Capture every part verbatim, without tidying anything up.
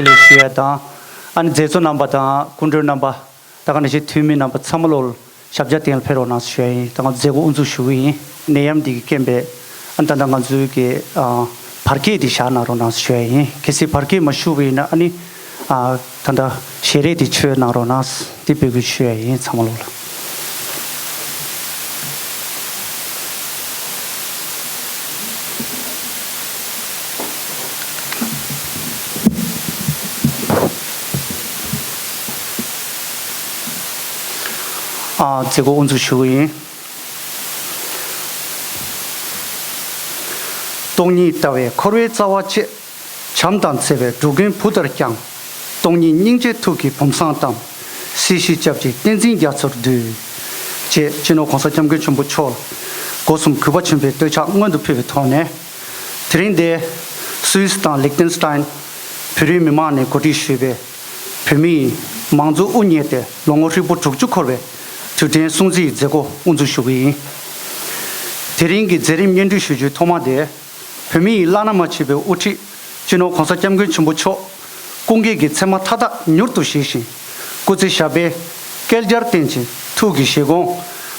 ལེགས་ཞུ་ཡ་དང་། ཨ་ནི་མཛད་གཙོ་རྣམ་པ་དང་སྐུ་མགྲོན་རྣམ་པ། ད་ག་ནང་བཞིན་འཐུས་མི་རྣམ་པ་ཚང་མ་ལོ་ལ་ཞབས་བཀྱག་སྟེང་ལ་ཕེབས་རོགས་གནང་ཞུ་ཡ་ཡིན། ད་ང་མཛད་སྒོ་དབུ་འཛུགས་ཞུ་གི་ཡིན། ནད་ཡམས་འདི་གི་རྐྱེན་པས་ཨ་ནི་ད་ལྟ་ང་ཚོའི་གི་ཨ་བར་བསྐལ་འདི་བཞག་གནང་རོགས་གནང་ཞུ་ཡ་ཡིན། གལ་སྲིད་བར་བསྐལ་མ་ཞུ་བ་ཡིན་ན་ཨ་ནི་ཨ་ད་ལྟ་ཞལ་རས་འདི་མཆོད་གནང་རོགས་གནང་འདི་འབོད་སྐུལ་ཞུ་ཡ་ཡིན་ཚང་མ་ལོ་ལ། ཨ་མཛད་སྒོ་དབུ་འཛུགས་ཞུ་གི་ཡིན། སྟོང་ཉིད་ལྟ་བའི་འཁོར་བའི་རྩ་བ་བཅད། བྱམས་དང་བརྩེ་བས་འགྲོ་ཀུན་བུ་ལྟར་བསྐྱངས། སྟོང་ཉིད་སྙིང་རྗེའི་ཐུགས་ཀྱིས་བུམ་བཟང་བལྟམས། སྲིད་ཞིའི་སྐྱབས་གཅིག་བསྟན་འཛིན་རྒྱ་མཚོར་འདུད། ཅེས་སྤྱི་ནོར་༸གོང་ས་༸སྐྱབས་མགོན་ཆེན་པོ་མཆོག་ལ་སྒོ་གསུམ་གུས་པ་ཆེན་པོས་བསྟོད་ཕྱག་སྔོན་དུ་ཕུལ་བའི་ཐོག་ནས། དེ་རིང་འདིར་སུད་སི་དང་ལིག་ཏེན་སི་ཏན་བོད་རིགས་མི་མང་ནས་གོ་སྒྲིག་ཞུས་པའི་བོད་མིའི་མང་གཙོ་དབུ་བརྙེས་ཏེ་ལོ་ངོ་ཧྲིལ་པོ་དྲུག་ཅུ་འཁོར་བའི་དུས་དྲན་སྲུང་བརྩིའི་མཛད་སྒོ་དབུ་འཛུགས་ཞུ་གི་ཡིན། དེ་རིང་གི་མཛད་རིམ་སྙན་སྒྲོན་ཞུ་རྒྱུའི་ཐོག་མ་དེ། བོད་མི་ཡི་བླ་ན་མ་མཆིས་པའི་དབུ་ཁྲིད་སྤྱི་ནོར་༸གོང་ས་༸སྐྱབས་མགོན་ཆེན་པོ་མཆོག་སྐུ་འགྱེད་ཀྱི་མཚན་མ་མཐའ་དག་མྱུར་དུ་བཞེས་ཤིང་། སྐུ་ཚེ་ཞབས་པད་བསྐལ་བརྒྱར་བརྟན་ཅིང་ཐུགས་ཀྱི་བཞེད་དགོངས་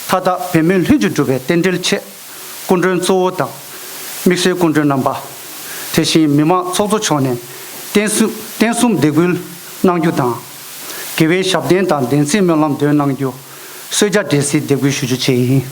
མཐའ་དག་འབད་མེད་ལྷུན་གྱིས་འགྲུབ་པའི་རྟེན་འབྲེལ་ཆེད། སྐུ་མགྲོན་གཙོ་བོ་དང་། དམིགས་བསལ་སྐུ་མགྲོན་རྣམ་པ། དེ་བཞིན་མི་མང་ཚོགས་གཙོ་མཆོག་ནས་བརྟན་གསུམ་བརྟན་གསུམ་འདེགས་འབུལ་གནང་རྒྱུ་དང་། དགེ་བའི་ཞབས་བརྟན་དང་བདེན་ཚིག་སྨོན་ལམ་འདོན་གནང་རྒྱུ། གསོལ་ཇ་འབྲས་སིལ་འདེགས་འབུལ་ཞུ་རྒྱུ་བཅས་ཡིན།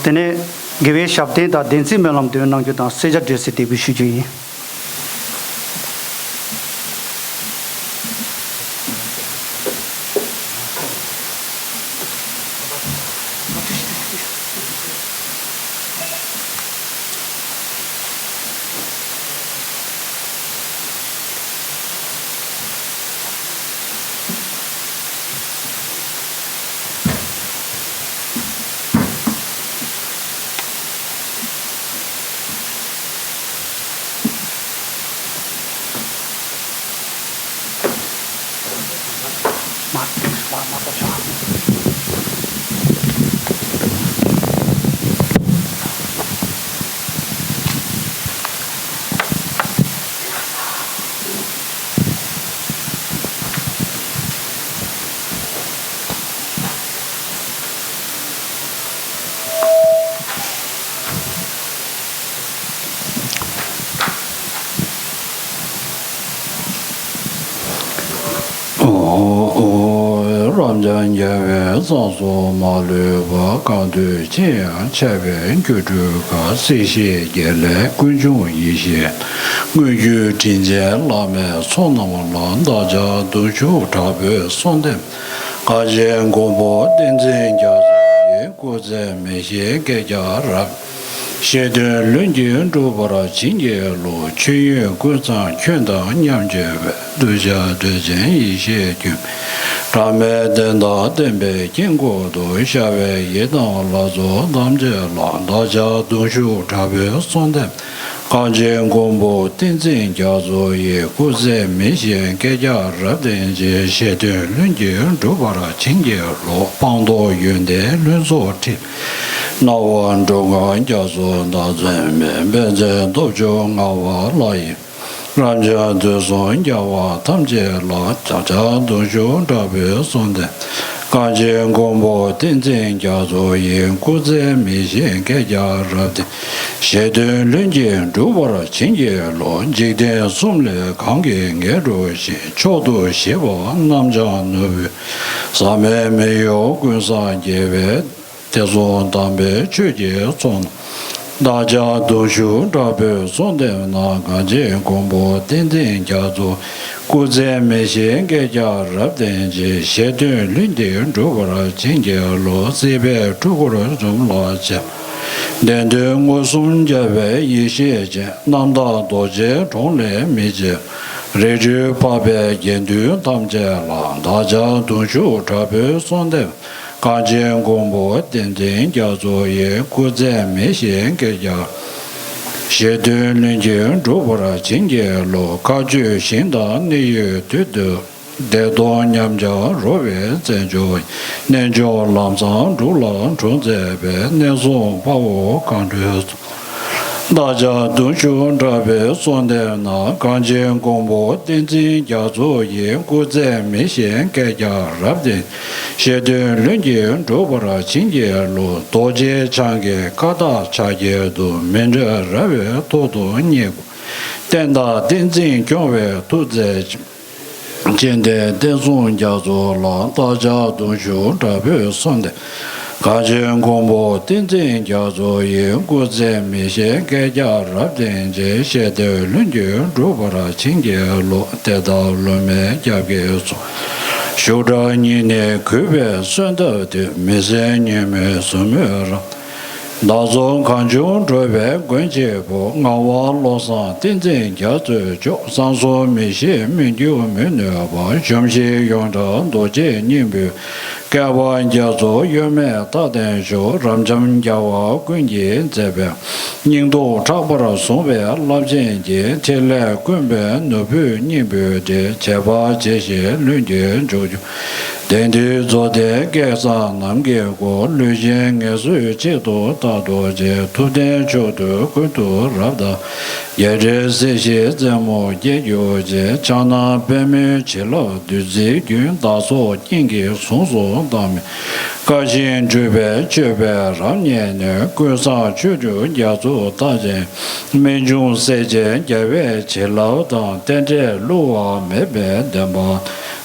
དེ་ནས་དགེ་བའི་ཞབས་བརྟན་དང་བདེན་ཚིག་སྨོན་ལམ་འདོན་གནང་རྒྱུ་དང་གསོལ་ཇ་འབྲས་སིལ་འདེགས་འབུལ་ཞུ་རྒྱུ་ཡིན། ཨོ། རབ་འབྱམས་རྒྱལ་བའི་སྲས་སུ་མ་ལུས་པ། གང་འདུལ་ཅི་ཡང་འཆད་པའི་སྒྱུ་འཕྲུལ་དགའ། སྲིད་ཞིའི་དགེ་ལེགས་ཀུན་འབྱུང་ཡེ་ཤེས། དངོས་བརྒྱུད་དྲིན་ཅན་བླ་མའི་ཚོགས་རྣམས་ལ། བདག་ཅག་གདུང་ཤུགས་དྲག་པོས་གསོལ་འདེབས། གངས་ཅན་མགོན་པོ་བསྟན་འཛིན་རྒྱ་མཚོ་ཡི། སྐུ་ཚེ་མི་ཤིགས་བསྐལ་བརྒྱར་རབ། བཞེད་དོན་ལྷུན་གྱིས་འགྲུབ་པར་བྱིན་གྱིས་རློབས། མཆོད་ཡོན་ཀུན་བཟང་ཁྱོད་དང་མཉམ་བརྗོད་པའི། གདུལ་བྱ་སྒྲོལ་ཆེན་ཡེ་ཤེས་ཀྱི། དྲི་མེད་གདན་དང་བསྟན་པའི་དཀྱིལ་འཁོར་དུ། ཤར་བའི་ཡི་དམ་ལྷ་ཚོགས་ཐམས་ཅད་ལ། བདག་ཅག་གདུང་ཤུགས་དྲག་པོས་གསོལ་འདེབས། གངས་ཅན་མགོན་པོ་བསྟན་འཛིན་རྒྱ་མཚོ་ཡི། སྐུ་ཚེ་མི་ཤིགས་བསྐལ་བརྒྱར་རབ་བརྟན་ཅིང་། བཞེད་དོན་ལྷུན་གྱིས་འགྲུབ་པར་བྱིན་གྱིས་རློབས། སྤངས་རྟོགས་ཡོན་ཏན་ལྷུན་རྫོགས་ཁྲིད། སྣང་བ་འབྲུག་སྒང་རྒྱ་མཚོ་ཟླ་མཚོན་མེ། དཔལ་མཛད་སྟོབས་བཅུ་མངའ་བ་ལྷ་ཡི། རབ་འབྱམས་དུས་གསུམ་རྒྱལ་བ་ཐམས་ཅད་ལ། བདག་ཅག་གདུང་ཤུགས་དྲག་པོས་གསོལ་འདེབས། གངས་ཅན་མགོན་པོ་བསྟན་འཛིན་རྒྱ་མཚོ་ཡི། སྐུ་ཚེ་མི་ཤིགས་བསྐལ་བརྒྱར་རབ་བརྟན། བཞེད་དོན་ལྷུན་གྱིས་འགྲུབ་པར་བྱིན་གྱིས་རློབས། འཇིག་རྟེན་གསུམ་ལས་གང་གིས་ངེས་འགྲོ་ཞིང་། མཆོག་ཏུ་གཤེགས་པ་རྣམ་བྱང་ནོར་བུའི། ཟག་མེད་མི་གཡོ་ཀུན་བཟང་རྒྱལ་བའི། བསྟན་སྲུང་དམ་པའི་ཆོས་ཀྱི་ཚོགས་རྣམས། བདག་ཅག་གདུང་ཤུགས་དྲག་པོས་གསོལ་འདེབས་ན། གངས་ཅན་མགོན་པོ་བསྟན་འཛིན་རྒྱ་མཚོ། སྐུ་ཚེ་མི་ཤིགས་བསྐལ་བརྒྱར་རབ་བརྟན་ཅིང་། བཞེད་དོན་ལྷུན་གྱིས་འགྲུབ་པར་བྱིན་གྱིས་རློབས། སྲིད་པའི་འཁྲུལ་འཁོར་འཇོམས་ལ་སྤྱད། བདེན་དོན་མངོན་སུམ་རྒྱལ་བའི་ཡེ་ཤེས་ཅན། རྣམ་དག་རྡོ་རྗེའི་གྲོགས་ལས་མི་གཅེས། རིགས་རུས་འཕགས་པའི་དགེ་འདུན་ཐམས་ཅད་ལ། བདག་ཅག་གདུང་ཤུགས་དྲག་པོས་གསོལ་འདེབས། གངས་ཅན་མགོན་པོ་བསྟན་འཛིན་རྒྱ་མཚོ་ཡི། སྐུ་ཚེ་མི་ཤིགས་བསྐལ་བརྒྱར། བཞེད་དོན་ལྷུན་གྱིས་འགྲུབ་པར་བྱིན་གྱིས་རློབས། མཁའ་སྤྱོད་ཞིང་དང་གནས་ཡུལ་དུས་དུས། བདེ་སྟོང་ཉམས་ཆག་རོལ་པའི་བཙན་བྱོལ། རྣལ་འབྱོར་ལམ་བཟང་འབྲུག་ལ་འགྲོ་མཛད་པའི། གནས་སྲུང་དཔའ་བོ་གངས་ཁྲོད་སོགས། བདག་ཅག་གདུང་ཤུགས་དྲག་པོས་གསོལ་འདེབས་ན། གངས་ཅན་མགོན་པོ་བསྟན་འཛིན་རྒྱ་མཚོ་ཡི། སྐུ་ཚེ་མི་ཤིགས་བསྐལ་བརྒྱར་རབ་བརྟན། བཞེད་དོན་ལྷུན་གྱིས་འགྲུབ་པར་བྱིན་གྱིས་རློབས། རྡོ་རྗེ་འཆང་གི་བཀའ་རྟགས་ཕྱག་རྒྱའི་དུ། མཎྜལ་ར་བའི་ཐོག་ཏུ་བསྙེན་བཀུར། བསྟན་དང་བསྟན་འཛིན་སྐྱོང་བའི་ཐུགས་རྗེ་ཅན། སྤྱན་ལྡན་བསྟན་སྲུང་རྒྱ་མཚོ་ལ། བདག་ཅག་གདུང་ཤུགས་དྲག་པོས་གསོལ་འདེབས། གངས་ཅན་མགོན་པོ་བསྟན་འཛིན་རྒྱ་མཚོ་ཡི། སྐུ་ཚེ་མི་ཤིགས་བསྐལ་བརྒྱར་རབ་བརྟན་ཅིང་། བཞེད་དོན་ལྷུན་གྱིས་འགྲུབ་པར་བྱིན་གྱིས་རློབས། དེ་ལྟར་བླ་མའི་སྐྱབས་ཀྱིས་གཙོས། བཞུགས་གྲལ་གཉིས་ནས་གུས་པས་གསོལ་འདེབས་ཏེ། མི་ཟད་ཉིན་མོའི་ཟུར་མོས་རབ། བདག་སོགས་གང་བྱུང་འགྲོ་བའི་མགོན་གཅིག་པུ། ངག་དབང་བློ་བཟང་བསྟན་འཛིན་རྒྱ་མཚོའི་མཆོག། བསམ་གསུམ་མི་ཤེས་སྨོན་འཇུག་མི་ནུས་པ། གཞོམ་གཞིག་ཡོངས་གྲགས་རྡོ་རྗེ་སྙིང་པོའི། བསྐལ་པ་རྒྱ་མཚོ་གཡོ་མེད་མཐའ་བརྟན་བཞུགས། རབ་འབྱམས་རྒྱལ་བ་ཀུན་གྱི་མཛད་པའི། སྙིང་སྟོབས་ཕྲག་པར་བཟུང་བའི་རླབས་ཆེན་གྱི། ཕྲིན་ལས་བསྐུལ་བའི་ནོར་བུའི་སྙིང་པོའི་དྲི། བྱེད་པ་བྱེད་བཞིན་ལྷུན་གྱིས་འཇུག་རྒྱུ། དེང་དུས་རྫོགས་ལྡན་སྐལ་བཟང་རྣམས་ཀྱི་སྐུ། ལུས་ཅན་ངལ་གསོའི་ཆེད་དུ་རྟག་ཏུ་བྱེད། ཐུབ་བསྟན་མཆོག་ཏུ་ཀུན་ཏུ་རབ་དང་། རྒྱས་འབྲིང་སྲིད་ཞིའི་རྩེ་མོར་རྒྱས་གྱུར་ཅིག། ཕྱག་ན་པདྨོའི་བྱིན་རླབས་བདུད་རྩིའི་རྒྱུན། བདག་སོགས་རྐྱེན་གྱིས་གཟུངས་སུ་བཏང་མིན། བཀའ་བཞིན་སྒྲུབ་པའི་སྤྱོད་པས་རབ་མཉེས་ནས། ཀུན་བཟང་ཆོས་དྲུག་རྒྱ་མཚོ་རྟགས་ཅན། རྨད་བྱུང་སྲས་ཆེན་རྒྱལ་བའི་བྱིན་རླབས་དང་། རྟེན་འབྲེལ་བསླུ་བ་མེད་པའི་བདེན་པ།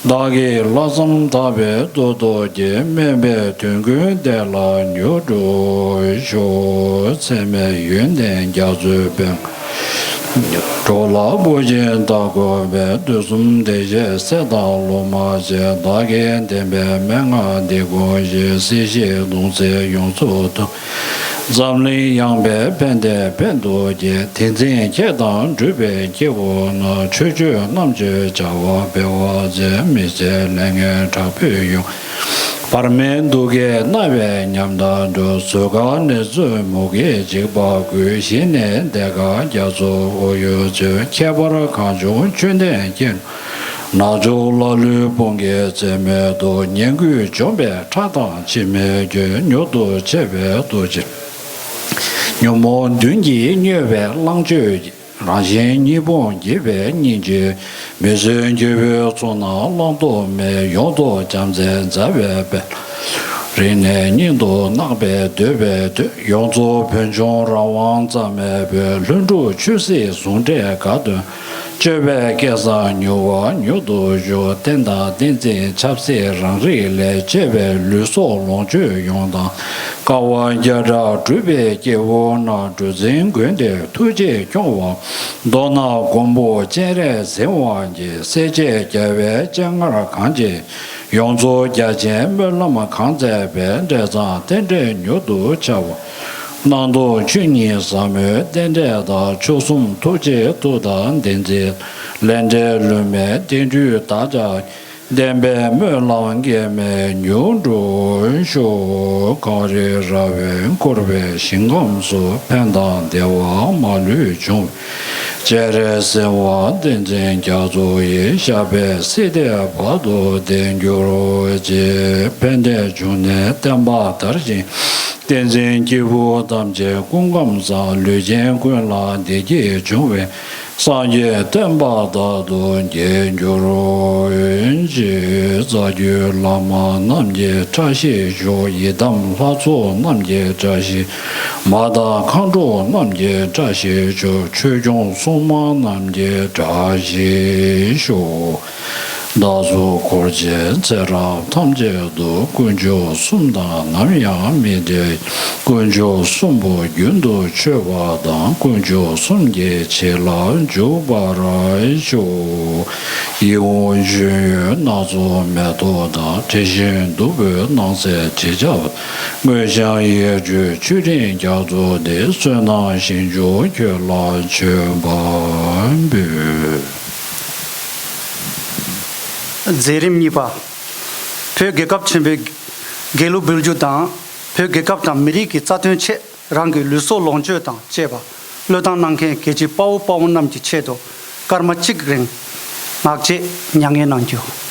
བདག་གིས་ལྷག་བསམ་དག་པས་བསྟོད་དོ་བགྱི། སྨན་པའི་དོན་ཀུན་བདེ་ལ་མྱུར་འགྲུབ་ཤོག། ཚད་མེད་ཡོན་ཏན་རྒྱ་མཚོའི་དཔལ། འགྲོ་ལ་བུ་ཆེན་དག་དགོས་པས། དུས་གསུམ་བདེ་གཤེགས་སྲས་དང་སློབ་མ་ཆེ། བདག་གིས་བདེན་པའི་མན་ངག་འདི་གོ་ཞིང་། སྲིད་ཞིའི་གདུང་སེལ་ཡོངས་སུ་འདུལ། འཛམ་གླིང་ཡངས་པའི་ཕན་བདེ་ཕན་ཐོགས་ཀྱི། དེ་འཛིན་བགྱིས་དང་སྒྲུབ་པའི་སྐྱེ་བོ་རྣམས། ཆོས་སྤྱོད་རྣམ་དཔྱོད་བྱ་བ་སྤེལ་བར་བྱེད། མི་ཚེའི་ལས་ངན་དྲག་པོས་ཡོངས། བར་མའི་གདུགས་ཀྱིས་མནར་བའི་ཉམ་ཐག་འགྲོ། གཟུགས་ཁར་ནད་མཛུབ་མུ་གེའི་འཇིགས་པ་བསྐུལ། གཞི་ནས་བདེ་དཀར་རྒྱ་མཚོ་དབུ་ཡུག་མཛོད། ཁྱད་པར་གངས་ལྗོངས་བཅོམ་ལྡན་འདས། ནག་ཕྱོགས་ལ་ལུས་དཔུང་གི་རྩེ་མོའི་མཐུ། ཉེ་བརྒྱུད་འཇོམས་པའི་ཁྲག་དང་འཆི་མེད་རྒྱུད། མྱུར་དུ་མཆེད་པའི་རྡོ་རྗེ། ཉོན་མོངས་བདུད་ཀྱིས་མྱོས་པའི་གླང་སྤྱོད་ཀྱི། རང་གཞན་གཉིས་ཕུང་འགྱེད་པའི་སྙིང་རྗེ། མི་བཟོད་རྒྱལ་པོའི་ཚོགས་རྣམས་བླང་དོར་མེད། ཡོངས་རྫོགས་བྱམས་བརྩེས་མཛའ་བའི་དཔལ། རིང་ནས་སྙིང་དུ་བརྣག་པའི་འདོད་པའི་དོན། ཡོངས་རྫོགས་བོད་ལྗོངས་རང་དབང་རྩ་མེད་པའི། ལྷུན་གྲུབ་ཆོས་སྲིད་ཟུང་འབྲེལ་དགའ་སྟོན། སྤྱོད་པའི་སྐལ་བཟང་མྱུར་བ་མྱུར་དུ་ཤོག། བསྟན་དང་བསྟན་འཛིན་ཆབ་སྲིད་རང་རིགས་ལས། གཅེས་པའི་ལུས་སྲོག་ལོངས་སྤྱོད་ཡོངས་དང་། དཀའ་བ་བརྒྱ་ཕྲག་སྒྲུབ་པའི་སྐྱེ་བོ་རྣམས། གྲུ་གཟིངས་མགོན་དེས་ཐུགས་རྗེས་སྐྱོང་བ། མདོར་ན་མགོན་པོ་སྤྱན་རས་གཟིགས་དབང་གིས། སྲས་བཅས་རྒྱལ་བའི་སྤྱན་སྔར་གང་མཇལ། ཡོངས་རྫོགས་རྒྱ་ཆེན་སྨོན་ལམ་གང་མཛད་པའི། འབྲས་བཟང་རྟེན་འབྲེལ་མྱུར་དུ་འཆར་བ། སྣང་སྟོང་ཆོས་ཉིད་ཟབ་མོའི་རྟེན་འབྲེལ་དང་། མཆོག་གསུམ་ཐུགས་རྗེའི་མཐུ་དང་བདེན་ཚིག་ལས་འབྲས་ལུས་མེད་བརྟན་གྲོལ་བདག་ཅག་བདེན་པའི་སྨོན་ལམ་འགལ་མེད་མྱུར་འགྲུབ་ཤོག། གངས་རི་ར་བས་བསྐོར་བའི་ཞིང་ཁམས་སུ། ཕན་དང་བདེ་བ་མ་ལུས་འབྱུང་བའི། སྤྱན་རས་གཟིགས་དབང་བསྟན་འཛིན་རྒྱ་མཚོ་ཡི། ཞབས་པད་སྲིད་མཐའི་བར་དུ་བརྟན་གྱུར་ཅིག། ཕན་བདེའི་འབྱུང་གནས་བསྟན་པ་དར་ཞིང་། བསྟན་འཛིན་སྐྱེས་བུ་ཐམས་ཅད་སྐུ་ཁམས་བཟང་། ལུས་ཅན་ཀུན་ལ་བདེ་སྐྱིད་འབྱུང་བའི། སངས་རྒྱས་བསྟན་པ་དག་ཏུ་རྒྱས་གྱུར་ཅིག། རྩ་བརྒྱུད་བླ་མ་རྣམས་ཀྱི་བཀྲ་ཤིས་ཤོག། ཡི་དམ་ལྷ་ཚོགས་རྣམས་ཀྱི་བཀྲ་ཤིས། མ་དང་མཁའ་འགྲོ་རྣམས་ཀྱི་བཀྲ་ཤིས་ཤོག། ཆོས་སྐྱོང་སྲུང་མ་རྣམས་ཀྱི་བཀྲ་ཤིས་ཤོག། བདག་སོགས་འཁོར་བཅས་ཚེ་རབས་ཐམས་ཅད་དུ། དཀོན་མཆོག་གསུམ་དང་ནམ་ཡང་མི་འབྲལ། དཀོན་མཆོག་གསུམ་པོ་རྒྱུན་དུ་མཆོད་པ་དང་། དཀོན་མཆོག་གསུམ་གྱི་བྱིན་རླབས་འཇུག་པར་ཤོག། ཡིད་འོང་སྤྱོད་ཡུལ་སྣ་ཚོགས་མེ་ཏོག་དང་། དྲི་ཞིམ་བདུག་སྤོས་སྣང་གསལ་དྲི་ཆབ། མངོན་ཤེས་ཡིད་བཅུད་མཆོད་སྤྲིན་རྒྱ་མཚོ་འདི། བསོད་ནམས་ཞིང་མཆོག་ཁྱོད་ལ་མཆོད་པ་འབུལ། མཛད་རིམ་གཉིས་པ། བོད་རྒྱལ་ཁབ་ཆེན་པོའི་རྒྱལ་གླུ་འབུལ་རྒྱུ་དང་། བོད་རྒྱལ་ཁབ་དང་མི་རིགས་ཀྱི་རྩ་དོན་ཆེད་རང་གི་ལུས་སྲོག་ལོངས་སྤྱོད་དང་བཅས་པ་བློས་བཏང་གནང་མཁན་རྒྱལ་གཅེས་དཔའ་བོ་དཔའ་མོ་རྣམས་ཀྱི་ཆེད་དུ་སྐར་མ་གཅིག་རིང་ངག་བཅད་མྱ་ངན་གནང་རྒྱུ།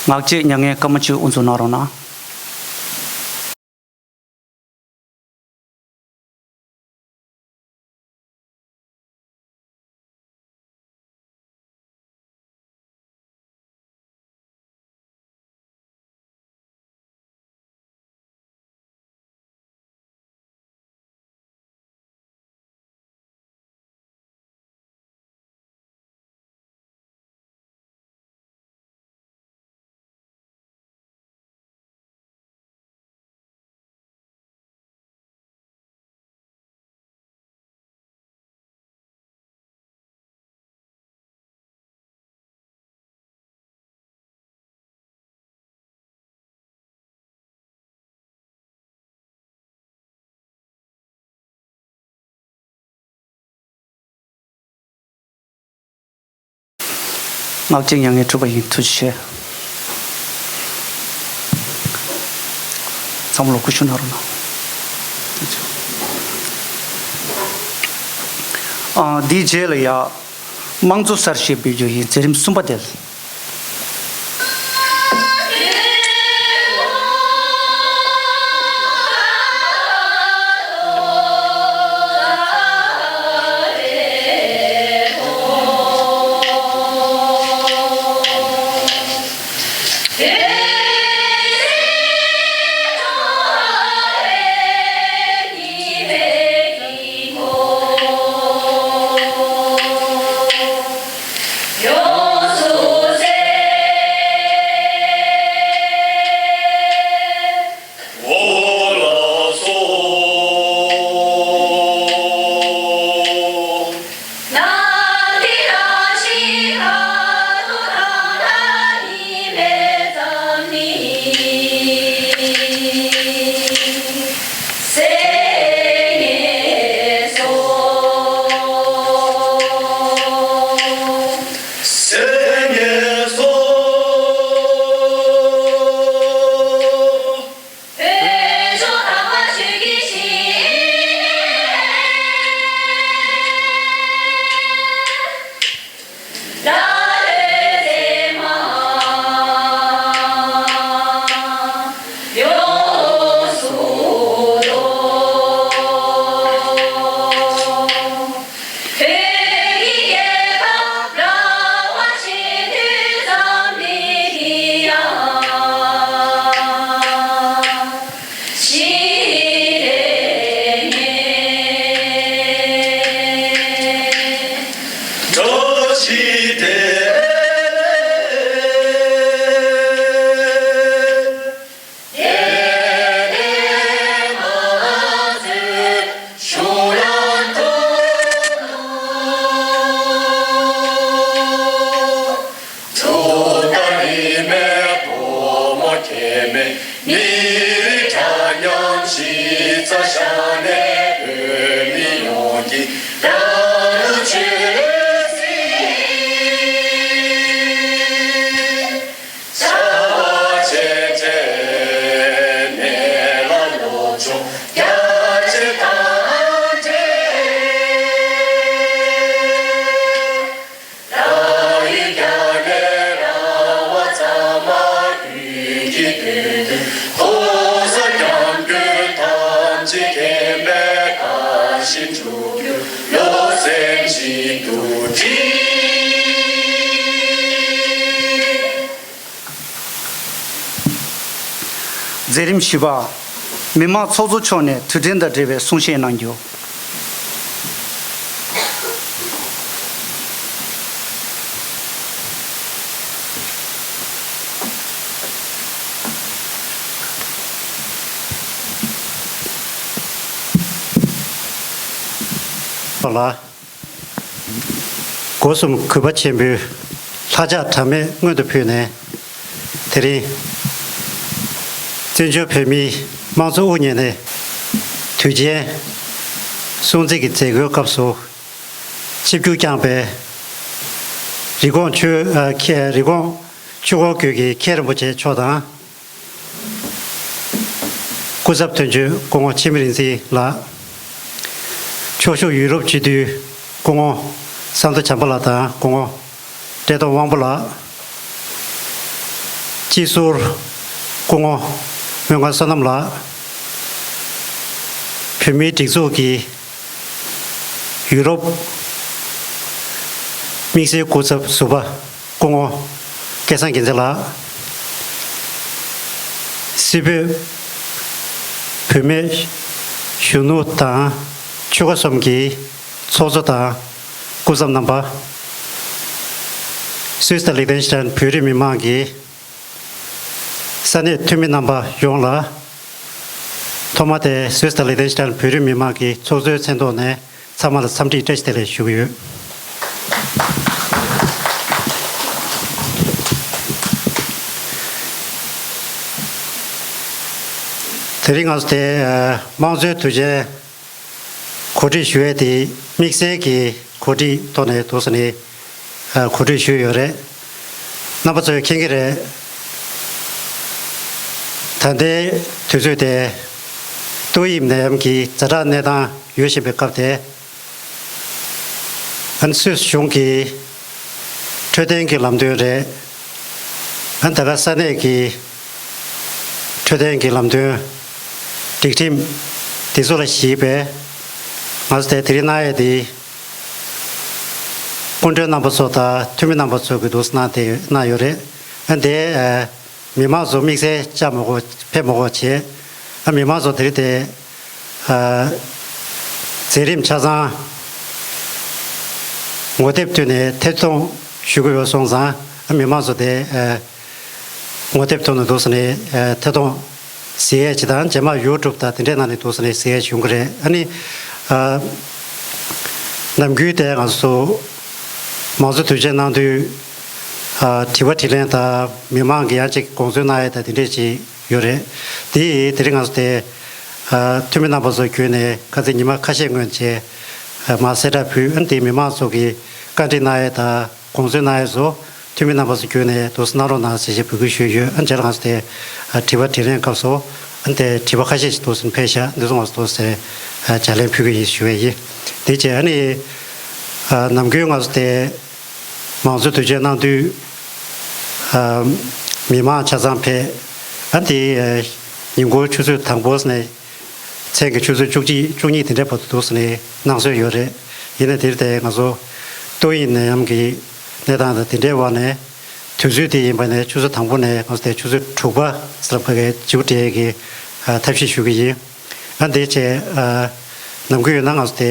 ངག་བཅད་མྱ་ངན་སྐར་མ་གཅིག་དབུ་འཛུགས་གནང་རོགས་གནང་། ངག་བཅད་མྱ་ངན་གྲུབ་པ་ཡིན། ཐུགས་རྗེ་ཆེ། ཚང་མ་ལོ་སྐུ་ཞུ་གནང་རོགས་གནང་། ཨ། འདིའི་རྗེས་ལ་ཡ། དམངས་གཙོ་གསར་བརྗེ་འབུལ་རྒྱུ་ཡིན། མཛད་རིམ་གསུམ་པ་དེ། མཛད་རིམ་བཞི་པ། མི་དམངས་ཚོགས་གཙོ་མཆོག་ནས་དུས་དྲན་དང་འབྲེལ་བའི་གསུང་བཤད་གནང་རྒྱུ། ལ། སྒོ་གསུམ་གུས་པ་ཆེན་པོས་ལྷ་ཕྱག་གྲངས་མེད་སྔོན་དུ་ཕུལ་ནས། དེ་རིང་བཙན་བྱོལ་བོད་མིའི་དམངས་གཙོ་དབུ་བརྙེས་ནས་དུས་ཆེན་སྲུང་བརྩི་གི་མཛད་སྒོའི་སྐབས་སུ་ཆིབས་བསྒྱུར་བསྐྱངས་པའི་རི་ཀོན་ཆོས་ཨ་མཁན་རི་ཀོན་ཆོས་འཁོར་དགོན་གྱི་མཁན་རིན་པོ་ཆེ་མཆོག་དང་། སྐུ་ཚབ་དོན་གཅོད་སྐུ་ངོ་འཆི་མེད་རིག་འཛིན་ལགས། ཕྱོགས་བཞུགས་ཡུ་རོབ་སྤྱི་འཐུས་སྐུ་ངོ་ས་མཐོ་བྱམས་པ་ལགས་དང་སྐུ་ངོ་བཀྲས་མཐོང་དབང་པོ་ལགས། སྤྱི་ཟུར་སྐུ་ངོ་སྨོན་དགའ་བསོད་ནམས་ལགས། བོད་མིའི་སྒྲིག་འཛུགས་ཀྱི་ཡུ་རོབ་དམིགས་བསལ་སྐུ་ཚབ་ཟུར་པ་སྐུ་ངོ་སྐལ་བཟང་རྒྱལ་མཚན་ལགས། སྲིད་བོད་བོད་མི་གཞོན་ནུ་དང་ཆོལ་ཁ་གསུམ་གྱི་ཚོགས་གཙོ་དང་སྐུ་ཚབ་རྣམ་པ། སུད་སི་དང་ལིག་ཏེན་ཤི་ཏན་བོད་རིགས་མི་མང་གི་ས་གནས་འཐུས་མི་རྣམ་པ་ཡོངས་ལ། ཐོག་མ་དེ་སུད་སི་དང་ལིག་ཏེན་ཤི་ཏན་བོད་རིགས་མི་མང་གི་ཚོགས་གཙོའི་མཚན་ཐོག་ནས་ཚང་མ་ལ་འཚམས་འདྲི་བཀྲ་ཤིས་བདེ་ལེགས་ཞུ་གི་ཡོད། དེ་རིང་ང་ཚོ་དེ་དམངས་གཙོའི་དུས་ཆེན་གོ་སྒྲིག་ཞུ་ཡས་དེ་དམིགས་བསལ་གྱི་གོ་སྒྲིག་ཐོག་ནས་འདུག་སེ་ནས་གོ་སྒྲིག་ཞུས་ཡོད་རེད། རྣམ་པ་ཚོས་མཁྱེན་གྱི་རེད། ད་ལྟའི་དུས་ཚོད་དེ་ཏོག་དབྱིབས་ནད་ཡམས་ཀྱི་ཛ་དྲག་གནས་སྟངས་ཡོད་བཞིན་པའི་སྐབས་དེ། ཨ་ནི་སུད་སི་གཞུང་གི་འཕྲོད་བསྟེན་གྱི་ལམ་སྟོན་རེད། ཨ་ནི་ད་ག་ས་གནས་ཀྱི་འཕྲོད་བསྟེན་གྱི་ལམ་སྟོན་སྒྲིག་ཁྲིམས་འདི་ཚོ་ལ་གཞིགས་པས། ང་ཚོ་དེ་དེ་རིང་གནང་ཡས་འདི་སྐུ་མགྲོན་རྣམ་པ་ཚོ་དང་འཐུས་མི་རྣམ་པ་ཚོ་གིས་འདུག་སེ་གནང་དེ་གནང་ཡོད་རེད། ཨ་ནི་དེ་ཨ། མི་མང་ཚོ་དམིགས་བསལ་བཅར་མ་དགོས། ཕེབས་མ་དགོས་བྱས། ཨ། མི་མང་ཚོ་དེ་རིང་དེ་ཨ། མཛད་རིམ་ཆ་ཚང་ངོ་དེབ་བཏོན་ནས་ཐད་གཏོང་ཞུ་དགོས་ཡོད་སོང་ཙང་། ཨ། མི་མང་ཚོ་དེ་ཨ། ངོ་དེབ་ཐོག་ནས་འདུག་སེ་ནས་ཨ། ཐད་གཏོང་གཟིགས་ཡས་ཅིག་དང་། རྗེས་མ་ཡུ་ཊུབ་དང་དེ་འདྲའི་ནང་ནས་འདུག་སེ་ནས་གཟིགས་ཡས་ཅིག་ཡོང་གི་རེད། ཨ་ནི་ཨ། ནམ་རྒྱུན་དེ་ང་ཚོ་མང་གཙོ་དུས་ཆེན་གནང་དུས་ཨ། དྲི་བ་དྲིས་ལན་དང་། མི་མང་གིས་ཡང་ཅིག་དགོངས་ཚུལ་གནང་ཡས་དང་དེ་འདྲས་ཅིག་ཡོད་རེད། དེ་དེ་རིང་ང་ཚོ་དེ་ཨ། འཐུས་མི་རྣམ་པ་ཚོ་བརྒྱུད་ནས་ཁ་སང་ཉི་མ་ཁ་ཤས་སྔོན་བྱས་ཨ། མར་གསལ་བསྒྲགས་ཕུལ། ཨ་ནི་དེ་མི་མང་ཚོ་གིས་བཀའ་འདྲི་གནང་ཡས་དང་དགོངས་ཚུལ་གནང་ཡས་ཚོ་འཐུས་མི་རྣམ་པ་ཚོ་བརྒྱུད་ནས་འདུག་སེ་གནང་རོགས་གནང་ཟེར་ཞེས་འབོད་སྐུལ་ཞུས་ཡོད། ཨ། རྗེས་ལ་ང་ཚོ་དེ་ཨ། དྲི་བ་དྲིས་ལན་སྐབས་སུ་ཨ། དེ་དྲི་བ་ཁ་ཤས་ཤིག་འདུག་སེ་ཕེབས་ཤག་འདི་ཚོ་ང་ཚོ་འདུག་སེ་ཨ། ལྗགས་ལན་ཕུལ་གྱི་ཡིན་ཞུ་བ་ཡིན། དེ་བྱས་ཨ་ནི་ཨ། ནམ་རྒྱུན་ང་ཚོ་དེ་མང་གཙོ་དུས་ཆེན་གནང་དུས་ཨ། མི་མང་ཆ་ཚང་ཕེབས། ཨ། དེ་ཨ། ཉིན་གུང་ཆུ་ཚོད་དང་པོ་ནས་མཚན་གྱི་ཆུ་ཚོད་བཅུ་གཅིག་བཅུ་གཉིས་དེ་འདྲའི་བར་དུ་འདུག་སེ་ནས་གནང་སྲོལ་ཡོད་རེད། ཡིན་ན་དེར་དེ་ང་ཚོ་ཏོག་དབྱིབས་ནད་ཡམས་ཀྱི་གནས་སྟངས་དང་དེ་འདྲའི་འོག་ནས་དུས་ཚོད་དེ་ཡིན་པ་ནས་ཆུ་ཚོད་དང་པོ་ནས་ང་ཚོ་དེ་ཆུ་ཚོད་དྲུག་པ་ཙམ་ཁ་གའི་མཇུག་སྒྲིལ་གྱི་ཨ། ཐབས་ཤེས་ཞུ་གི་ཡིན། ཨ། དེ་བྱས་ཨ། ནམ་རྒྱུན་ཡོད་ན་ང་ཚོ་དེ་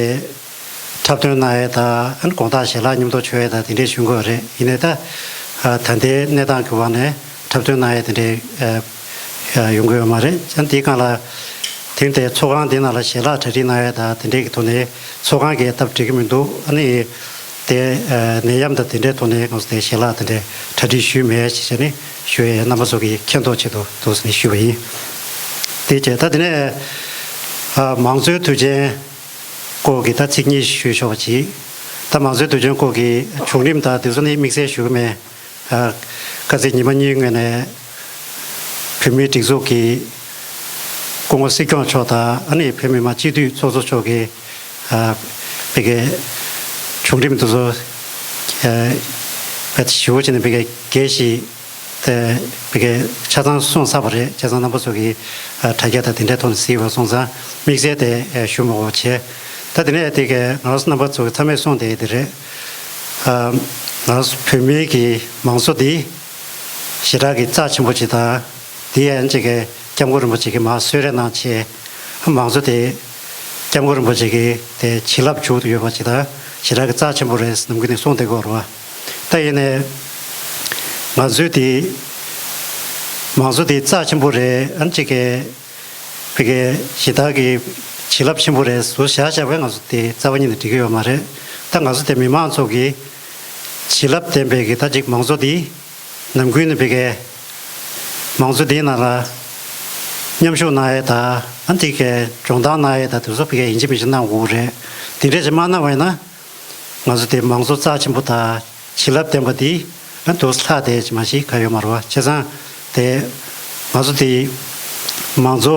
འཁྲབ་སྟོན་གནང་ཡས་དང་། ཨ། དགོང་དག་ཞལ་ལག་མཉམ་དུ་མཆོད་ཡས་དང་དེ་འདྲས་ཞུ་གི་ཡོད་རེད། ཡིན་ནའི་ད་ཨ། ད་ལྟའི་གནས་སྟངས་ཀྱི་འོག་ནས་འཁྲབ་སྟོན་གནང་ཡས་དེ་འདྲས་ཨ། ཡོང་གི་ཡོད་མ་རེད། ཨ། དེའི་སྒང་ལ་དེང་དེ་ཚོགས་ཁང་འདི་ནང་ལ་ཞལ་ལག་གྲ་སྒྲིག་གནང་ཡས་དང་དེ་འདྲས་ཀྱི་ཐོག་ནས་ཚོགས་ཁང་གིས་སྟབས་འགྲིག་གི་མི་འདུག་ཨ་ནི་དེ་ཨ། ནད་ཡམས་དང་དེ་འདྲའི་ཐོག་ནས་ང་ཚོ་དེ་ཞལ་ལག་དེ་འདྲས་གྲ་སྒྲིག་ཞུས་མེད་ཅེས་བྱས་ནས་ཞུ་ཡས། རྣམ་པ་ཚོ་གིས་མཁྱེན་རྟོགས་ཆེད་དུ་འདུག་སེ་ནས་ཞུས་པ་ཡིན། དེ་བྱས་ད་དེ་ནས་ཨ། མང་གཙོའི་དུས་ཆེན་སྐོར་གྱི་ད་ཚིག་གཉིས་ཞུས་ཆོག་པ་ཅིག་ད་མང་གཙོའི་དུས་ཆེན་སྐོར་གྱི་བྱུང་རིམ་དང་དེ་ཚོ་ནི་དམིགས་བསལ་ཞུ་གི་མེད། ཨ། ཁ་སང་ཉི་མ་གཉིས་སྔོན་ནས་བོད་མིའི་སྒྲིག་འཛུགས་ཀྱི་སྐུ་ངོ་སྲིད་སྐྱོང་མཆོག་དང་། ཨ་ནི་བོད་མི་མང་སྤྱི་འཐུས་ཚོགས་གཙོ་མཆོག་གིས་ཨ། བོད་ཀྱི་བྱུང་རིམ་དེ་ཚོ་ཨ། ཞིབ་པོ་བྱས་ནས་བོད་ཀྱི་རྒྱས་ཤིག་དེ་བོད་ཀྱི་ཆ་ཚང་གསུངས་ཚར་བ་རེད། བྱས་ཙང་རྣམ་པ་ཚོ་གིས་ཨ། དྲ་རྒྱ་དང་དེ་འདྲའི་ཐོག་ནས་གཟིགས་པ་སོང་ཙང་དམིགས་བསལ་དེ་ཨ། ཞུ་མི་དགོས་བྱས། ད་དེ་ནས་དེ་གའི་ང་རང་ཚོ་རྣམ་པ་ཚོ་གིས་ཚང་མས་གསུངས་བསྡད་ཡས་དེ་རེད། ཨ། ང་རང་ཚོ་བོད་མིའི་གི་མང་གཙོ་འདི་ཞེ་དྲག་གི་རྩ་ཆེན་པོ་ཅིག་དང་། དེ་ཡང་ཅིག་གི་སྐྱབས་མགོན་རིན་པོ་ཆེ་གིས་མར་གསོལ་རས་གནང་བྱས། མང་གཙོ་དེ་སྐྱབས་མགོན་རིན་པོ་ཆེ་གི་དེ་བྱིན་རླབས་འཇུག་ཏུ་ཡོད་པ་ཅིག་དང་། ཞེ་དྲག་གི་རྩ་ཆེན་པོ་རེད་ནམ་རྒྱུན་ནས་གསུངས་བསྡད་ཀྱི་ཡོད་རེད་བ། ད་ཡིན་ནའི་ང་ཚོའི་དེ་མང་གཙོ་དེ་རྩ་ཆེན་པོ་རེད། ཨ་ནི་ཅིག་གི་བོད་ཀྱི་ཞེ་དྲག་གི་བྱིན་རླབས་ཆེན་པོ་རེད་ཟུར་བཞག་བཞག་པས་ང་ཚོ་དེ་རྩ་བ་ཉིད་ནས་འགྲིག་གི་ཡོད་མ་རེད། ད་ང་ཚོ་དེ་མི་མང་ཚོ་གི་བྱིན་རླབས་ལྡན་པའི་གི་ད་ཅིག་མང་གཙོ་དེ་ནམ་རྒྱུན་ནས་བོད་ཀྱི་མང་གཙོ་དེའི་ནང་ལ་མཉམ་ཞུགས་གནང་ཡས་དང་། ཨ། དེ་གའི་སྦྱོང་བརྡར་གནང་ཡས་དང་དེ་ཚོ་བོད་ཀྱི་ཡིན་གཅིག་མིན་གཅིག་གནང་དགོས་རེད། དེ་འདྲས་ཅིག་མ་གནང་བས་ན། ང་ཚོ་དེ་མང་གཙོ་རྩ་ཆེན་པོ་དང་བྱིན་རླབས་ལྡན་པ་དེ་ཨ་འདུག་ལྷག་བསྡད་ཅིག་མ་ཞིག་ག་ཡོད་མ་རེད་བ། བྱས་ཙང་དེ་ང་ཚོ་དེ་མང་གཙོ་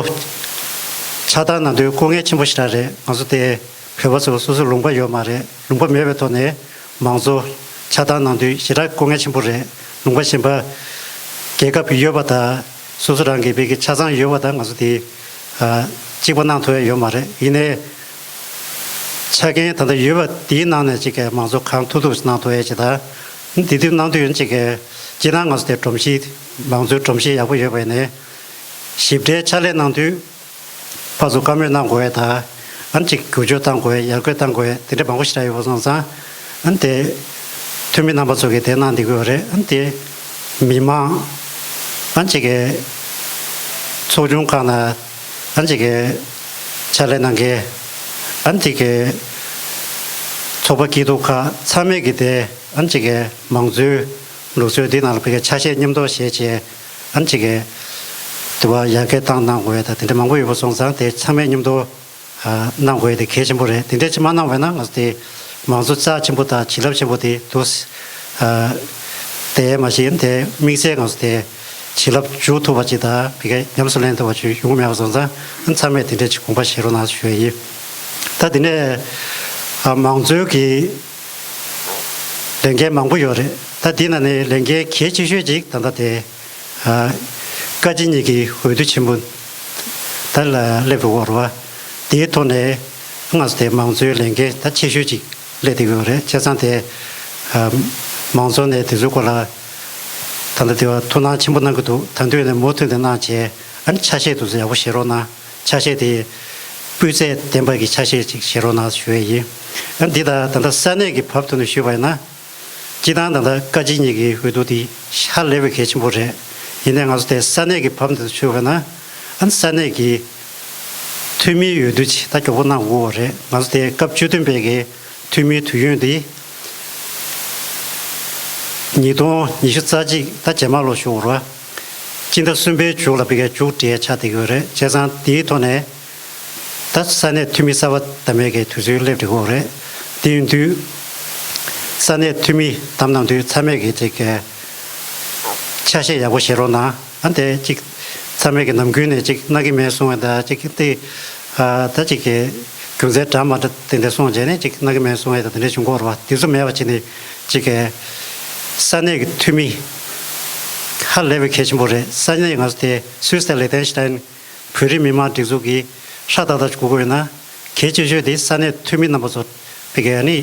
ཆགས་སྟངས་གནང་དུས་དཀའ་ངལ་ཆེན་པོ་ཞེ་དྲག་རེད། ང་ཚོ་དེ་བོད་པ་ཚོ་སོ་སོའི་ལུང་པ་ཡོད་མ་རེད། ལུང་པ་མེད་པའི་ཐོག་ནས་མང་གཙོ་ཆགས་སྟངས་གནང་དུས་ཞེ་དྲག་དཀའ་ངལ་ཆེན་པོ་རེད། ལུང་པ་གཞན་པ་རྒྱལ་ཁབ་ཡོད་པ་དང་། སོ་སོ་རང་གི་བོད་ཀྱི་ཆ་ཚང་ཡོད་པ་དང་ང་ཚོ་དེ་ཨ་གཅིག་པ་གནང་ཐུབ་ཡ་ཡོད་མ་རེད། ཡིན་ནའི་ཆ་རྐྱེན་ད་ལྟ་ཡོད་པ་དེའི་ནང་ནས་གཅིག་གི་མང་གཙོ་གང་ཐུབ་ཐུབ་གནང་ཐུབ་ཡ་ཅིག་དང་། དེ་དུས་གནང་དུས་ཡིན་གཅིག་གི་སྤྱིར་ན་ང་ཚོ་དེ་སྒྲོམ་གཞི་མང་གཙོའི་སྒྲོམ་གཞི་ཡག་པོ་ཡོད་པ་ཡིན་ནའི་ཞིབ་ཕྲའི་ཕྱག་ལས་གནང་དུས་ཕར་ཚུར་བཀའ་མོལ་གནང་དགོས་ཡ་དང་། ཨ་ནི་གཅིག་བསྒྱུར་བཅོས་གཏང་དགོས་ཡ། ཡར་བསྐྱོད་གཏང་དགོས་ཡ། དེ་འདྲ་མང་པོ་ཞེ་དྲག་ཡོད་པ་སོང་ཙང་། ཨ་ནི་དེ་འཐུས་མི་རྣམ་པ་ཚོ་གིས་དེ་གནང་བསྡད་ཀྱི་ཡོད་རེད། ཨ་ནི་དེ་མི་མང་། ཨ་ནི་གཅིག་གི་ཚོགས་ཆུང་ཁག་ནང་། ཨ་ནི་གཅིག་གི་ཕྱག་ལས་གནང་མཁན། ཨ་ནི་གཅིག་གི་ཚོགས་པ་སྐྱིད་སྡུག་ཁག་ཚང་མས་ཀྱི་དེ། ཨ་ནི་གཅིག་གི་མང་གཙོའི་ལུགས་སྲོལ་འདི་ནང་ལ་བོད་ཀྱི་ཆ་ཤས་མཉམ་འདོགས་བྱས་བྱས། ཨ་ནི་གཅིག་གི་དུ་བ་ཡར་རྒྱས་བཏང་གནང་དགོས་ཡ་དང་དེ་འདྲ་མང་པོ་ཡོད་པ་སོང་ཙང་དེ་ཚང་མས་མཉམ་དུ་ཨ་གནང་དགོས་ཡ་དེ་གལ་ཆེན་པོ་རེད། དེ་འདྲ་ཅིག་མ་གནང་བས་ན་ང་ཚོ་དེ་མང་གཙོ་རྩ་ཆེན་པོ་དང་བྱིན་རླབས་ཆེན་པོ་དེ་འདུག་ཨ་ དེ་མ་གཞི་དེ་དམིགས་བསལ་ང་ཚོ་དེ་བྱིན་རླབས་འཇུག་ཐུབ་པ་ཅིག་དང་བི་ཀའི་ཉམས་སུ་ལེན་ཐུབ་པ་ཅིག་ཡོང་གི་མེད་པ་སོང་ཙང་ཚང་མས་དེ་འདྲས་ཅིག་དགོངས་པ་བཞེས་རོགས་གནང་ཞུ་ཡ་ཡིན། ད་དེ་ནས་ཨ་མང་གཙོའི་གི་ལས་འགན་མང་པོ་ཡོད་རེད། ད་དེ་ནང་ནས་ལས་འགན་གལ་ཆེ་ཤོས་ཅིག་ད་ལྟ་དེ་ཨ་བཀའ་སྤྱི་གཉིས་ཀྱི་འོས་བསྡུ་ཆེན་པོ་ད་ལ་སླེབས་འགྲོ་གི་ཡོད་རེད་བ། དེའི་ཐོག་ནས་ང་ཚོ་དེ་མང་གཙོའི་ལས་འགན་ད་ཆེ་ཤོས་ཅིག་སླེབས་བསྡད་ཀྱི་ཡོད་རེད། བྱས་ཙང་དེ་ཨ་མང་ཚོགས་ནས་དེ་ཚོའི་སྐོར་ལ་ད་ལྟ་དེ་བ་ཐུགས་སྣང་ཆེན་པོ་གནང་གི་འདུག་ད་དུང་ནས་མུ་མཐུད་དེ་གནང་བྱས་ཨ་ནི་ཆ་ཤས་དེ་ཚོ་ཡག་པོ་བཞེས་རོགས་གནང་། ཆ་ཤས་དེ་སྤུས་ཚད་ལྡན་པ་གི་ཆ་ཤས་ཅིག་བཞེས་རོགས་གནང་ཞུ་ཡས་ཡིན། ཨ་ནི་འདི་ད་ད་ལྟ་ས་གནས་ཀྱི་བབ་ཐོག་ནས་ཞུས་པ་ཡིན་ན། སྤྱི་བཏང་ད་ལྟ་བཀའ་སྤྱི་གཉིས་ཀྱི་འོས་བསྡུ་དེ་ཧ་ལས་པའི་གལ་ཆེན་པོ་རེད། ཡིན་ནའི་ང་ཚོ་དེ་ས་གནས་ཀྱི་བབ་འདི་ཚོ་ཞུས་པ་ན་ཨ་ནི་ས་གནས་ཀྱི་འཐུས་མིའི་འོས་བསྡུ་ཅིག་ད་མགྱོགས་པོ་གནང་དགོས་པ་རེད། ང་ཚོ་དེ་སྐབས་བཅུ་བདུན་པའི་གི་འཐུས་མིའི་དུས་ཡུན་དེ་ཉིས་སྟོང་ཉི་ཤུ་རྩ་གཅིག་ད་རྗེས་མ་ལོ་ཞུ་བར་བ། སྤྱི་ཟླ་གསུམ་པའི་མཇུག་ལ་བི་ཀའི་མཇུག་སྒྲིལ་ཆགས་བསྡད་ཀྱི་ཡོད་རེད། བྱས་ཙང་དེའི་ཐོག་ནས། ད་ས་གནས་འཐུས་མི་གསར་པ་བདམས་མཁན་གྱི་དུས་ཚོད་སླེབས་འགྲོ་གི་ཡོད་རེད། དེ་ཡིན་དུས་ས་གནས་འཐུས་མི་བདམས་གནང་དུས་ཚང་མས་ཀྱི་ཅིག་གི་ཆ་ཤས་ཡག་པོ་བཞེས་རོགས་གནང་། ཨ་འདི་ཅིག་ཚང་མས་ཀྱི་ནམ་རྒྱུན་ནས་ཅིག་གནང་གི་མེད་གསུང་བ་དང་ཅིག་དེ་ཨ་ད་ཅིག་གི་རྒྱུ་མཚན་འདྲ་མ་འདྲ་དེ་འདྲ་གསུངས་བྱས་ནས་ཅིག་གནང་གི་མེད་གསུང་བ་དང་དེ་འདྲ་བྱུང་གི་ཡོད་རེད་བ། དེ་ཚོ་མེད་པ་བྱས་ནས་ཅིག་གི་ས་གནས་ཀྱི་འཐུས་མི་ཧ་ལས་པའི་གལ་ཆེན་པོ་རེད། ས་གནས་ང་ཚོ་དེ་སུད་སི་དང་ལི་ཐེན་ཤི་ཐན། བོད་རིགས་མི་མང་སྒྲིག་འཛུགས་ཀྱིས་ཧྲག་ཏག་ཏག་དགོས་ཀྱི་ཡོད་ན། གལ་ཆེ་ཤོས་དེ་ས་གནས་འཐུས་མི་རྣམ་པ་ཚོ་ཕ་གིར་ནི་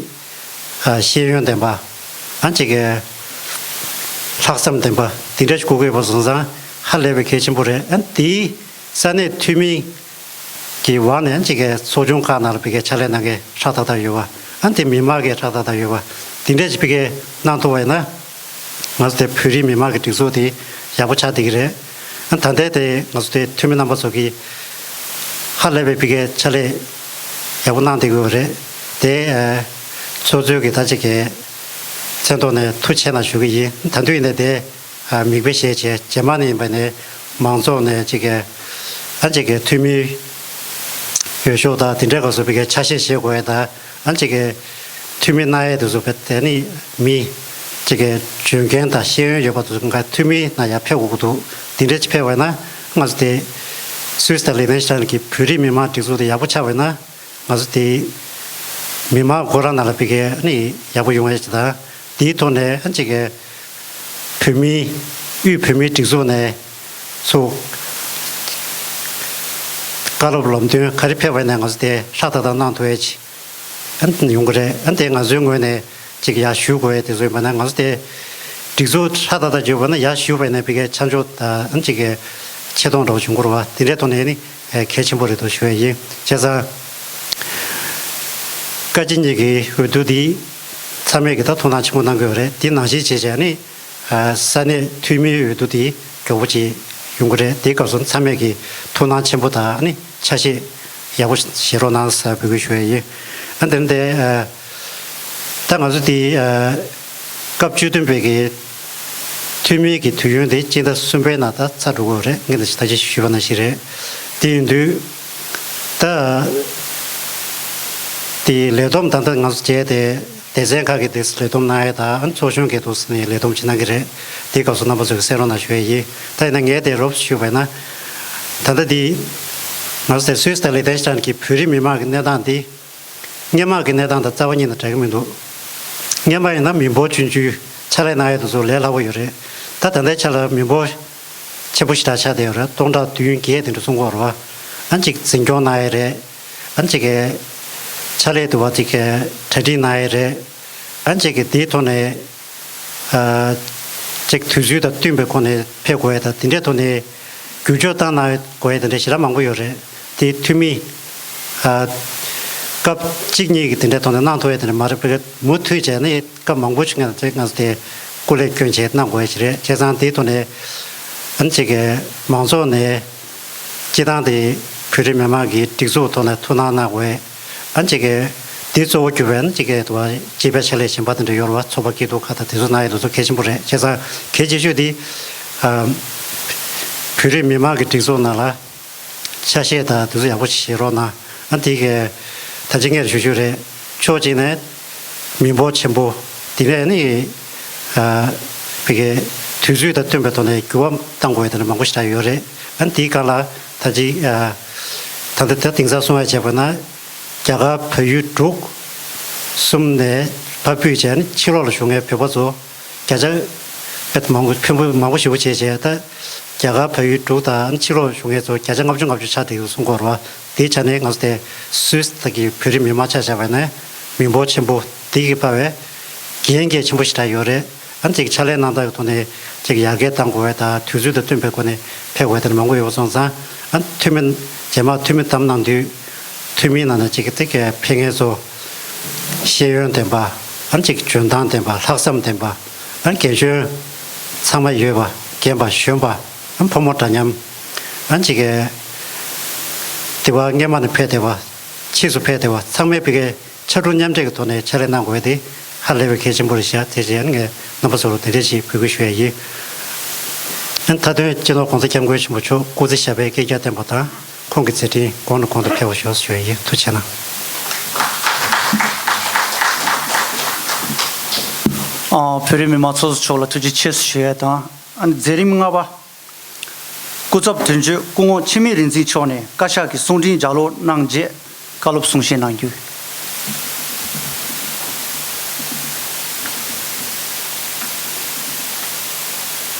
ཤེས་ཡོན་ལྡན་པ། ཨ་ཅིག་གི་ལྷག་བསམ་ལྡན་པ་དེ་འདྲ་ཞིག་དགོས་ཀྱི་ཡོད་པ་སོང་ཙང་ཧ་ལས་པའི་གལ་ཆེན་པོ་རེད། ཨ་དེ་ས་གནས་འཐུས་མི་གི་འོག་ནས་ཅིག་གི་ཚོགས་ཆུང་ཁག་ནང་ལ་ཕ་གིར་ཕྱག་ལས་གནང་མཁན་ཧྲག་ཏག་ཏག་ཡོད་པ། ཨ་དེ་མི་མང་གི་ཧྲག་ཏག་ཏག་ཡོད་པ། དེ་འདྲ་ཞིག་ཕ་གིར་གནང་ཐུབ་པ་ཡིན་ན། ང་ཚོ་དེ་བོད་རིགས་མི་མང་གི་སྒྲིག་འཛུགས་དེ་ཡག་པོ་ཆགས་བསྡད་ཀྱི་རེད། ཨ་ད་ལྟའི་དེ་ང་ཚོ་དེ་འཐུས་མི་རྣམ་པ་ཚོ་གིས་ཧ་ལས་པའི་ཕ་གིའི་ཕྱག་ལས་ཡག་པོ་གནང་བསྡད་ཀྱི་ཡོད་རེད། དེ་ཚོགས་གཙོས་ཀྱི་ད་ཅིག་གི་མཚན་ཐོག་ནས་ཐུགས་རྗེ་ཆེ་གནང་ཞུ་གི་ཡིན། ད་དུང་ཡིན་ནའི་དེ་མིག་དཔེ་བཞེས་བྱས་རྗེས་མ་ནས་ཡིན་པ་ནས་མང་ཚོགས་ནས་ཅིག་གི་ཨ་ཅིག་གི་འཐུས་མི་འོས་ཤོག་དང་དེ་འདྲའི་སྐབས་སུ་ཕ་གིའི་ཆ་ཤས་བཞེས་དགོས་ཡ་དང་། ཨ་ཅིག་གི་འཐུས་མི་གནང་ཡས་དེ་ཚོ་བས་དེ་ནི་མི་ཅིག་གི་འཇོན་མཁན་དང་ཤེས་ཡོན་ཡོད་པ་དེ་ཚོ་འཐུས་མི་ནང་ཡར་ཕེབས་དགོས་ཀྱི་འདུག་དེ་འདྲ་ཅིག་ཕེབས་པ་ན་ང་ཚོ་དེ་སུད་སི་དང་ལི་ཐེན་ཤི་ཐན་གྱི་བོད་རིགས་མི་མང་སྒྲིག་འཛུགས་དེ་ཡག་པོ་ཆགས་པ་ན་ང་ཚོ་དེ་མི་མང་ཁོ་རང་ནང་ལ་ཕ་གི་ནི་ཡག་པོ་ཡོང་ཡས་ཅིག་དང་། དེའི་ཐོག་ནས་ཨ་ཅིག་གི་བོད་མི་དབུས་བོད་མིའི་སྒྲིག་འཛུགས་ནས་ཚུགས་བཀའ་སློབ་ལམ་སྟོན་ག་རེ་ཕེབས་པ་ནས་ང་ཚོ་དེ་ཧྲག་ཏག་ཏག་གནང་ཐུབ་ཡས་ཅིག་ཨ་ནི་ཡོང་གི་རེད། ཨ་ནི་དེ་ང་ཚོའི་ངོས་ནས་ཅིག་ཡར་ཞུ་དགོས་ཡས་དེ་ཚོ་ཡིན་པ་ན་ང་ཚོ་དེ་སྒྲིག་འཛུགས་ཧྲག་ཏག་ཏག་བརྗོད་པ་ན་ཡར་ཞུ་བ་ནས་ཕ་གིའི་ཆ་འཇོག་དང་ཨ་ནི་ཅིག་གི་ཆེ་མཐོང་འདྲ་བོ་བྱུང་གི་རེད་བ། དེ་འདྲའི་ཐོག་ནས་ནི་གལ་ཆེན་པོ་རེད་འདུག་ཞུ་ཡས་ཡིན། བྱས་ཙང་བཀའ་སྤྱི་གཉིས་ཀྱི་འོས་བསྡུ་འདི་ཚང་མས་ཀྱི་ད་ཐུགས་སྣང་ཆེན་པོ་གནང་གི་ཡོད་རེད། དེ་ནང་བཞིན་བྱས་བྱས་ནི་ས་གནས་འཐུས་མིའི་འོས་བསྡུ་དེ་མགྱོགས་པོ་ཅིག་ཡོང་གི་རེད། དེའི་སྐབས་སུ་ཚང་མས་ཀྱི་ཐུགས་སྣང་ཆེན་པོ་དང་ནི་ཆ་ཤས་ཡག་པོ་བཞེས་རོགས་གནང་ཟེར་འབོད་སྐུལ་ཞུ་ཡས་ཡིན། ཨ་དེ་ནི་དེ་ད་ང་ཚོ་དེ་སྐབས་བཅུ་བདུན་པའི་གི་འཐུས་མིའི་གི་དུས་ཡུན་དེ་སྤྱི་ཟླ་གསུམ་པའི་ནང་ད་ཚར་འགྲོ་གི་ཡོད་རེད། ངས་ད་ད་ཅི་ཞུས་པ་ནང་བཞིན་རེད། དེ་ཡིན་དུས་ད་དེ་ལས་བསྡོམས་ད་ལྟ་ང་ཚོ་བྱས་ཏེ། སྡེ་ཚན་ཁག་གི་དེ་ལས་བསྡོམས་གནང་ཡས་དང་ཚོགས་ཆུང་གི་ཐོག་ནས་ལས་བསྡོམས་བྱེད་གནང་གི་རེད། དེའི་སྐབས་སུ་རྣམ་པ་ཚོས་གསན་རོགས་གནང་ཞུ་ཡས་ཡིན། ད་ཡིན་ན་ངས་དེ་རོབ་ཞུས་པ་ཡིན་ན། ད་ལྟ་འདི་ང་ཚོ་སུད་སི་དང་ལི་ཐན་ཤི་ཐན་གྱི་བོད་རིགས་མི་མང་གི་གནས་སྟངས་འདི་སྔོན་མ་གི་གནས་སྟངས་དང་རྩ་བ་ཉིད་ནས་འདྲ་གི་མི་འདུག་སྔོན་མ་ཡིན་ན་མི་འབོར་ཆུང་ཆུང་ཕྱག་ལས་གནང་ཡས་དེ་ཚོ་ལས་སླ་པོ་ཡོད་རེད། ད་ད་ལྟའི་ཆ་ལ་མི་འབོར་ཆེན་པོ་ཞེ་དྲག་ཆགས་བསྡད་ཡོད་རེད། སྟོང་ཕྲག་བདུན་བརྒྱད་དེ་འདྲ་གསུང་གི་ཡོད་རེད་བ། ཨ་ཅིག་འཛིན་སྐྱོང་གནང་ཡས་རེད། ཨ་ཅིག་གི་ཕྱག་ལས་དུ་བ་ཅིག་གི་གྲ་སྒྲིག་གནང་ཡས་རེད། ཨ་ཅིག་གི་དེའི་ཐོག་ནས་ཨ་ཅིག་དུས་ཚོད་དང་བསྟུན་པའི་སྒོ་ནས་ཕེབས་དགོས་ཡས་དང་དེ་འདྲའི་ཐོག་ནས་བསྒྱུར་བཅོས་བཏང་གནང་དགོས་ཡས་དེ་འདྲ་ཞེ་དྲག་མང་པོ་ཡོད་རེད། དེ་འཐུས་མི་ཨ་སྐབས་གཅིག་གཉིས་ཀྱི་དེ་འདྲའི་ཐོག་ནས་གནང་ཐུབ་ཡས་དེ་འདྲ་མ་རེད། བོད་མུ་མཐུད་བྱས་ནས། སྐབས་མང་པོ་ཞིག་ང་ཚོས་ང་ཚོ་དེ་སྐུ་ལས་བསྐྱོན་བྱས་གནང་དགོས་ཡ་ཞིག་རེད། བྱས་ཙང་དེའི་ཐོག་ནས་ཨ་ནི་ཅིག་གི་མང་ཚོགས་ནས་སྤྱི་བཏང་དེ་བོད་རིགས་མི་མང་གི་སྒྲིག་འཛུགས་ཐོག་ནས་ཐུགས་སྣང་གནང་དགོས། ཨ་ནི་ཅིག་གི་དེ་གཙོ་བོ་གྱུར་པའི་ཨ་ནི་ཅིག་གི་དུ་བ་སྤྱི་པའི་ཕྱག་ལས་གཞན་པ་དེ་འདྲ་ཡོད་རེད་བ། ཚོགས་པ་སྐྱིད་སྡུག་ཁག་དང་དེ་ཚོ་གནང་ཡ་དེ་ཚོ་གལ་ཆེན་པོ་རེད། བྱས་ཙང་གལ་ཆེ་ཤོས་དེ་ཨ་བོད་རིགས་མི་མང་གི་སྒྲིག་འཛུགས་ནང་ལ། ཆ་ཤས་དང་དེ་ཚོ་ཡག་པོ་ཞིག་བྱེད་རོགས་གནང་། ཨ་དེ་གའི་ད་ཅི་ངས་ཞུ་ཞུ་རེད། ཕྱོགས་གཅིག་ནས་མི་འབོར་ཆེན་པོ་དེ་ནས་ནི་ཨ་ བི་གའི་དུས་ཚོད་དང་བསྟུན་པའི་ཐོག་ནས་འགྱུར་བ་གཏང་དགོས་ཡ་དེ་འདྲ་མང་པོ་ཞེ་དྲག་ཡོད་རེད། ཨ་ནི་དེའི་སྒང་ལ་ད་ཅིག་ཨ། ད་ལྟ་ད་དེང་སང་གསུང་བ་བྱས་པ་ན། རྒྱ་གར་བལ་ཡུལ་འབྲུག་གསུམ་ནས་ཕར་ཕུད་བྱས་ནས་ཕྱི་ལོགས་ལ་བཞུགས་མཁན་བོད་པ་ཚོ་བརྒྱ་ཆ་དཔེ་མང་པོ་ཕོན་པོ་མང་པོ་ཞེ་པོ་བྱས་བྱས། ད་རྒྱ་གར་བལ་ཡུལ་འབྲུག་དང་ཕྱི་ལོགས་བཞུགས་མཁན་ཚོ་བརྒྱ་ཆ་ལྔ་བཅུ་ལྔ་བཅུ་ཆགས་བསྡད་ཡོད་གསུང་གི་ཡོད་རེད་བ། དེའི་ཆ་ནས་ང་ཚོ་དེ་སུད་སི་གི་བོད་རིགས་མི་མང་ཆ་བཞག་པ་ཡིན་ན་མི་འབོར་ཆེན་པོ་དེ་གི་ཕར་བའི་འགན་གལ་ཆེན་པོ་ཞེ་དྲག་ཡོད་རེད། ཨ་ནི་ཅིག་ཕྱག་ལས་གནང་སྟངས་ཀྱི་ཐོག་ནས་ཅིག་ཡར་རྒྱས་གཏང་དགོས་པ་དང་དུས་ཚོད་དང་བསྟུན་པའི་སྒོ་ནས་ཕེབས་དགོས་པ་དེ་འདྲ་མང་པོ་ཡོད་པ་སོང་ཙང་། ཨ་ནི་འཐུས་མི་རྗེས་མ་འཐུས་མི་བདམས་གནང་དུས་འཐུས་མིའི་ནང་ནས་ཅིག་དེ་གའི་ཕེབས་མཁན་ཚོ་ཤེས་ཡོན་ལྡན་པ། ཨ་ནི་ཅིག་འཇོན་ཐང་ལྡན་པ། ལྷག་བསམ་ལྡན་པ། ཨ་ནི་རྒན་གཞོན་ཚང་མ་ཡོད་པ། རྒན་པ་གཞོན་པ། ཨ་ནི་ཕོ་མོ་འདྲ་མཉམ། ཨ་ནི་ཅིག་གི་དེ་བ་སྔས་མ་ནས་ཕེབས་བསྡད་པ། ཕྱིས་སུ་ཕེབས་བསྡད་པ་ཚང་མས་བི་གའི་ཕྱར་གྲུ་མཉམ་འདེགས་ཀྱི་ཐོག་ནས་ཕྱག་ལས་གནང་དགོས་ཏེ་ཧ་ལས་པའི་གལ་ཆེན་པོ་རེད་ཤག་དེ་བཞིན་ངས་རྣམ་པ་ཚོར་དེ་འདྲ་ཞིག་འབོད་སྐུལ་ཞུ་ཡ་ཡིན། ཨ་ནི་མཐའ་དོན་སྤྱི་ནོར་༸གོང་ས་༸སྐྱབས་མགོན་ཆེན་པོ་མཆོག་སྐུ་ཚེ་ཞབས་པད་བསྐལ་བརྒྱར་བརྟན་པ་དང་། ཁོང་གི་མཛད་འཕྲིན་གོང་ནས་གོང་དུ་འཕེལ་བར་ཤོག་ཞུ་ཡ་ཡིན། ཐུགས་རྗེ་གནང་། ཨ། བོད་རིགས་མི་མང་ཚོགས་གཙོ་མཆོག་ལ་ཐུགས་རྗེ་ཆེ་ཞུ་ཡ་དང་། ཨ་ནི་མཛད་རིམ་ལྔ་པ། སྐུ་ཚབ་དོན་གཅོད་སྐུ་ངོ་འཆི་མེད་རིག་འཛིན་མཆོག་ནས་བཀའ་ཤག་གི་གསུང་འཕྲིན་ལྗགས་ཀློག་གནང་རྗེས་བཀའ་སློབ་གསུང་བཤད་གནང་རྒྱུ།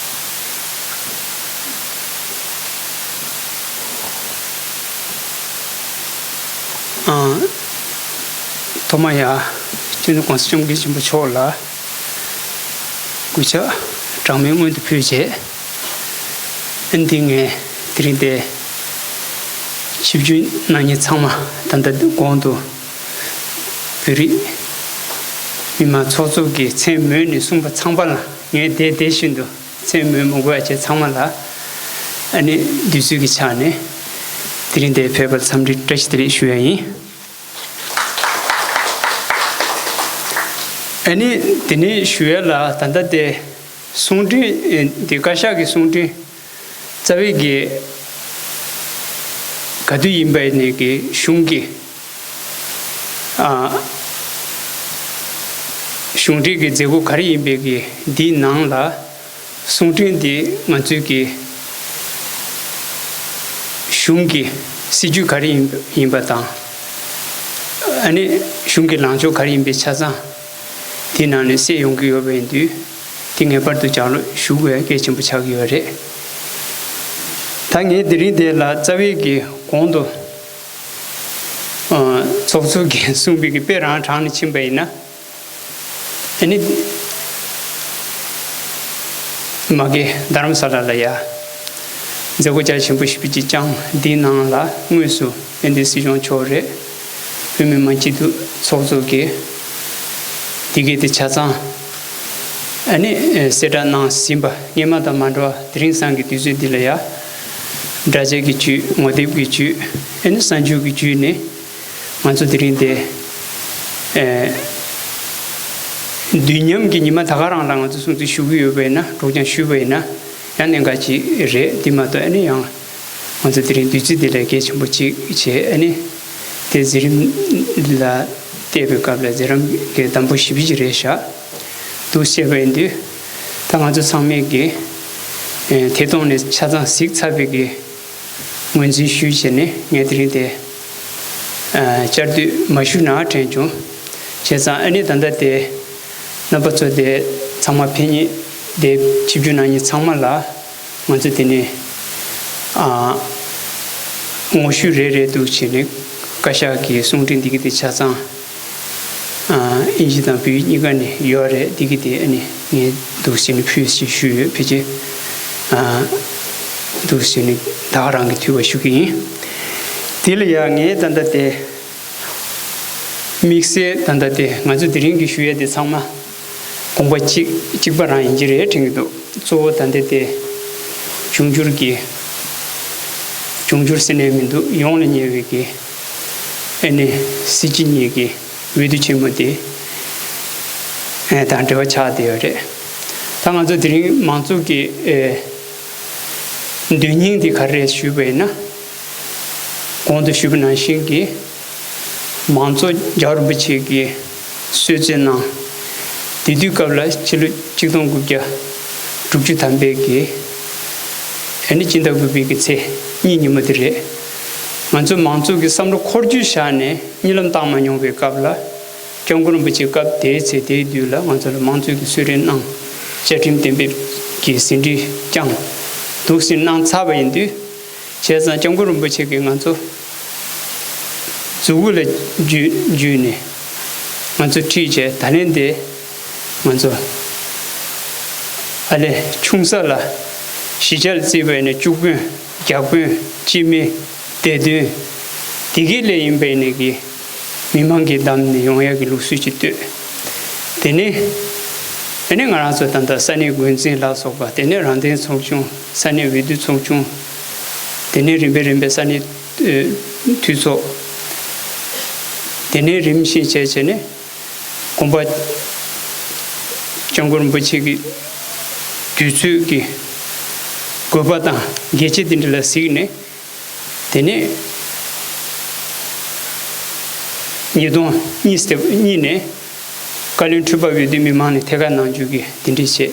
ཨང་། ཐོག་མ་ཡ། སྤྱི་ནོར་༸གོང་ས་༸སྐྱབས་མགོན་ཆེན་པོ་མཆོག་ལ་གུས་ཕྱག་གྲངས་མེད་སྔོན་དུ་ཕུལ་རྗེས། ཨ་ནི་འདི་ངས་དེ་རིང་འདི་ཆིབས་བསྒྱུར་གནང་མཁན་ཚང་མ། ད་ལྟ་གོང་དུ་བོད་རིགས་མི་མང་ཚོགས་གཙོ་གི་མཚན་སྨོས་ནས་གསུངས་པ་ཚང་མ་ལ་ངས་དེ་དེ་བཞིན་དུ་མཚན་སྨོས་མ་དགོས་པ་བཅས་ཚང་མ་ལ། ཨ་ནི་དུས་ཚོད་ཀྱི་ཆ་ནས་དེ་རིང་འདིར་ཕེབས་པར་འཚམས་འདྲི་བཀྲ་ཤིས་བདེ་ལེགས་ཞུ་ཡ་ཡིན། ཨ་ནི་དེ་ནས་ཞུ་ཡ་ལ། ད་ལྟ་དེ་གསུང་འཕྲིན་དེ་བཀའ་ཤག་གི་གསུང་འཕྲིན་རྩ་བའི་གི་ག་དུས་ཡིན་པའི་ནས་གི་གཞུང་གི་ཨ། གཞུང་འབྲེལ་གྱི་མཛད་སྒོ་ག་རེ་ཡིན་པའི་གི་འདིའི་ནང་ལ་གསུང་འཕྲིན་འདི་ང་ཚོའི་གི་གཞུང་གི་སྲིད་ཇུས་ག་རེ་ཡིན་ཡིན་པ་དང་། ཨ་ནི་གཞུང་གི་ལངས་ཕྱོགས་ག་རེ་ཡིན་པའི་ཆ་ཚང་དེའི་ནང་ནས་གསལ་ཡོང་གི་ཡོད་པ་ཡིན་དུས། དེ་ངེས་པར་དུ་ལྗགས་ཀློག་ཞུ་དགོས་གལ་ཆེན་པོ་ཆགས་ཀྱི་ཡོད་རེད། ད་ངས་དེ་རིང་དེ་ལ་རྩ་བའི་གི་གོང་དུ་ཨ། ཚོགས་གཙོ་གིས་གསུངས་པའི་གི་དཔེ་རང་དྲངས་ནས་ཕྱིན་པ་ཡིན་ན། ཨ་ནི་མ་གི་རྡ་རམ་ས་ལ་ལ་ཡ་མཛད་སྒོ་རྒྱ་ཆེན་པོ་ཞེ་པོ་ཅིག་བསྐྱངས། འདིའི་ནང་ལ་དངོས་སུ་དཔལ་ལྡན་སྲིད་སྐྱོང་མཆོག་རེད། བོད་མི་མང་སྤྱི་འཐུས་ཚོགས་གཙོ་གིས་འདི་གའི་དེ་ཆ་ཚང་ཨ་ནི་གསལ་བསྒྲགས་གནང་ཟིན་པ། སྔས་མ་དང་མ་འདྲ་བ་དེ་རིང་སང་གི་དུས་ཚོད་འདི་ལ་ཡ་འདྲ་ཆགས་ཀྱི་བརྒྱུད། ངོ་དེབ་ཀྱི་བརྒྱུད། ཨ་ནི་གསར་འགྱུར་གྱི་བརྒྱུད་ནས། ང་ཚོ་དེ་རིང་དེ་ཨེ། དུས་མཉམ་གྱི་ཉི་མ་ད་ག་རང་ལ་ང་ཚོ་སྲུང་བརྩི་ཞུ་གི་ཡོད་པ་ཡིན་ན། སྒྲོག་སྦྱང་ཞུས་པ་ཡིན་ན་ཡང་གནད་འགག་ཅིག་རེད། དེ་མ་གཏོགས་ཨ་ནི་ཡང་ང་ཚོ་དེ་རིང་དུས་ཚོད་དེ་ལས་གལ་ཆེན་པོ་ཅིག་བྱས། ཨ་ནི་དེ་མཛད་རིམ་ལ་བལྟས་པའི་སྐབས་ལ་མཛད་རིམ་གྱི་དང་པོ་ཞེ་པོ་ཅིག་རེད་ཤག་འདུག་བཤད་པ་ཡིན་དུས། ད་ང་ཚོ་ཚང་མས་ཀྱི་ཨེ། ཐད་གཏོང་ནས་ཆ་ཚང་གཟིགས་ཚར་བའི་གི་ངོས་འཛིན་ཞུས་བྱས་ནས་ངས་དེ་རིང་དེ་ཨ། བཅར་དུས་མ་ཞུས་ན་དྲན་བྱུང་། བྱས་ཙང་ཨ་ནི་ད་ལྟ་དེ་རྣམ་པ་ཚོ་དེ་ཚང་མ་ཕེབས་མཁན་དེ་ཆིབས་བསྒྱུར་གནང་མཁན་ཚང་མ་ལ་ང་ཚོ་དེ་ནས་ཨ། ངོ་བཤུས་རེ་རེ་འདུག་བྱས་ནས་བཀའ་ཤག་གི་གསུང་འཕྲིན་འདི་གི་དེ་ཆ་ཚང་ཨ། ཨིན་ཇི་དང་བོད་ཡིག་གཉིས་ཀ་ནས་ཡོད་རེད། འདི་གི་དེ་ཨ་ནི་ངས་འདུག་བྱས་ནས་ཕུལ་ཞེས་ཞུས་ཡོད། ཕལ་ཆེར་ཨ། འདུག་བྱས་ནས་ད་ག་རང་གི་ཐུགས་ཕར་ཞུ་གི་ཡིན། དེ་ལ་ཡང་ངས་ད་ལྟ་དེ་དམིགས་བསལ་ད་ལྟ་དེ་ང་ཚོ་དེ་རིང་གི་ཞུ་ཡས་དེ་ཚང་མ་དགོངས་པ་གཅིག་གཅིག་པ་རང་ཡིན་གྱི་རེད་དྲན་གྱི་འདུག་གཙོ་བོ་ད་ལྟ་དེ་འབྱུང་འགྱུར་གྱི་འབྱུང་འགྱུར་ཟེར་ནས་མི་འདུག་ཡོངས་ལ་ཉེ་བའི་གི་ཨ་ནི་སྲིད་སྤྱི་གཉིས་ཀྱི་འོས་བསྡུ་ཆེན་མོ་དེ་ཨེ། དང་འབྲེལ་བ་ཆགས་བསྡད་ཡོད་རེད། ད་ང་ཚོ་དེ་རིང་མང་གཙོ་གི་ཨེ། དོན་སྙིང་དེ་ག་རེ་རེད་ཞུས་པ་ཡིན་ན། གོང་དུ་ཞུས་པ་ནང་བཞིན་གྱི་མང་གཙོ་རྒྱལ་བ་རིན་པོ་ཆེ་གིས་གསོལ་སྩལ་གནང་། དེ་དུས་སྐབས་ལ་ཕྱི་ལོ་ཆིག་སྟོང་དགུ་བརྒྱ་ དྲུག་ཅུ་ཐམ་པའི་གི་ཨ་ནི་སྤྱི་ཟླ་དགུ་པའི་གི་ཚེས་གཉིས་ཉིན་མོ་དེ་རེད། ང་ཚོ་མང་གཙོ་གི་བསམ་བློ་འཁོར་རྒྱུག་བཞག་ནས་གཉིད་ལམ་བཏང་མ་མྱོང་བའི་སྐབས་ལ། སྐྱབས་མགོན་རིན་པོ་ཆེ་སྐབས་དེའི་ཚེ་དེའི་དུས་ལ་ང་ཚོ་ལ་མང་གཙོ་གི་གསོལ་རས་གནང་། བཅའ་ཁྲིམས་གཏན་འབེབས་ཀྱི་ཟིན་བྲིས་བསྐྱངས། འདུག་སེ་གནང་ཚར་བ་ཡིན་དུས། བྱས་ཙང་སྐྱབས་མགོན་རིན་པོ་ཆེ་གིས་ང་ཚོ་མཛུ་གུ་ལ་འཇུས་འཇུས་ནས་ང་ཚོ་ཁྲིད་བྱས། ད་ལན་དེ་ང་ཚོ་ཨ་ལས་ཆུང་ས་ལ་གཞིས་ཆགས་ལ་བརྩིས་པ་ཡིན་ན་བཅུ་དཔོན། བརྒྱ་དཔོན། སྤྱི་མི། སྡེ་བདུན། དེ་གའི་ལས་ཡིན་པ་ཡིན་ནའི་གི་མི་མང་གིས་བདམས་ནས་ཡོང་ཡག་གི་ལུགས་སྲོལ་ཅིག་བཏོད། དེ་ནས་ཨ་ནི་ང་རང་ཚོ་ད་ལྟ་ས་གནས་འགོ་འཛིན་ལ་སོགས་པ། དེ་ནས་རང་བདེན་ཚོགས་ཆུང་། ས་གནས་འོས་བསྡུ་ཚོགས་ཆུང་། དེ་ནས་རིམ་པས་རིམ་པས་ས་གནས་ཨེ་འཐུས་ཚོགས། དེ་ནས་རིམ་བཞིན་བྱས་བྱས་ནས་དགོངས་པ། སྐྱབས་མགོན་རིན་པོ་ཆེ་གི་དུས་ཚོད་ཀྱི་དགོས་པ་དང་གལ་ཆེ་དེ་འདྲ་ལ་གཟིགས་ནས། དེ་ནས་ཉིས་སྟོང་གཉིས་ནས་བཀའ་བློན་ཁྲི་པ་འོས་བསྡུ་མི་མང་ནས་ཐད་ཀར་གནང་རྒྱུ་གི་དེ་འདྲ་བྱས།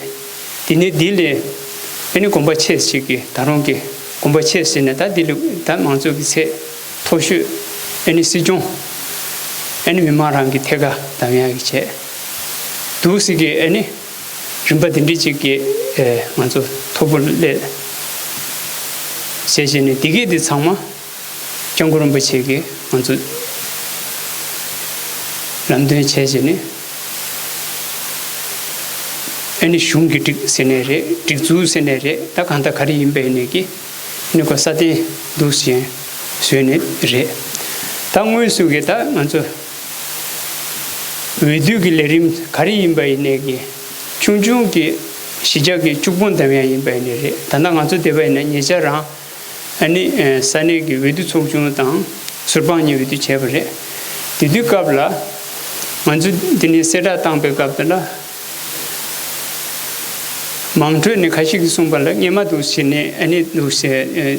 དེ་ནས་དེ་ལས་ཨ་ནི་དགོངས་པ་ཆེ་ཞིག་གི་ད་རུང་གི་དགོངས་པ་ཆེ་ཟེར་ནས། ད་དེ་ལས་ད་མང་གཙོ་གི་ཚད་མཐོ་ཤོས་ཨ་ནི་སྲིད་སྐྱོང་ཨ་ནི་མི་མང་རང་གི་ཐད་ཀར་བདམས་ཡག་གི་བྱས། འདུག་སེ་གི་ཨ་ནི་རིམ་པ་འདི་འདྲ་ཅིག་གི་ཨེ་ང་ཚོ་ཐོར་བུ་ལ་སླེབས་བྱས་བྱས་ནས། འདི་གའི་འདི་ཚང་མ་སྐྱབས་མགོན་རིན་པོ་ཆེ་གིས་ང་ཚོ་ལམ་སྟོན་བྱས་བྱས་ནས། ཨ་ནི་གཞུང་གི་སྒྲིག་ཟེར་ནའི་རེད། སྒྲིག་འཛུགས་ཟེར་ནའི་རེད། ད་གང་ལྟར་ག་རེ་ཡིན་པ་ཡིན་ནའི་གི་ཨ་ནི་ཁོ་སྲ་བརྟན་འདུག་སེ་བཟོས་ནའི་རེད། ད་དངོས་སུ་གི་ད་ང་ཚོ་འོས་བསྡུ་གི་ལས་རིམ་ག་རེ་ཡིན་པ་ཡིན་ནའི་གི་ཆུང་ཆུང་གི་གཞིས་ཆགས་ཀྱི་བཅུ་དཔོན་བདམས་ཡག་ཡིན་པ་ཡིན་ནའི་རེད། ད་ལྟ་ང་ཚོ་བསྡད་པ་ཡིན་ན་ཉེ་ཆར་རང་ཨ་ནི་ཨེ་ས་གནས་ཀྱི་འོས་བསྡུ་ཚོགས་ཆུང་དང་ཟུར་དཔང་གཉིས་འོས་བསྡུ་བྱས་པ་རེད། དེ་དུས་སྐབས་ལ་ང་ཚོ་འདི་ནས་གསལ་བསྒྲགས་བཏང་པའི་སྐབས་དེ་ལ། མང་ཁྲོད་ནས་ཁ་ཤས་ཀྱིས་གསུངས་པ་ལ། སྔོན་མ་འདུག་སེ་ནས་ཨ་ནི་འདུག་སེ་ཨེ་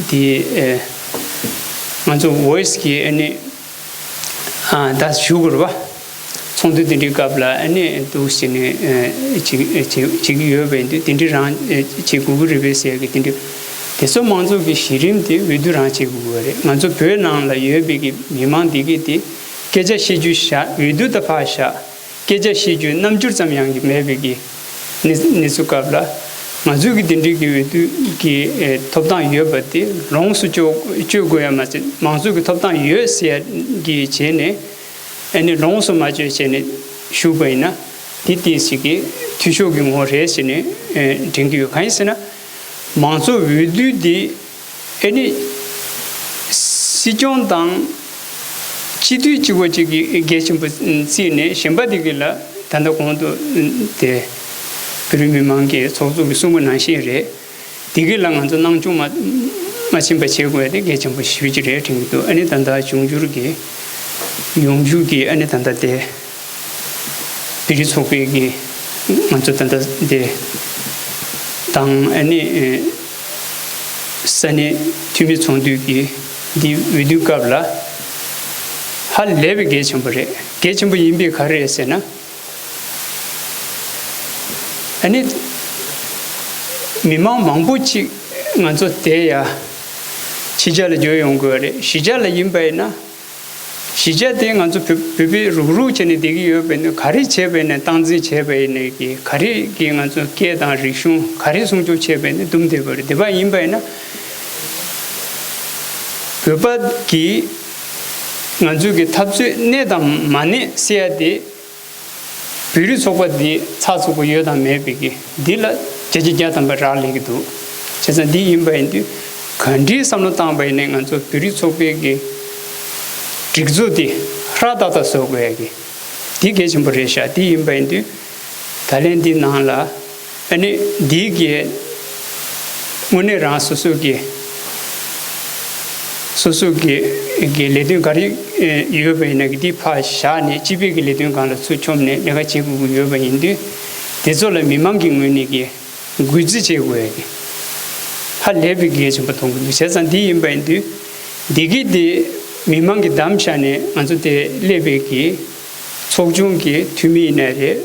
འདི་ཨེ་ང་ཚོ་ཝོ་ཡི་སི་གི་ཨ་ནི་ཨ་ད་ཞུ་དགོས་རེད་པ། ཚོགས་འདུ་དེ་འདྲའི་སྐབས་ལ་ཨ་ནི་འདུག་སེ་ནས་ཨེ་བྱེད་བྱེད་བྱེད་ཀྱི་ཡོད་པ་ཡིན་དུས། དེ་འདྲའི་རང་ཨེ་བྱེད་དགོས་ཀྱི་རེད་པས་ཟེར་གི་དེ་འདྲའི། དེ་ཚོ་མང་ཚོགས་ཀྱི་གཞི་རིམ་དེ་འོས་བསྡུ་རང་བྱེད་དགོས་ཀྱི་རེད། ང་ཚོ་བོད་ནང་ལ་ཡོད་པའི་གི་མི་མང་འདི་གི་དེ་སྐད་ཆ་བཤད་རྒྱུ་བཞག་འོས་བསྡུ་ད་ཕར་བཞག་སྐད་ཆ་བཤད་རྒྱུའི་རྣམ་འགྱུར་ཙམ་ཡང་གི་མེད་པའི་གི་གནས་གནས་ཚུལ་སྐབས་ལ། ང་ཚོའི་གི་དེ་འདྲའི་གི་འོས་བསྡུ་གི་ཨེ་ཐོབ་ཐང་ཡོད་པ་དེ་ལོངས་སུ་སྤྱོད་སྤྱོད་དགོས་ཡ་མ་ཚད། མང་གཙོ་གི་ཐོབ་ཐང་ཡོད་ཟེར་ཡ་གི་བྱས་ནས་ཨ་ནི་ལོངས་སུ་མ་སྤྱོད་བྱས་ནས་བཞུགས་པ་ཡིན་ན། དེ་ཏོག་ཙམ་གི་འཐུས་ཤོར་གི་ངོ་རེད་ཟེར་ནས་ཨེ་དྲན་གི་ཡོད། གང་ཡིན་ཟེར་ན། མང་གཙོ་འོས་བསྡུ་དེ་ཨ་ནི་སྲིད་སྐྱོང་དང་སྤྱི་འཐུས་གཅིག་པོ་གཅིག་གིས་གལ་ཆེན་པོ་བརྩིས་ནས། གཞན་པ་དེ་གི་ལ་ད་ལྟ་གོང་དུ་དེ་བོད་རིགས་མི་མང་གི་ཚོགས་གཙོ་གིས་གསུངས་པ་ནང་བཞིན་རེད། དེ་གི་ལ་ང་ཚོ་སྣང་ཆུང་མ་མ་ཕྱིན་པ་བྱེད་དགོས་ཡ་དེ་གལ་ཆེན་པོ་ཞེ་པོ་ཅིག་རེད་དྲན་གི་འདུག་ཨ་ནི་ད་ལྟ་འབྱུང་འགྱུར་གི་ཡོང་རྒྱུ་གི་ཨ་ནི་ད་ལྟ་དེ། བོད་རིགས་ཚོགས་པའི་གི་ང་ཚོ་ད་ལྟ་འདི་དང་ཨ་ནི་ཨེ་ས་གནས་འཐུས་མི་ཚོགས་འདུ་གི་འདི་འོས་བསྡུའི་སྐབས་ལ་ཧ་ལས་པའི་གལ་ཆེན་པོ་རེད། གལ་ཆེན་པོ་ཡིན་པའི་ག་རེ་རེད་ཟེར་ན། ཨ་ནི་མི་མང་མང་པོ་ཅིག་ང་ཚོ་དེ་ཡ་ཕྱི་རྒྱལ་ལ་འབྱོར་ཡོང་དགོས་རེད། གཞིས་ཆགས་ལ་ཡིན་པ་ཡིན་ན། གཞིས་ཆགས་དེ་ང་ཚོ་བོད་བོད་པའི་རུག་རུག་བྱས་ནས་བསྡད་ཀྱི་ཡོད་པ་ཡིན་ན། ག་རེ་བྱས་པ་ཡིན་ནའི་སྟངས་འཛིན་བྱས་པ་ཡིན་ནའི་གི་ག་རེ་གི་ང་ཚོ་སྐད་དང་རིག་གཞུང་ག་རེ་སྲུང་སྐྱོབ་བྱས་པ་ཡིན་ནའི་འདུམ་བསྡད་པ་རེད། དེ་བ་ཡིན་པ་ཡིན་ན། བོད་པ་གི་ང་ཚོ་གི་འཐབ་རྩོད་གནས་དང་མ་གནས་ཟེར་ཡ་དེ། བོད་རིགས་ཚོགས་པ་འདི་ཚགས་ཚུད་པོ་ཡོད་དང་མེད་པའི་གི་འདི་ལ་བརྒྱ་ཆ་བརྒྱ་ཐམ་པ་རག་ལས་ཀྱི་འདུག་བྱས་ཙང་འདི་ཡིན་པ་ཡིན་དུས་ག་འདྲའི་བསམ་བློ་བཏང་པ་ཡིན་ནའི་ང་ཚོ་བོད་རིགས་ཚོགས་པའི་གི་སྒྲིག་འཛུགས་འདི་ཧྲ་ཏག་ཏག་བཟོ་དགོས་ཡ་གི་འདི་གལ་ཆེན་པོ་རེད་ཤག་འདི་ཡིན་པ་ཡིན་དུས་ད་ལན་འདི་ནང་ལ། ཨ་ནི་འདི་གི་དངོས་གནས་རང་སོ་སོ་གི་སོ་སོ་གི་གི་ལས་དོན་ག་རེ་ཡོད་པ་ཡིན་ན་གི་འདི་ཕར་བཞག་ནས་སྤྱི་པའི་གི་ལས་དོན་སྒང་ལ་ཚུར་མཆོངས་ནས་ལས་ཀ་བྱེད་དགོས་ཀྱི་ཡོད་པ་ཡིན་དུས། དེ་ཚོ་ལ་མི་མང་གི་ངོས་ནས་གི་གུས་བརྩི་བྱེད་དགོས་ཡ་གི་ཧ་ལས་པའི་གལ་ཆེན་པོ་མཐོང་གི་འདུག་བྱས་ཙང་འདི་ཡིན་པ་ཡིན་དུས་འདི་གི་འདི་མི་མང་གི་བདམས་བཞག་ནས་ང་ཚོ་དེ་སླེབས་པའི་གི་ཚོགས་ཆུང་གི་འཐུས་མི་ཡིན་ནའི་རེད།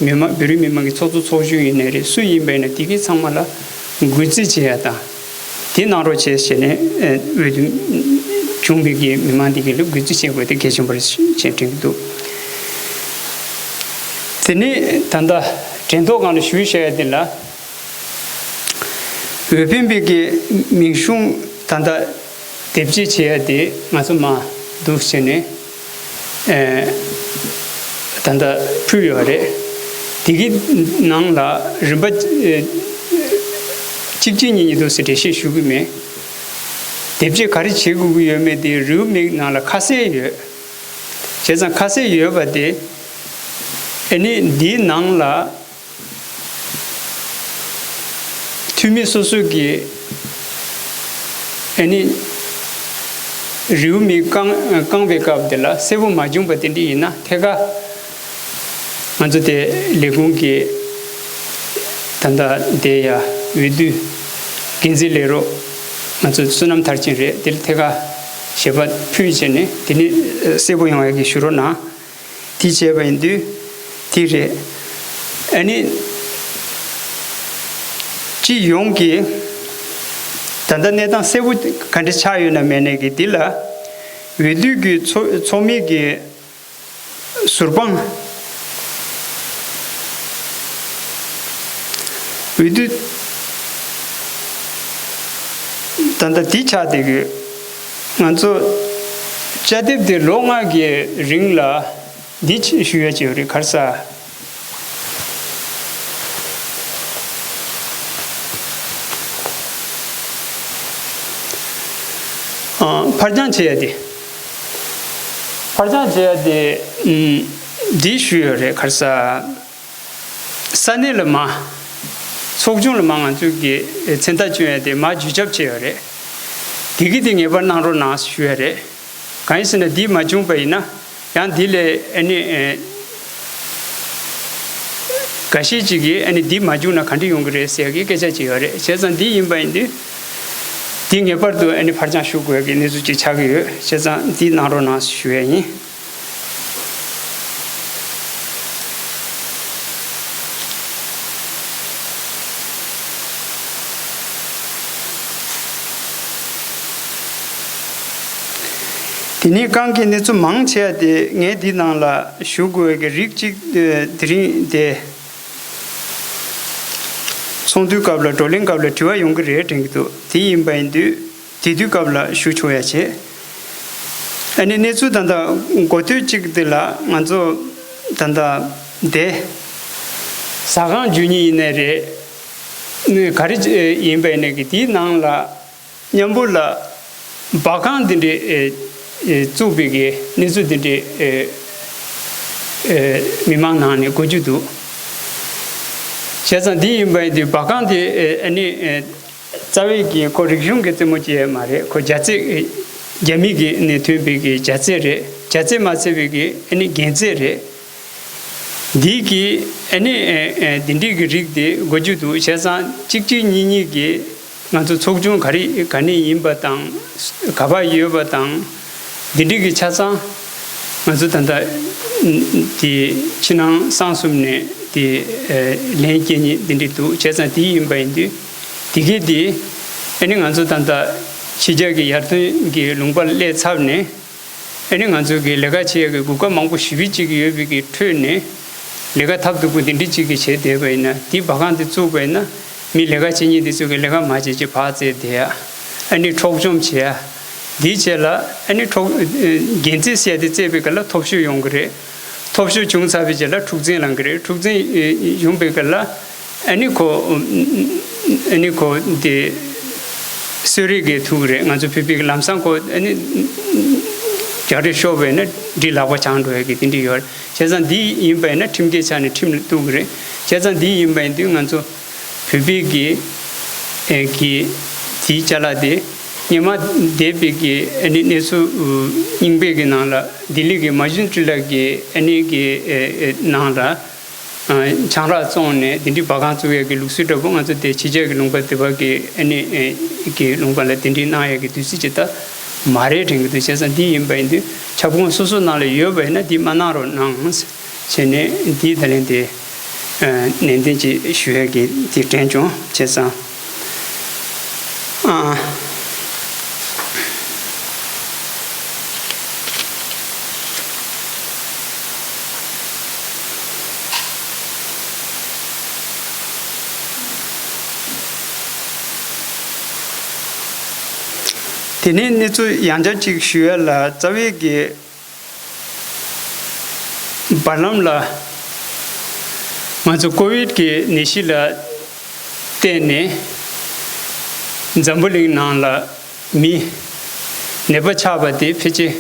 མི་མང་བོད་རིགས་མི་མང་གི་ཚོགས་གཙོ་ཚོགས་གཞོན་ཡིན་ནའི་རེད། སུ་ཡིན་པ་ཡིན་ན་དེ་གི་ཚང་མ་ལ་གུས་བརྩི་བྱེད་ཡ་དང་། དེ་གནང་རོགས་བྱེད་ཟེར་ནས་འོས་བསྡུ་བྱུང་བའི་གི་མི་མང་དེ་གི་ལ་གུས་བརྩི་བྱེད་དགོས་དེ་གལ་ཆེན་པོ་རེད་ཅེས་དྲན་གྱི་འདུག་དེ་ནས་ད་ལྟ་དྲན་ཐོ་སྒང་ལ་ཞུས་བཞག་ཡ་དེ་ལ། འོས་འཕེན་པའི་གི་མིང་གཞུང་ད་ལྟ་དེབ་སྐྱེལ་བྱེད་ཡ་དེ་ང་ཚོ་མ་འདུག་བྱས་ནས་ཨེ་ད་ལྟ་ཕུལ་ཡོད་རེད། དེ་གི་ནང་ལ་རིམ་པ་ཨེ་གཅིག་གཅིག་གཉིས་གཉིས་འདུག་ཟེར་འགྲེལ་བཤད་ཞུ་གི་མེད། དེབ་སྐྱེལ་ག་རེ་བྱེད་དགོས་ཀྱི་ཡོད་མེད་དེ་རེའུ་མིག་ནང་ལ་ཁ་གསལ་ཡོད། བྱས་ཙང་ཁ་གསལ་ཡོད་པ་དེ་ཨེ་ནི་འདིའི་ནང་ལ། འཐུས་མི་སོ་སོ་གིས་ཨ་ནི་རེའུ་མིག་བཀང་བཀང་བའི་སྐབས་དེ་ལ་གསལ་པོ་མ་བྱུང་བ་དེ་འདྲ་ཡིན་ན་ཐད་ཀར་ང་ཚོ་དེ་ལས་ཁུངས་ཀྱི་ད་ལྟ་དེ་ཡ་འོས་བསྡུ་འགན་འཛིན་ལས་རོགས་ང་ཚོ་བསོད་ནམས་མཐར་ཕྱིན་རེད། དེ་ལ་ཐད་ཀར་ཞལ་པར་ཕུལ་བྱས་ནས་དེ་ནི་གསལ་པོ་ཡོང་ཡ་གི་ཞུ་རོགས་གནང་། དེ་བྱས་པ་ཡིན་དུས་དེ་རེད། ཨ་ནི་སྤྱི་ཡོངས་ཀྱི་ད་ལྟ་གནས་སྟངས་གསལ་པོ་ག་འདྲ་ཆགས་ཡོད་ན་མེད་ན་གི་འདི་ལ་འོས་བསྡུ་གི་ཚོགས་ཚོགས་མི་གི་ཟུར་དཔང་འོས་བསྡུ་ད་ལྟ་འདི་ཆགས་བསྡད་ཡོད། ང་ཚོ་དཔྱ་དེབ་དེ་ལོ་ལྔ་གི་རིང་ལ་འདི་ཞུ་ཡ་ཅིག་ཡོད་རེད། ག་རེ་ཟེར། ཨ། ཕར་འགྱངས་བྱེད་ཡ་དེ། ཕར་འགྱངས་བྱེད་ཡ་དེ། ཨུམ། འདི་ཞུ་ཡ་རེད། ག་རེ་ཟེར། ས་གནས་ལ་མ། ཚོགས་ཆུང་ལ་མ་ང་ཚོས་ཀྱི་མཚན་རྟགས་བསྐྱོན་ཡ་དེ་མ་བརྒྱུད་རྒྱབ་བྱས་ཡོད་རེད། དེ་གི་དེ་ངེས་པར་གནང་རོགས་གནང་ཞུ་ཡ་རེད། གང་ཡིན་ཟེར་ན་འདི་མ་བྱུང་པ་ཡིན་ན་ཡང་འདི་ལས་ཨ་ནི་ཨེ་འགའ་ཤས་ཅིག་གིས་ཨ་ནི་འདི་མ་བྱུང་ན་ག་འདྲ་ཡོང་གི་རེད་ཟེར་ཡ་གི་སྐད་ཆ་ཅིག་ཡོད་རེད། བྱས་ཙང་འདི་ཡིན་པ་ཡིན་དུས་འདི་ངེས་པར་དུ་ཨ་ནི་ཕར་འགྱངས་ཞུ་དགོས་ཡ་གི་གནས་ཚུལ་ཅིག་ཆགས་ཀྱི་ཡོད། བྱས་ཙང་འདི་གནང་རོགས་གནང་ཞུ་ཡ་ཡིན། དེ་ནས་གང་གི་གནས་ཚུལ་མང་ཆེ་བ་དེ་ངས་འདི་ནང་ལ་ཞུ་དགོས་ཀྱི་རིགས་གཅིག་དེ་རིང་དེ་ཚོགས་འདུའི་སྐབས་ལ་བགྲོ་གླེང་སྐབས་ལ་དྲི་བ་ཡོང་གི་རེད་དྲན་གྱི་འདུག་དེ་ཡིན་པ་ཡིན་དུས། དེ་དུས་སྐབས་ལ་ཞུ་ཆོག་ཡ་བྱེད། ཨ་ནི་གནས་ཚུལ་ད་ལྟ་འགོ་སྟོད་གཅིག་དེ་ལ་ང་ཚོ་ད་ལྟ་དེ་ཟ་ཁང་བཅུ་གཉིས་ཡིན་ནའི་རེད། ག་རེ་ཡིན་པ་ཡིན་ནའི་གི་དེའི་ནང་ལ་མཉམ་པོ་ལ་སྦ་ཁང་དེ་འདྲའི་བཙུགས་པའི་གི་གནས་ཚུལ་དེ་འདྲའི་མི་མང་ནང་ནས་གོ་རྒྱུ་འདུག་བྱས་ཙང་འདི་ཡིན་པ་ཡིན་དུས་སྦ་ཁང་དེ་ཨ་ནི། རྩ་བའི་གི་ཁོ་རིག་གཞུང་གི་རྩེད་མོ་ཅིག་མ་རེད། ཁོ་རྒྱ་རྩེད། རྒྱ་མི་གི་ནས་ཐོན་པའི་གི་རྒྱ་རྩེད་རེད། རྒྱ་རྩེད་མ་ཚད་པའི་གི་ཨ་ནི་རྒྱན་རྩེད་རེད། འདི་གི་ཨ་ནི་འདི་འདྲའི་གི་རིགས་དེ་དགོས་རྒྱུ་འདུག་བྱས་ཙང་གཅིག་གཅིག་གཉིས་གཉིས་གི་ང་ཚོ་ཚོགས་ཆུང་ག་རེ་ག་ནས་ཡིན་པ་དང་། ག་པར་ཡོད་པ་དང་། འདི་འདྲའི་གི་ཆ་ཚང་ང་ཚོ་ད་ལྟ་དེ་ཕྱི་ནང་གསང་གསུམ་ནས་དེ་ལན་སྐྱེལ་མཁན་འདི་འདྲ་འདུག་བྱས་ཙང་དེ་ཡིན་པ་ཡིན་དུས་དེ་གས་དེ་ཨ་ནི་ང་ཚོ་ད་ལྟ་ཕྱི་རྒྱལ་གྱི་ཡར་ཐོན་གྱི་ལུང་པར་སླེབས་ཚར་ནས་ཨ་ནི་ང་ཚོ་གི་ལས་ཀ་བྱེད་ཡག་གི་གོ་སྐབས་མང་པོ་ཞེ་པོ་ཅིག་ཡོད་པའི་གི་ཁྲོད་ནས་ལས་ཀ་ཐབས་སྡུག་པོ་འདི་འདྲ་ཅིག་གི་བྱས་བསྡད་པ་ཡིན་ན། དེ་སྦ་ཁང་དེ་བཙུགས་པ་ཡིན་ན་མི་ལས་ཀ་བྱེད་མཁན་དེ་ཚོ་གི་ལས་ཀ་མ་བྱེད་ཅིག་ཕར་བཙལ་བསྡད་ཡ། ཨ་ནི་འཕྲོག་བཅོམ་བྱེད་ཡ། འདིའི་རྗེས་ལ་ཨ་ནི་འཕྲོག་རྒྱན་རྩེད་ཟེར་ཡ་དེ་རྩེད་པའི་སྐབས་ལ་ཐོབ་ཤོར་ཡོང་གི་རེད། ཐོབ་ཤོར་བྱུང་ཚར་བའི་རྗེས་ལ་འཁྲུག་འཛིང་ལངས་གི་རེད། འཁྲུག་འཛིང་ཡོང་པའི་སྐབས་ལ་ཨ་ནི་ཁོ་ཨ་ནི་ཁོ་དེ་གསོད་རེས་ཀྱི་ཐུག་གི་རེད། ང་ཚོ་བོད་པའི་ལམ་སང་ཁོ་ཨ་ནི་རྒྱག་རེས་ཤོར་བས་ན་འགྲིག་ལག་པ་འཆང་འགྲོ་ཡ་གི་དེ་འདྲ་ཡོད་རེད། བྱས་ཙང་འདི་ཡིན་པ་ཡིན་ན་ཁྲིམས་འགལ་ཆགས་ནས་ཁྲིམས་ལ་གཏུག་གི་རེད། བྱས་ཙང་འདི་ཡིན་པ་ཡིན་དུས་ང་ཚོ་བོད་པའི་གི་ཨེ་གི་དེའི་ཅ་ལག་དེ་སྔོན་མ་འདས་པའི་གི་ཨ་ནི་གནས་ཚུལ་རྙིང་པའི་གི་ནང་ལ་ལྡི་ལི་གི་མ་ཇུན་ཀྲི་ལ་གི་ཨ་ནི་གི་ཨེ་ཨེ་ནང་ལ་ཨ་ཆང་རག་བཙོངས་ནས་དེ་འདྲའི་སྦ་ཁང་བཙུགས་ཡས་གི་ལུགས་སྲོལ་འདྲ་པོ་ང་ཚོ་དེ་ཕྱི་རྒྱལ་གི་ལུང་པ་དེ་བ་གི་ཨ་ནི་ཨེ་གི་ལུང་པ་ལ་དེ་འདྲའི་གནང་ཡས་གི་དུས་ཚོད་ཅིག་ད་མ་རེད་དྲན་གི་འདུག་བྱས་ཙང་འདི་ཡིན་པ་ཡིན་དུས་ཁྱབ་ཁོངས་སོ་སོ་ནང་ལ་ཡོད་པ་ཡིན་ན་འདི་མ་གནང་རོགས་གནང་། བྱས་ནས་འདིའི་ད་ལན་དེ་ ནན་ཏན་ཅིག་ཞུ་ཡ་གི་དེ་དྲན་བྱུང་བྱས་ཙང་། ཨ། དེ་ནས་གནས་ཚུལ་ཡང་བསྐྱར་ཅིག་ཞུ་ཡ་ལ། རྩ་བའི་གི་བར་ལམ་ལ་ང་ཚོ་ཀོ་བིད་ཀྱི་ནད་གཞི་ལ་བརྟེན་ནས་འཛམ་བུ་གླིང་ནང་ལ་མི་ནད་པ་ཆགས་པ་དེ་ཕལ་ཆེར་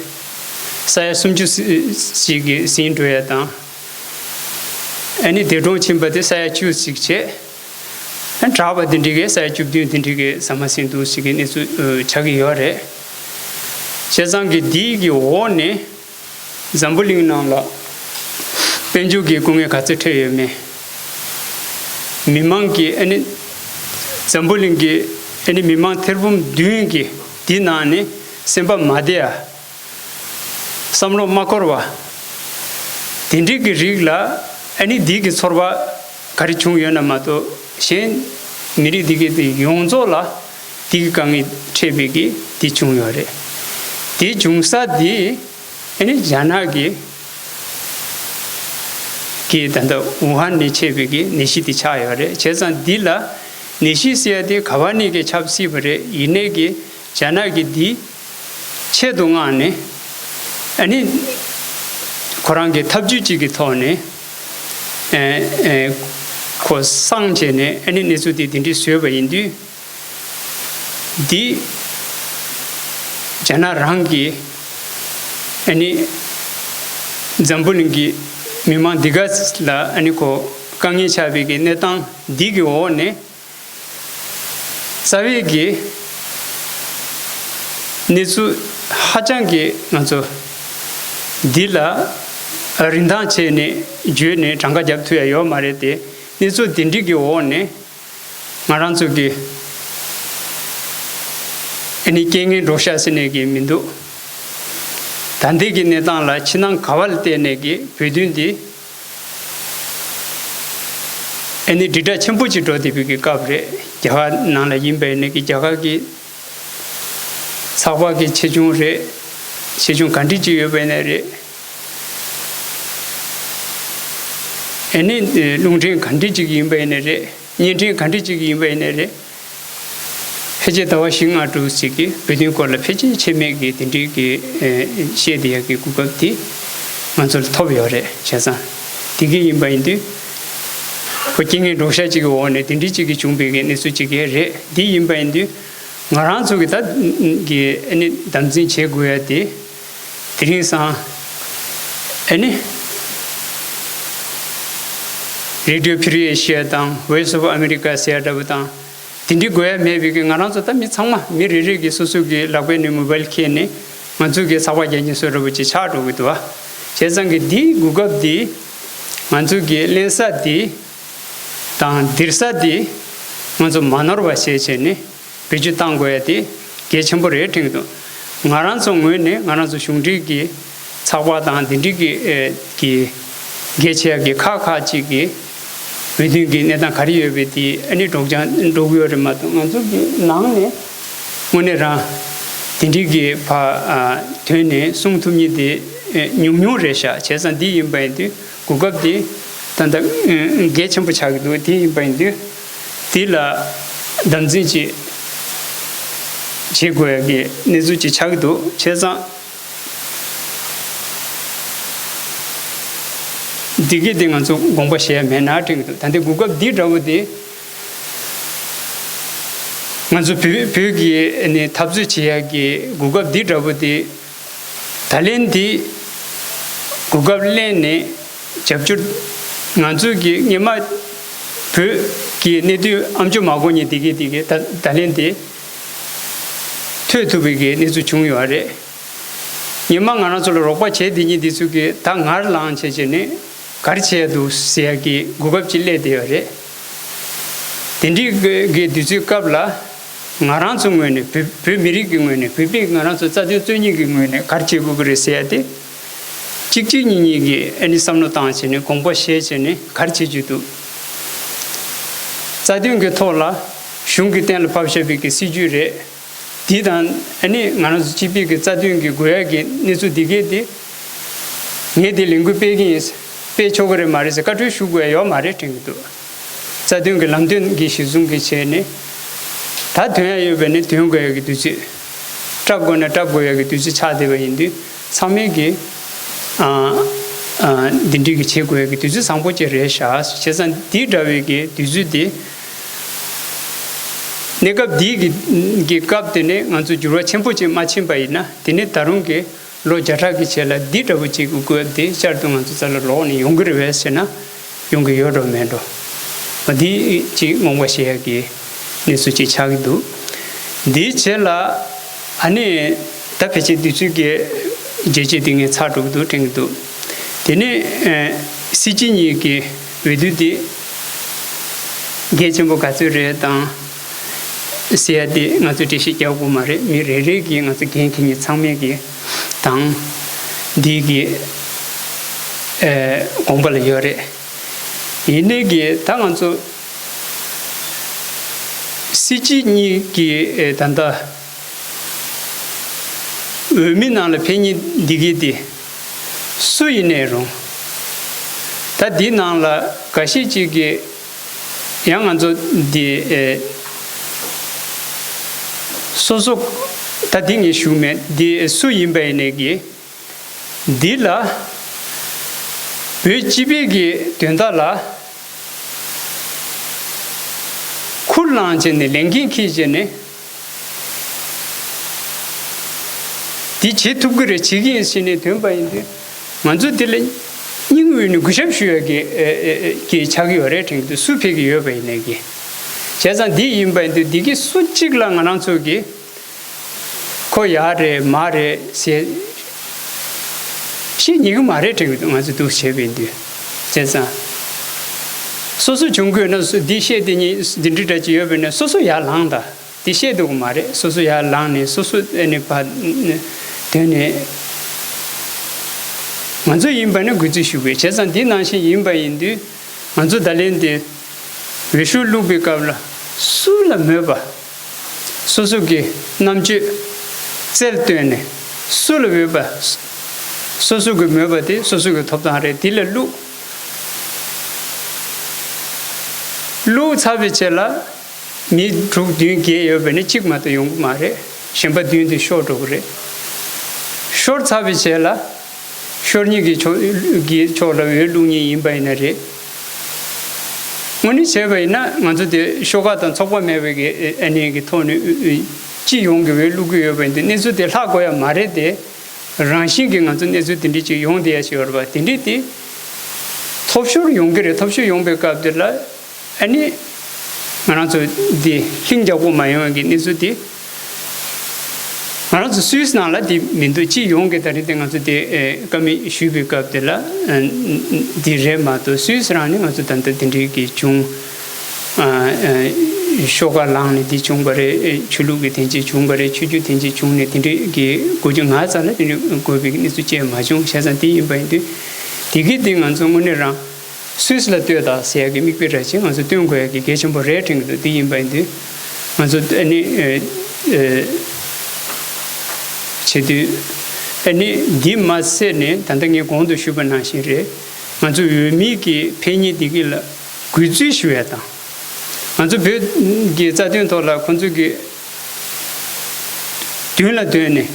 ས་ཡ་སུམ་ཅུ་ཞིག་གིས་ཟིན་འགྲོ་ཡ་དང་། ཨ་ནི་འདས་གྲོངས་ཕྱིན་པ་དེ་ས་ཡ་བཅུ་ཞིག་བྱས། ཨ་ནི་དྲག་པ་དེ་འདྲའི་གི་ས་ཡ་བཅུ་བདུན་དེ་འདྲའི་གི་ཟ་མ་ཟིན་འདུག་ཞིག་གི་གནས་ཚུལ་ཆགས་ཀྱི་ཡོད་རེད། བྱས་ཙང་གི་འདིའི་གི་འོག་ནས། འཛམ་བུ་གླིང་ནང་ལ་དཔལ་འབྱོར་གྱི་སྐུ་ངལ་ག་ཚོད་འཕྲད་ཡོད་མེད། མི་མང་གི་ཨ་ནི་འཛམ་བུ་གླིང་གི་ཨ་ནི་མི་མང་ཐེར་འབུམ་བདུན་གྱི་འདི་ནང་ནས་སེམས་པ་མ་བདེ་ཡ། བསམ་བློ་མ་འཁོར་བ། དེ་འདྲའི་གི་རིགས་ལ་ཨ་ནི་འདི་གི་ཚོར་བ་ག་རེ་བྱུང་ཡོད་ན་མ་གཏོགས། གཞན་མི་རིགས་འདི་གི་དེ་ཡོངས་རྫོགས་ལ་འདི་གི་དཀའ་ངལ་འཕྲད་པའི་གི་འདི་བྱུང་ཡོད་རེད། འདི་བྱུང་ས་འདི། ཨ་ནི་རྒྱ་ནག་གི་གི་ད་ལྟ་ཝུ་ཧན་ནས་མཆེད་པའི་གི་ནད་གཞི་དེ་ཆགས་ཡོད་རེད། བྱས་ཙང་འདི་ལ་ནད་གཞི་ཟེར་ཡ་དེ་ག་བ་ནས་གི་ཁྱབ་སྲིད་པ་རེད། ཡིན་ནའི་གི་རྒྱ་ནག་གི་འདི་ཆེད་དུ་མངགས་ནས་ཨ་ནི་ཁོ་རང་གི་ཐབས་ཇུས་གཅིག་གི་ཐོག་ནས་ཨེ་ཨེ་ཁོ་སངས་བྱས་ནས་ཨ་ནི་གནས་ཚུལ་དེ་དེ་འདྲ་བཟོས་པ་ཡིན་དུས། འདི་རྒྱ་ནག་རང་གི་ཨ་ནི་འཛམ་བུ་གླིང་གི་མི་མང་འདི་ག་ལ་ཨ་ནི་ཁོ་དཀའ་ངལ་ཆགས་པའི་གི་གནས་སྟངས་འདི་གི་འོག་ནས། རྩ་བའི་གི་གནས་ཚུལ་ཧ་ཅང་གི་ང་ཚོ་འདི་ལ་རིན་ཐང་བྱས་ནས་བརྗོད་ནས་གྲངས་ཀ་རྒྱབ་ཐུབ་ཡ་ཡོད་མ་རེད་དེ། གནས་ཚུལ་འདི་འདྲ་གི་འོག་ནས། ང་རང་ཚོ་གི་ཨ་ནི་རྐྱེན་ངན་འགྲོ་ཤག་ཟེར་ནས་གི་མི་འདུག་ད་ལྟའི་གི་གནས་སྟངས་ལ་ཕྱི་ནང་ག་བ་ལ་བལྟས་ནས་གི་བོད་དོན་འདི་ཨ་ནི་དྲིལ་བསྒྲགས་ཆེན་པོ་ཅིག་འགྲོ་བསྡད་པའི་གི་སྐབས་རེད། རྒྱ་གར་ནང་ལ་ཡིན་པ་ཡིན་ནའི་གི་རྒྱ་གར་གི་ཚགས་པར་གི་ཆེ་ཆུང་རེད། ཆེ་ཆུང་ག་འདྲ་ཅིག་ཡོད་པ་ཡིན་ནའི་རེད། ཨ་ནི་རླུང་འཕྲིན་ག་འདྲ་ཅིག་ཡིན་པ་ཡིན་ནའི་རེད། བརྙན་འཕྲིན་ག་འདྲ་ཅིག་ཡིན་པ་ཡིན་ནའི་རེད། ཕལ་ཆེར་ཟླ་བ་བཞི་ལྔ་དྲུག་ཅིག་གི་བོད་དོན་སྐོར་ལ་ཕལ་ཆེར་ཆད་མེད་ཀྱི་དེ་འདྲའི་གི་ཨེ་བཤད་བསྡད་ཡག་གི་གོ་སྐབས་དེ་ང་ཚོར་ཐོབ་ཡོད་རེད། བྱས་ཙང་དེ་གི་ཡིན་པ་ཡིན་དུས། ཁོ་རྐྱེན་ངན་འགྲོ་ཤག་ཅིག་གི་འོག་ནས་དེ་འདྲའི་ཅིག་གི་བྱུང་བའི་གི་གནས་ཚུལ་ཅིག་གི་རེད། དེ་ཡིན་པ་ཡིན་དུས་ང་རང་ཚོ་གི་ད་གི་ཨ་ནི་དམ་འཛིན་བྱེད་དགོས་ཡ་དེ། དེ་རིང་སང་ཨ་ནི་Radio Free Asia དང་Voice of America ཟེར་ཡ་འདྲ་པོ་དང་། དེ་འདྲའི་དགོས་ཡ་མེད་པའི་གི་ང་རང་ཚོ་ད་མི་ཚང་མ་མི་རེ་རེ་གི་སོ་སོ་གི་ལག་པའི་ནས་མོ་བཱའིལ་ཁྱེར་ནས་ང་ཚོ་གི་ཚགས་པར་རྒྱག་མཁན་བཟོ་འདྲ་པོ་ཅིག་ཆགས་འགྲོ་གི་འདུག་བ། བྱས་ཙང་གི་འདིའི་གོ་སྐབས་འདི་ང་ཚོ་གི་གླེང་ས་འདི་དང་འདིར་ས་འདི་ང་ཚོ་མ་ནོར་བ་བྱས་བྱས་ནས་བེད་སྤྱོད་གཏང་དགོས་ཡ་དེ་གལ་ཆེན་པོ་རེད་དྲན་གི་འདུག་ང་རང་ཚོ་ངོས་ནས་ང་རང་ཚོ་གཞུང་འབྲེལ་གྱི་ཚགས་པར་དང་དེ་འདྲའི་གི་ཨེ་གི་གལ་ཆེ་ཡ་གི་ཁག་ཁག་ཅིག་གི་བོད་དོན་གི་གནས་སྟངས་ག་རེ་ཡོད་པའི་དེ་ཨ་ནི་སྒྲོག་སྦྱང་འགྲོ་གི་ཡོད་རེད་མ་གཏོགས། ང་ཚོ་གི་ནང་ནས་དངོས་གནས་རང་དེ་འདྲའི་གི་ཕ་ཨ་དོན་ནས་གསུང་ཐུབ་མཁན་དེ་ཨེ་ཉུང་ཉུང་རེད་ཤག་བྱས་ཙང་འདི་ཡིན་པ་ཡིན་དུས་གོ་སྐབས་དེ་ད་ལྟ་ཨེ་གལ་ཆེན་པོ་ཆགས་ཀྱི་འདུག་དེ་ཡིན་པ་ཡིན་དུས་དེ་ལ་དམ་འཛིན་ཅིག་བྱེད་དགོས་ཡ་གི་གནས་ཚུལ་ཅིག་ཆགས་ཀྱི་འདུག་བྱས་ཙང་། འདི་གི་དེ་ང་ཚོ་དགོངས་པ་བཞེས་ཡ་མེད་ན་དྲན་གྱི་འདུག་ད་ལྟའི་གོ་སྐབས་འདི་འདྲ་བོ་དེ་ང་ཚོ་བོད་བོད་ཀྱི་ནི་འཐབ་རྩོད་བྱེད་ཡ་གི་གོ་སྐབས་འདི་འདྲ་བོ་དེ་ད་ལན་འདི་གོ་སྐབས་ལེན་ནས་རྒྱབ་སྐྱོར་ང་ཚོ་གི་སྔོན་མ་བོད་ཀྱི་གནད་དོན་ཨམ་ཅོག་མ་གོ་མཁན་འདི་གི་འདི་གི་ད་ད་ལན་འདི་ཐོས་ཐུབ་པའི་གི་གནས་ཚུལ་བྱུང་ཡོད་རེད། སྔོན་མ་ང་རང་ཚོ་ལ་རོགས་པ་བྱས་བསྡད་མཁན་འདི་ཚོ་གིས་ད་ངར་ལངས་བྱས་བྱས་ནས་ག་རེ་བྱས་འདུག་ཟེར་ཡ་གི་གོ་སྐབས་ཅིག་སླེབས་བསྡད་ཡོད་རེད། དེ་འདྲའི་གི་གི་དུས་ཚོད་སྐབས་ལ་ང་རང་ཚོ་ངོས་ནས་བོད་བོད་མི་རིགས་ཀྱི་ངོས་ནས་བོད་པས་ང་རང་ཚོ་རྩ་དོན་རྩོད་མཁན་གྱི་ངོས་ནས་ག་རེ་བྱེད་དགོས་ཀྱི་རེད་ཟེར་ཡ་དེ་གཅིག་གཅིག་གཉིས་གཉིས་ཀྱིས་ཨ་ནི་བསམ་བློ་བཏང་བྱས་ནས་དགོངས་པ་བཞེས་བྱས་ནས་ག་རེ་བྱེད་རྒྱུ་འདུག་རྩ་དོན་གྱི་ཐོག་ལ་གཞུང་གིས་གཏན་ལ་ཕབ་བཞག་པའི་གི་སྲིད་ཇུས་རེད། འདི་དང་ཨ་ནི་ང་རང་ཚོ་སྤྱི་པའི་གི་རྩ་དོན་གྱི་དགོས་ཡ་གི་གནས་ཚུལ་འདི་གས་དེ་ངས་དེ་ལས་འགུལ་སྤེལ་གྱི་ཡིན། སྤེལ་ཆོག་གི་རེད་མ་རེད་ཟེར་བཀའ་འཁྲོལ་ཞུ་དགོས་ཡ་ཡོད་མ་རེད་དྲན་གྱི་འདུག་རྩ་དོན་གྱི་ལམ་སྟོན་གྱི་གཞི་བཟུང་གི་བྱས་ནས་ད་དོན་ཡ་ཡོད་པ་ནི་དོན་དགོས་ཡ་གི་དུས་ཚོད། སྐྲག་དགོས་ན་སྐྲག་དགོས་ཡ་གི་དུས་ཚོད་ཆགས་བསྡད་པ་ཡིན་དུས་ཚང་མས་གི་ཨ་ཨ་འདི་འདྲའི་གི་བྱེད་དགོས་ཡ་གི་དུས་ཚོད་བཟང་པོ་ཅིག་རེད་ཤག་བྱས་ཙང་འདི་འདྲ་བའི་གི་དུས་ཚོད་དེ་གནས་སྐབས་འདིའི་གི་གི་སྐབས་དེ་ནས་ང་ཚོ་འགྱུར་བ་ཆེན་པོ་ཅིག་མ་ཕྱིན་པ་ཡིན་ན་དེ་ནས་ད་རུང་གི་ལོ་བརྒྱ་ཕྲག་གི་རྗེས་ལ་འདི་འདྲ་བོ་ཅིག་གི་དགོས་དེ་བསྐྱར་དུ་ང་ཚོ་རྩ་ལ་ལོག་ནས་ཡོང་གི་རེད་བས་ཟེར་ན་ཡོང་གི་ཡོད་འགྲོ་མེད་འགྲོ། འདི་ཅིག་རྨོངས་པ་བཤད་ཡ་གི་གནས་ཚུལ་ཅིག་ཆགས་ཀྱི་འདུག་འདིའི་རྗེས་ལ་ཨ་ནི་ད་ཕལ་ཆེར་དུས་ཚོད་ཀྱི་རྒྱལ་སྤྱི་དེ་ངས་ཚར་འགྲོ་གི་འདུག་དྲན་གྱི་འདུག་དེ་ནས་ཨ་སྲིད་སྤྱི་གཉིས་ཀྱི་འོས་བསྡུ་དེ་གལ་ཆེན་པོ་ག་ཚོད་རེད་དང་ཟེར་ཡ་དེ་ང་ཚོས་འགྲེལ་བཤད་རྒྱག་དགོས་མ་རེད། མི་རེ་རེ་གིས་ང་ཚོ་འགན་འཁྱེར་མཁན་ཚང་མས་ཀྱི་དང་འདི་གི་ཨ་དགོངས་པ་ལ་ཡོད་རེད། ཡིན་ནའི་གི་ད་ང་ཚོ་སྲིད་སྤྱི་གཉིས་ཀྱི་ཨ་ད་ལྟ་འོས་མི་ནང་ལ་ཕེབས་མཁན་འདི་གི་དེ་སུ་ཡིན་ནའི་རུང་། ད་འདི་ནང་ལ་འགའ་ཤས་ཅིག་གིས་ཡང་ང་ཚོ་འདི་ཨེ་སོ་སོ་ད་འདི་ངས་ཞུ་མེད། འདི་སུ་ཡིན་པ་ཡིན་ནའི་གི་འདི་ལ་བོད་སྤྱི་པའི་གི་དོན་དག་ལ་ཁུར་བླངས་བྱས་ནས་ལས་འགན་འཁྱེར་བྱས་ནས། འདི་བྱེད་ཐུབ་ཀྱི་རེད། བྱེད་ཀྱི་ཡིན་ཟེར་ནས་ཐོན་པ་ཡིན་དུས་ང་ཚོ་འདི་ལ་སྙིང་དབུས་ནས་གུས་ཞབས་ཞུ་ཡ་གི་ཨེ་ཨེ་ཨེ་གི་ཆགས་ཀྱི་ཡོད་རེད་དྲན་གྱི་འདུག་སུ་ཕེབས་ཀྱི་ཡོད་པ་ཡིན་ནའི་གི། བྱས་ཙང་འདི་ཡིན་པ་ཡིན་དུས་འདི་གི་སུ་གཅིག་ལ་ང་རང་ཚོ་གི་ཁོ་ཡག་རེད་མ་རེད་ཟེར་བཤད་ཉན་གི་མ་རེད་དྲན་གྱི་འདུག་ང་ཚོ་འདུག་བྱས་པ་ཡིན་དུས། བྱས་ཙང་སོ་སོ་བྱུང་དགོས་ན་སུ་འདི་བཤད་དེ་ཉིད་འདི་འདྲི་འདྲ་ཅིག་ཡོད་པ་ཡིན་ན་སོ་སོ་ཡར་ལངས་དང་། དེ་བཤད་འདུག་གི་མ་རེད། སོ་སོ་ཡར་ལངས་ནས་སོ་སོ་ཨ་ནི་བ་དོན་ནས་ང་ཚོ་ཡིན་པ་ནི་གུས་བརྩི་ཞུ་དགོས། བྱས་ཙང་འདི་ནང་བཞིན་ཡིན་པ་ཡིན་དུས་ང་ཚོ་ད་ལན་དེ་འོས་ཤོག་བླུགས་པའི་སྐབས་ལ་སུ་ལ་མོས་པ། སོ་སོ་གི་རྣམ་དཔྱོད་རྩལ་བཏོན་ནས་སུ་ལ་འོས་པ། སོ་སོ་གི་མོས་པ་དེ་སོ་སོ་གི་ཐོབ་ཐང་རེད། དེ་ལ་བླུགས། བླུགས་ཚར་བའི་རྗེས་ལ། མི་དྲུག་བདུན་བརྒྱད་ཡོད་པ་ནི་གཅིག་མ་གཏོགས་ཡོང་གི་མ་རེད། གཞན་པ་བདུན་དེ་ཤོར་འགྲོ་གི་རེད། ཤོར་ཚར་བའི་རྗེས་ལ་ཤོར་མཁན་གྱི་ཕྱོགས་གི་ཕྱོགས་ལ་འོས་བླུག་མཁན་ཡིན་པ་ཡིན་ན་རེད། དངོས་གནས་བྱས་པ་ཡིན་ན་ང་ཚོ་དེ་ཤོག་ཁག་དང་ཚོགས་པ་མེད་པའི་གི་ཨ་ནི་གི་ཐོག་ནས་སྤྱི་ཡོངས་ཀྱི་འོས་བླུག་གི་ཡོད་པ་ཡིན་དུས་གནས་ཚུལ་དེ་ལྷག་དགོས་ཡ་མ་རེད་དེ། རང་བཞིན་གྱིས་ང་ཚོ་གནས་ཚུལ་དེ་འདྲ་ཅིག་ཡོང་བསྡད་ཡ་ཞིག་ཡོད་རེད་པ། དེ་འདྲས་དེ་ཐོབ་ཤོར་ཡོང་གི་རེད། ཐོབ་ཤོར་ཡོང་པའི་སྐབས་དེ་ལ། ཨ་ནི། ང་རང་ཚོ་འདི་ལྷིང་འཇགས་པོ་མ་ཡོང་བའི་གི་གནས་ཚུལ་དེ། ང་རང་ཚོ་སུད་སི་ནང་ལ་འདི་མི་འདུག་སྤྱི་ཡོངས་ཀྱི་ད་རེས་དེ་ང་ཚོ་དེ་ཨེ་བཀའ་མོལ་ཞུས་པའི་སྐབས་དེ་ལ་ཨ་འདི་རེད་མ་གཏོགས་སུད་སི་རང་ནས་ང་ཚོ་ད་ལྟ་དེ་འདྲའི་གི་བྱུང་ཨ་ཨ་ཤོག་ཁག་ལངས་ནས་འདི་བྱུང་བ་རེད། ཨེ་ཆོས་ལུགས་ཀྱི་དེ་འདྲ་བྱུང་བ་རེད། ཆོས་བརྒྱུད་དེ་འདྲ་བྱུང་ནས་དེ་འདྲའི་གི་དགོས་རྒྱུ་ང་རྩ་ལ་དེ་འདྲའི་དགོས་པའི་གནས་ཚུལ་ཅིག་མ་བྱུང་། བྱས་ཙང་དེ་ཡིན་པ་ཡིན་དུས་དེ་གི་དེ་ང་ཚོ་དངོས་གནས་རང་། སུད་སི་ལ་ལྟོས་དང་ཟེར་ཡ་གི་མིག་དཔེ་འདྲ་ཅིག་ང་ཚོ་སྟོན་དགོས་ཡ་གི་གལ་ཆེན་པོ་རེད་དྲན་གྱི་འདུག་དེ་ཡིན་པ་ཡིན་དུས་ང་ཚོ་ཨ་ནི་ཨེ་ཨེ་བྱེད་དུས་ཨ་ནི་འདི་མ་ཟད་ནས་ད་ལྟ་ངས་གོང་དུ་ཞུས་པ་ནང་བཞིན་རེད། ང་ཚོ་འོས་མི་གི་ཕེབས་མཁན་འདི་གི་ལ་གུས་བརྩི་ཞུ་ཡ་དང་། ང་ཚོ་བོད་ཀྱི་རྩ་དོན་ཐོག་ལ་ཁོང་ཚོ་གི་མདུན་ལ་སྡོད་ནས་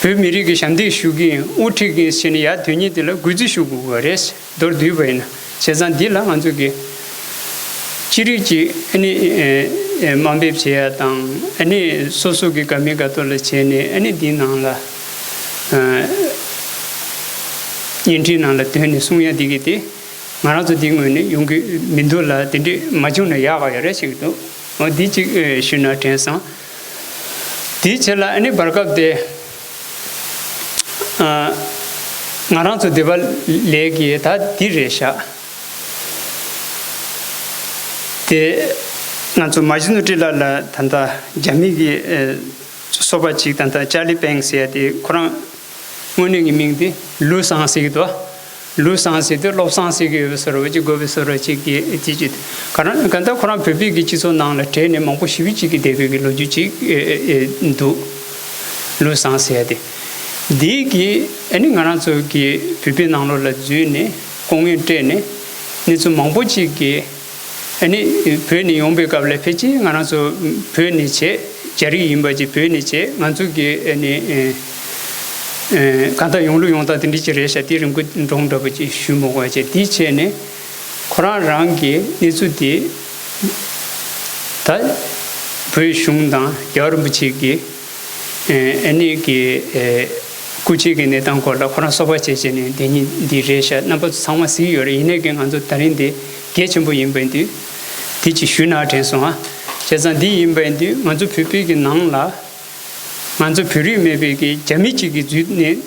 བོད་མི་རིགས་ཀྱི་ཞབས་འདེགས་ཞུ་གི་ཡིན། དབུ་ཁྲིད་ཀྱི་ཡིན་ཟེར་ནས་ཡར་སྡོད་མཁན་དེ་ལ་གུས་བརྩི་ཞུ་དགོས་པ་རེད། མདོར་བསྡུས་པ་ཡིན་ན། བྱས་ཙང་འདི་ལ་ང་ཚོ་གི་ཅི་རིགས་ཀྱི་ཨ་ནི་ཨེ་ཨེ་དམའ་འབེབས་བྱེད་ཡ་དང་། ཨ་ནི་སོ་སོ་གི་དགའ་མི་དགའ་ཏོག་ལ་བྱས་ནས་ཨ་ནི་འདིའི་ནང་ལ་ཨ་བརྙན་འཕྲིན་ནང་ལ་འདོན་ནས་གསུང་ཡ་འདི་གི་དེ་ང་རང་ཚོ་འདི་ངོས་ནས་ཡོང་གི་མི་འདུག་ལ། དེ་འདྲས་མ་བྱུང་ན་ཡག་ག་ཡོད་རེད་ཞིག་འདུག་འོ་འདི་གཅིག་ཨེ་ཞུས་ན་དྲན་སོང་། དེའི་ཆེད་ལ་ཨ་ནི་བར་སྐབས་དེ། ཨ། ང་རང་ཚོ་སྡེ་པ་ལས་ཀྱི་ད་འདི་རེད་ཤག་དེ་ང་ཚོ་མ་ཇི་ནུ་ཏི་ལ་ལ་ད་ལྟ་རྒྱ་མི་གི་ཨེ་སོ་པ་ཅིག་ད་ལྟ་ཅར་ལི་པེང་ཟེར་ཡ་དེ་ཁོ་རང་དངོས་གནས་ཀྱི་མིང་དེ་ལུའུ་སང་ཟེར་གྱི་འདུག་ལུའུ་ཟང་ཟེར་དུས་བློ་བཟང་ཟེར་གྱི་ཡོད་པའི་བཟོ་འདྲ་ཅིག་དགོས་པའི་བཟོ་འདྲ་ཅིག་གི་དེ་ཅིག་ག་རང་གང་ལྟར་ཁོ་རང་བོད་པའི་གི་སྤྱི་ཚོགས་ནང་ལ་བྲོས་ནས་མང་པོ་ཞེ་པོ་ཅིག་གིས་བསྡད་པའི་གི་ལོ་རྒྱུས་ཅིག་ཨེ་ཨེ་ཨེ་འདུག་ལུའུ་ཟང་ཟེར་ཡ་དེ། འདི་གི་ཨ་ནི་ང་རང་ཚོ་གི་བོད་པའི་ནང་ལོགས་ལ་འཛུལ་ནས་སྐུ་ངལ་སྤྲད་ནས་གནས་ཚུལ་མང་པོ་ཅིག་གི་ཨ་ནི་བོད་ནས་ཡོང་པའི་སྐབས་ལ་ཕལ་ཆེར་ང་རང་ཚོ་བོད་ནས་བྱས། རྒྱ་རིགས་ཡིན་པ་ཅིག་བོད་ནས་བྱས། ང་ཚོ་གི་ཨ་ནི་ཨེ་ཨེ་གང་ལྟར་ཡོང་ལུགས་ཡོང་སྟངས་དེ་འདྲ་ཅིག་རེད་ཤག་དེ་རིང་པོ་འགྲོ་འདྲ་པོ་ཅིག་ཞུ་མི་དགོས་བྱས། དེ་བྱས་ནས་ཁོ་རང་རང་གི་གནས་ཚུལ་དེ་ད་བོད་གཞུང་དང་རྒྱལ་བ་རིན་པོ་ཆེ་གི་ཨེ་ཨ་ནི་གི་ཨེ་སྐུ་མཆེད་ཀྱི་གནས་སྟངས་སྐོར་ལ་ཁོ་རང་གསོལ་བ་བྱས་བྱས་ནས་འདི་ཉིད་འདི་རེད་ཤག་རྣམ་པ་ཚོ་ཚང་མ་གཟིགས་ཡོད་རེད། ཡིན་ནའི་གི་ང་ཚོ་ད་རིང་འདི་གལ་ཆེན་པོ་ཡིན་པ་ཡིན་དུས་དེ་ཅིག་ཞུས་ན་དྲན་སོང་ཨ། བྱས་ཙང་འདི་ཡིན་པ་ཡིན་དུས་ང་ཚོ་བོད་པའི་གི་ནང་ལ་ང་ཚོ་བོད་རིགས་མེད་པའི་གི་རྒྱ་མི་གཅིག་གི་འཛུལ་ནས་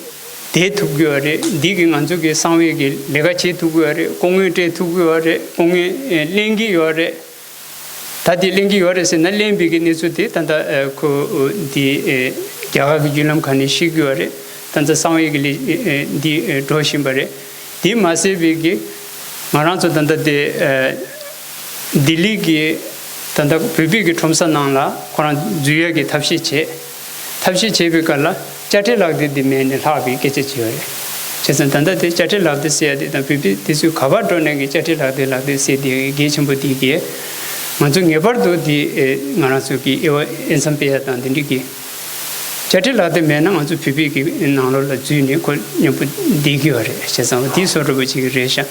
བསྡད་ཐུབ་ཀྱི་ཡོད་རེད། འདི་གི་ང་ཚོ་གི་གསང་བའི་གི་ལས་ཀ་བྱེད་ཐུབ་ཀྱི་ཡོད་རེད། སྐུ་ངལ་སྤྲད་ཐུབ་ཀྱི་ཡོད་རེད། སྐུ་ངལ་ཨེ་ལེན་གྱི་ཡོད་རེད། ད་དེ་ལེན་གྱི་ཡོད་རེད་ཟེར་ན་ལེན་པའི་གི་གནས་ཚུལ་དེ་ད་ལྟ་ཨ་ཁོ་འདི་ཨེ་རྒྱ་གར་གྱི་བརྒྱུད་ལམ་ཁག་ནས་ཤེས་ཀྱི་ཡོད་རེད། ད་ལྟ་གསང་བའི་གི་ལས་ཨེ་འདི་ཨེ་འགྲོ་བཞིན་པ་རེད། དེ་མ་ཟད་པའི་གི་ང་རང་ཚོ་ད་ལྟ་དེ་ཨེ་ལྡི་ལི་གི་ད་ལྟ་བོད་པའི་གི་ཁྲོམ་ས་ནང་ལ་ཁོ་རང་འཛུལ་ཡག་གི་ཐབས་ཤེས་བྱས། ཐབས་ཤེས་བྱས་པའི་སྐབས་ལ་དཔྱ་ཁྲལ་ལག་དེབ་དེ་མེད་ནས་ལྷག་པའི་སྐད་ཆ་ཅིག་ཡོད་རེད། བྱས་ཙང་ད་ལྟ་དེ་དཔྱ་ཁྲལ་ལག་དེབ་ཟེར་ཡ་དེ་དང་བོད་པའི་དེ་ཚོས་ག་པར་འགྲོ་ནས་ཀྱི་དཔྱ་ཁྲལ་ལག་དེབ་ལག་དེབ་ཟེར་དེ་གལ་ཆེན་པོ་དེ་གས་ང་ཚོ་ངེས་པར་དུ་དེ་ཨེ་ང་རང་ཚོ་གི་དབྱེ་བ་དབྱེ་མཚམས་སྤེལ་ཡ་དང་དེ་འདྲ་གི་དཔྱ་ཁྲལ་ལག་དེབ་མེད་ན་ང་ཚོ་བོད་པའི་གི་ནང་ལོགས་ལ་འཛུལ་ནས་ཁོ་མཉམ་པོ་བསྡད་ཀྱི་ཡོད་རེད། བྱས་ཙང་དེ་བཟོ་འདྲ་པོ་ཅིག་རེད་ཤག་